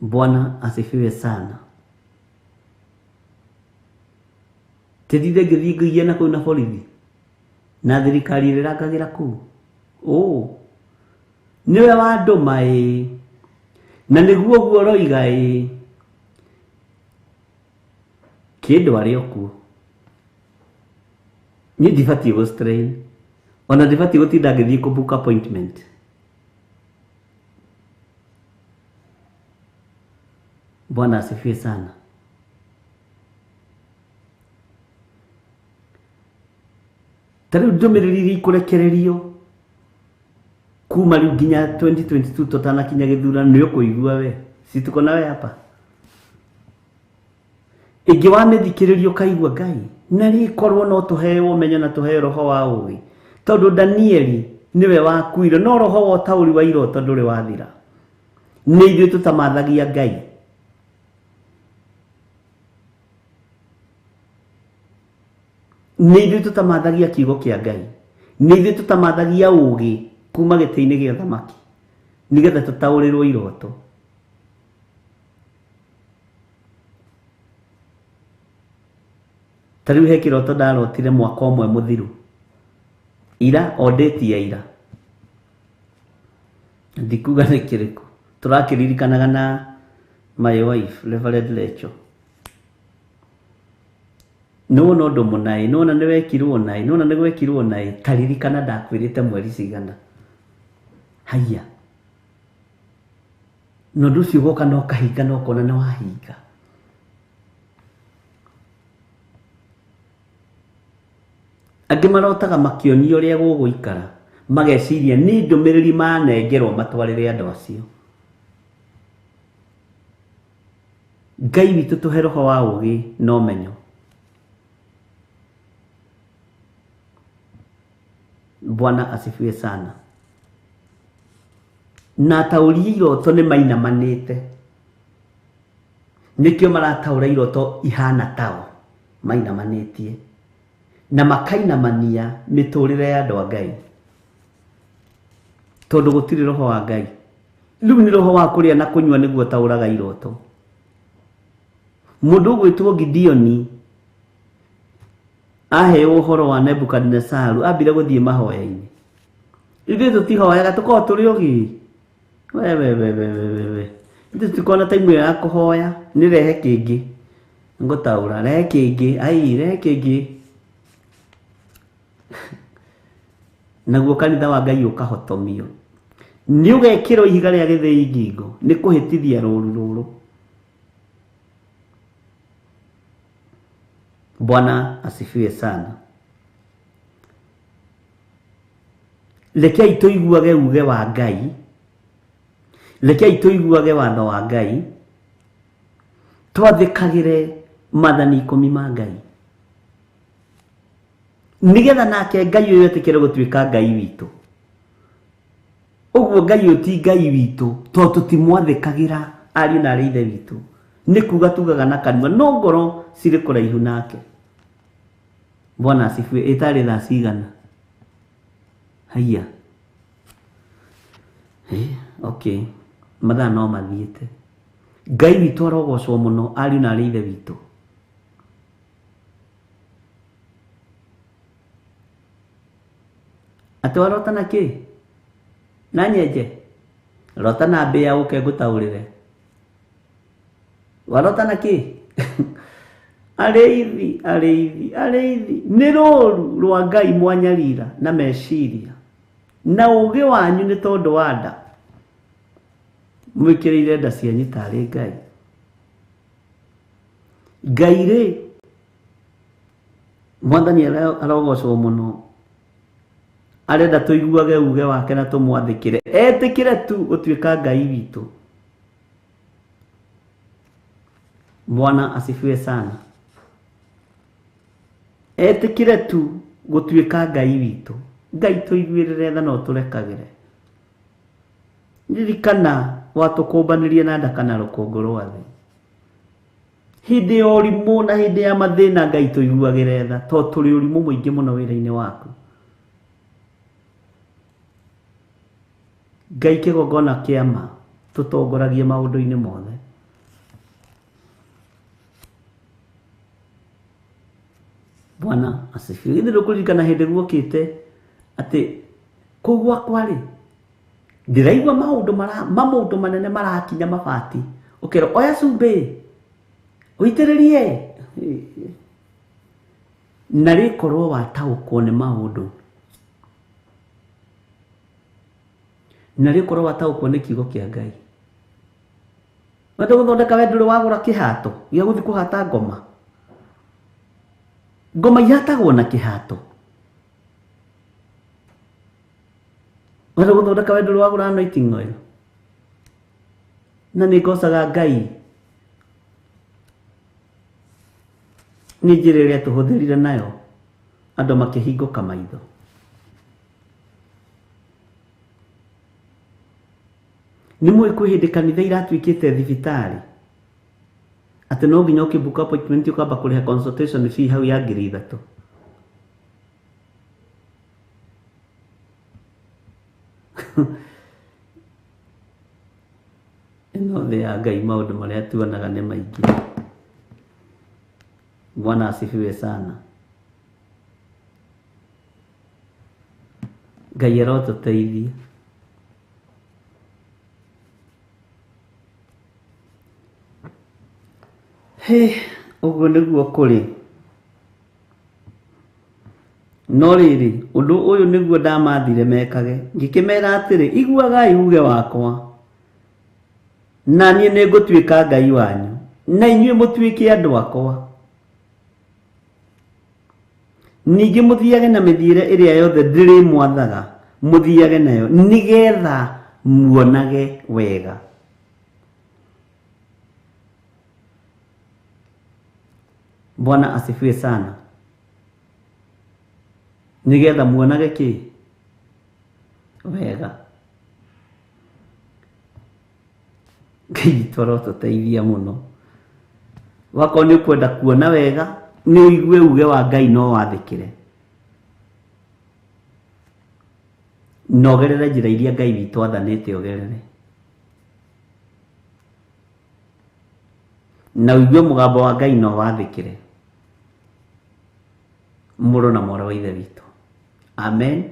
Bwana asifiwe sana. Tindinde ngĩthiĩ ngĩgia na kũu na borithi na thirikari ĩrĩrangagĩra kũu. Nĩwe wandũma ĩ na nĩguo ũguo ũroiga ĩ kĩndũ arĩ o kuo. Niĩ ndibatiĩ gũ strain ona ndibatiĩ gũtinda ngĩthiĩ kũ book appointment. Bwana asifiwe sana. Ta rĩu ndũmĩrĩri iria ikũrekererio kuma rĩu nginya 2022 tũtanakinya gĩthurano nĩ ũkũigua we si tuko nawe hapa. Ĩngĩ wamĩthikĩrĩria ũkaigua Ngai na rĩkorwo no tũheo ũmenyo na tũheo roho wa ũgĩ tondũ Danieli nĩwe wakuire no roho wa ũtaũri wa iroto ndũrĩ wathira. Nĩ ithuĩ tũtamathagia Ngai. Nĩ ithuĩ tũtamathagia kiugo kĩa Ngai. Nĩ ithuĩ tũtamathagia ũgĩ kuma gĩtĩ-inĩ gĩa thamaki nĩgetha tũtaũrĩrwo iroto. Ta rĩu he kĩroto ndarotire mwaka ũmwe mũthiru ira o date ya ira ndikuga nĩ kĩrĩkũ tũrakĩririkanaga na my wife Reverend Lecho. Nĩwona ũndũ mũna ĩ, nĩwona nĩwekirwo na ĩ, nĩwona nĩgwekirwo na ĩ, taririkana ndakwĩrĩte mweri cigana. Haiya. Na ũndũ ũcio ũgoka na ũkahinga na ũkona nĩ wahinga. Angĩ marotaga makĩonio ũrĩa gũgũikara, Mageciria nĩ ndũmĩrĩri manengerwo matwarĩre andũ acio. Ngai witũ tũhe roho wa ũgĩ na ũmenyo. Bwana asifiwe sana. Na ataũri iroto nĩ mainamanĩte, nĩkĩo marataũra iroto ihana tao mainamanĩtie na makainamania mĩtũrĩre ya andũ a Ngai, tondũ gũtirĩ roho wa Ngai. Rĩu nĩ roho wa kũrĩa na kũnyua nĩguo taũraga iroto. Mũndũ ũgwĩtwo Gideoni aheo ũhoro wa Nebukadinesaru ambire gũthiĩ mahoya-inĩ. Ithuĩ tũtihoyaga, tũkoragwo tũrĩ ũgĩ. We we we we we we we. Ithuĩ tũtikoragwo na time ĩyo ya kũhoya, nĩ rehe kĩngĩ. Ngũtaũra, rehe kĩngĩ, ai rehe kĩngĩ. Naguo kanitha wa Ngai ũkahotomio. Nĩ ũgekĩrwo ihiga rĩa gĩthĩi ngingo, nĩ kũhĩtithia rũru rũrũ. Bwana asifiwe sana. Rekei tũiguage uge wa Ngai, rekei tũiguage watho wa Ngai, twathĩkagĩre maathani 10 ma Ngai, nĩgetha nake Ngai ũyũ etĩkĩre gũtuĩka Ngai witũ. Ũguo Ngai ũyũ ti Ngai witũ tondũ tũtimwathĩkagĩra ariũ na arĩ ithe witũ. Nĩ kuga tugaga na kanua, no ngoro cirĩ kũraihu nake. Bwana asifiwe. Ĩtarĩ thaa cigana? Haiya. Okay. Mathaa no mathiĩte. Ngai witũ arogocwo mũno ariũ na arĩ ithe witũ. Atĩ warota na kĩ? Na nyenje? Rota na mbĩa ũke ngũtaũrĩre. Warota na kĩ? Arĩithi, arĩithi, arĩithi. Nĩ rũru rwa Ngai mwanyarira na meciria. Na ũgĩ wanyu nĩ tondũ wa nda. Mwĩkĩrĩire nda cianyu tarĩ Ngai. Ngai rĩ, Mwathani arogocwo mũno. Arenda tũiguage uge wake na tũmwathĩkĩre. Etĩkĩre tu gũtuĩka Ngai witũ. Bwana asifiwe sana. Etĩkĩre tu gũtuĩka Ngai witũ. Ngai tũiguĩrĩre tha na ũtũrekagĩre. Ririkana watũkũmbanĩrie na nda kana rũkũngũ rwa thĩ. Hĩndĩ ya ũrimũ na hĩndĩ ya mathĩna Ngai tũiguagĩre tha, tondũ tũrĩ ũrimũ mũingĩ mũno wĩra-inĩ waku. Ngai kĩgongona kĩa ma, tũtongoragie maũndũ-inĩ mothe. Bwana asifiwe. Githĩ ndũkũririkana hĩndĩ guokĩte atĩ kũu gwakwa rĩ, ndĩraigua maũndũ manene marakinya mabati. Ũkerwo oya cumbĩ ũitĩrĩrie, na rĩkorwo wataũkwo nĩ maũndũ, na rĩkorwo wataũkwo nĩ kiugo kĩa Ngai. Wenda gũthondeka we ndũrĩ wagũra kĩhato gĩa gũthiĩ kũhata ngoma. Ngoma ihatagwo na kĩhato. Wenda gũthondeka we ndũrĩ wagũra anointing oil. Na nĩ ngocaga Ngai nĩ njĩra ĩrĩa tũhũthĩrire nayo andũ makĩhingũka maitho. Nĩ mũĩ kwĩ hĩndĩ kanitha iratuĩkĩte thibitarĩ, atĩ no nginya ũkĩbook appointment ũkamba kũrĩha consultation fee hau ya 3,000. Ĩno thĩ ya Ngai maũndũ marĩa tuonaga nĩ maingĩ. Bwana asifiwe sana. Ngai arotũteithia. Hĩ, ũguo nĩguo kũrĩ. No rĩrĩ, ũndũ ũyũ nĩguo ndamathire mekage, ngĩkĩmera atĩrĩ, iguagai uge wakwa, na niĩ nĩngũtuĩka Ngai wanyu, na inyuĩ mũtuĩke andũ akwa. Ningĩ mũthiage na mĩthiĩre ĩrĩa yothe ndĩrĩmwathaga, Mũthiage nayo nĩgetha muonage wega. Bwana asifiwe sana. Nĩgetha muonage kĩ? Wega. Ngai witũ arotũteithia mũno. Wakorwo nĩ ũkwenda kuona wega, nĩ ũigue uge wa Ngai no wathĩkĩre. Na ũgerere njĩra iria Ngai witũ athanĩte ũgerere. Na ũigue mũgambo wa Ngai no wathĩkĩre. Mũrũ na mwarĩ wa Ithe witũ. Amen.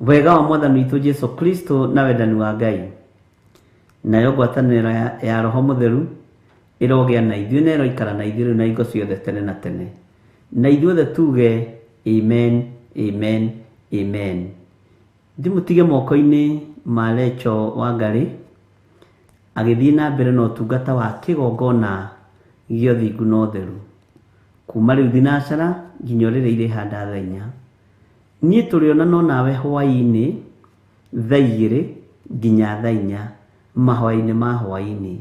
Wega wa Mwathani witũ Jesu Kristo na wendani wa Ngai nayo ngwatanĩro ya Roho Mũtheru ĩrogĩa na ithuĩ na ĩroikara na ithuĩ rĩu na hingo ciothe tene na tene. Na ithuothe tuge amen, amen, amen. Ndĩmũtige moko-inĩ ma Recho Wangarĩ agĩthiĩ na mbere na ũtungata wa kĩgongona gĩa ũthingu na ũtheru kuma rĩu thinacara nginya rĩrĩa irĩhanda thaa inya. Niĩ tũrĩonana no nawe hwaĩ-inĩ thaa igĩrĩ nginya thaa inya mahoya-inĩ ma hwaĩ-inĩ.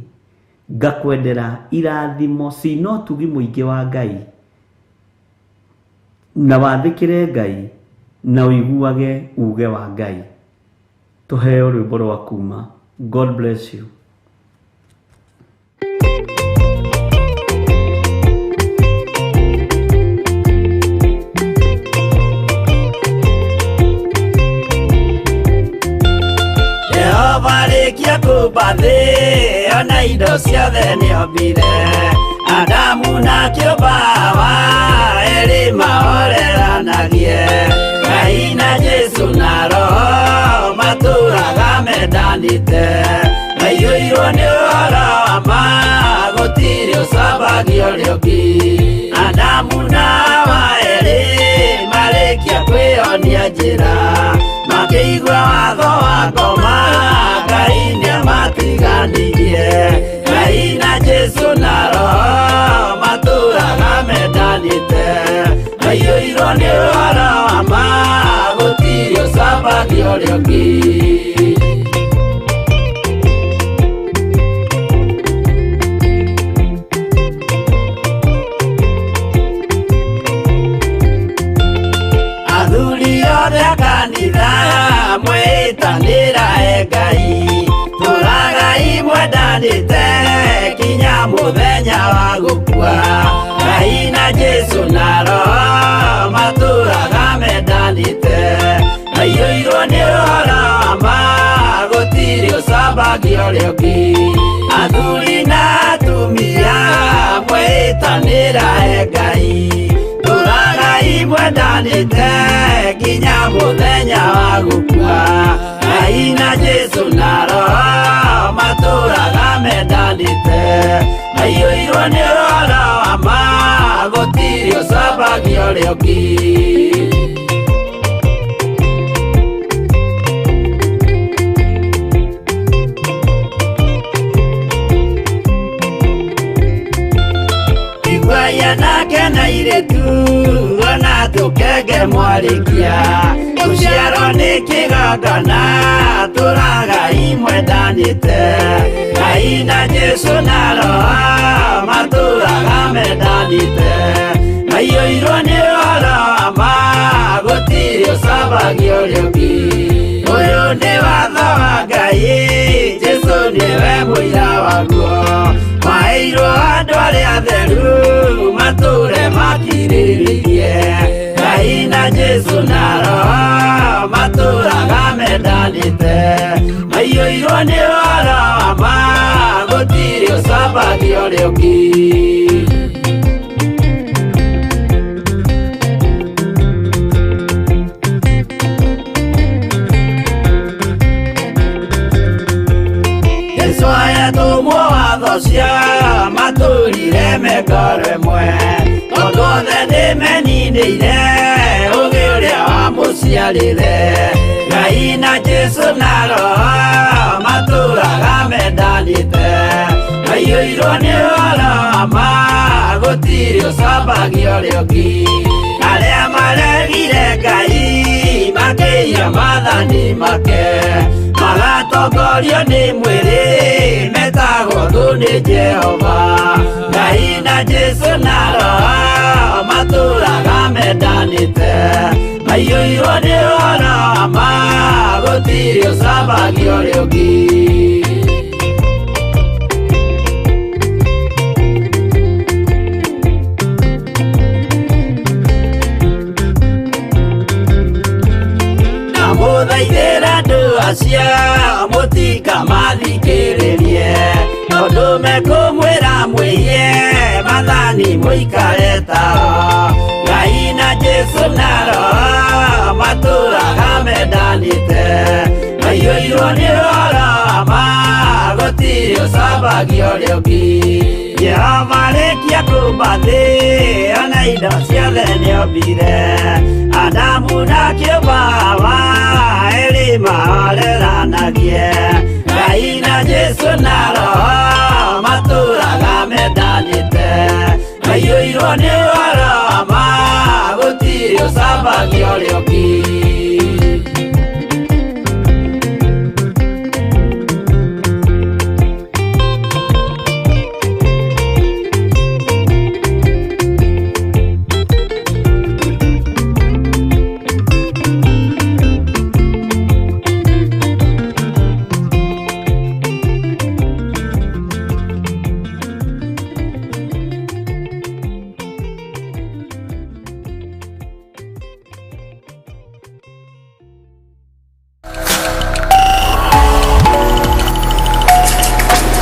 Ngakwendera irathimo cina ũtugi mũingĩ wa Ngai na wathĩkĩre Ngai na ũiguage uge wa Ngai. Tũheo rwĩmbo rwa kuma. God bless you. Jehova rĩkia kũmba thĩ ona indo ciothe nĩombire. Adamu na kĩũmba Hawa erĩ mahoreranagie. Ngai na Jesu na Roho matũraga mendanĩte. Maiyũirwo nĩ ũhoro wa ma gũtirĩ ũcambagia ũrĩa ũngĩ. Adamu na Hawa erĩ marĩkia kwĩyonia njĩra makĩigua watho wa ngoma Ngai nĩamatiganirie. Ngai na Jesu na Roho matũraga mendanĩte. Maiyũirwo nĩ ũhoro wa ma gũtirĩ ũcambagia ũrĩa ũngĩ. Athuri othe a kanitha mwĩtanĩra e Ngai tũragai mwendanĩte kinya mũthenya wa gũkua. Ngai na Jesu na Roho matũraga mendanĩte. Maiyũirwo nĩ ũhoro wa ma gũtirĩ ũcambagia ũrĩa ũngĩ. Athuri na atumia mwĩtanĩra e Ngai tũragai mwendanĩte kinya mũthenya wa gũkua. Ngai na Jesu na Roho matũraga mendanĩte. Maiyũirwo nĩ ũhoro wa ma gũtirĩ ũcambagia ũrĩa ũngĩ. Iguaia nake na irĩtu ona tũkenge mwarĩkia gũciarwo nĩ kĩgongona tũragai mwendanĩte. Ngai na Jesu na Roho matũraga mendanĩte. Maiyũirwo nĩ ũhoro wa ma gũtirĩ ũcambagia ũrĩa ũngĩ. Ũyũ nĩ watho wa Ngai Jesu nĩwe mũira waguo. Maheirwo andũ arĩa atheru matũre makirĩrĩirie. Ngai na Jesu na Roho matũraga mendanĩte. Maiyũirwo nĩ ũhoro wa ma gũtirĩ ũcambagia ũrĩa ũngĩ. Jesu ayatũmwo watho cia matũrire mekoro ĩmwe tondũ othe nĩmeninĩire ũgĩ ũrĩa wamũciarire. Ngai na Jesu na Roho matũraga mendanĩte. Maiyũirwo nĩ ũhoro wa ma gũtirĩ ũcambagia ũrĩa ũngĩ. Arĩa maregire Ngai makĩigua Maathani make magatongorio nĩ mwĩrĩ metagwo thũ nĩ Jehova. Ngai na Jesu na Roho matũraga mendanĩte, maiyũirwo nĩ ũhoro wa ma, gũtirĩ ũcambagia ũrĩa ũngĩ. Ndamũthaithĩra andũ acio mũtikamathikĩrĩrie, tondũ mekũmwĩra mwĩhie maathani mũikare tao. Ngai na Jesu na Roho matũraga mendanĩte, maiyũirwo nĩ ũhoro wa ma, gũtirĩ ũcambagia ũrĩa ũngĩ. Jehova arĩkia kũũmba thĩ ona indo ciothe nĩombire, Adamu na kĩũmba Hawa erĩ mahoreranagie. Ngai na Jesu na Roho matũraga mendanĩte, maiyũirwo nĩ ũhoro wa ma, gũtirĩ ũcambagia ũrĩa ũngĩ.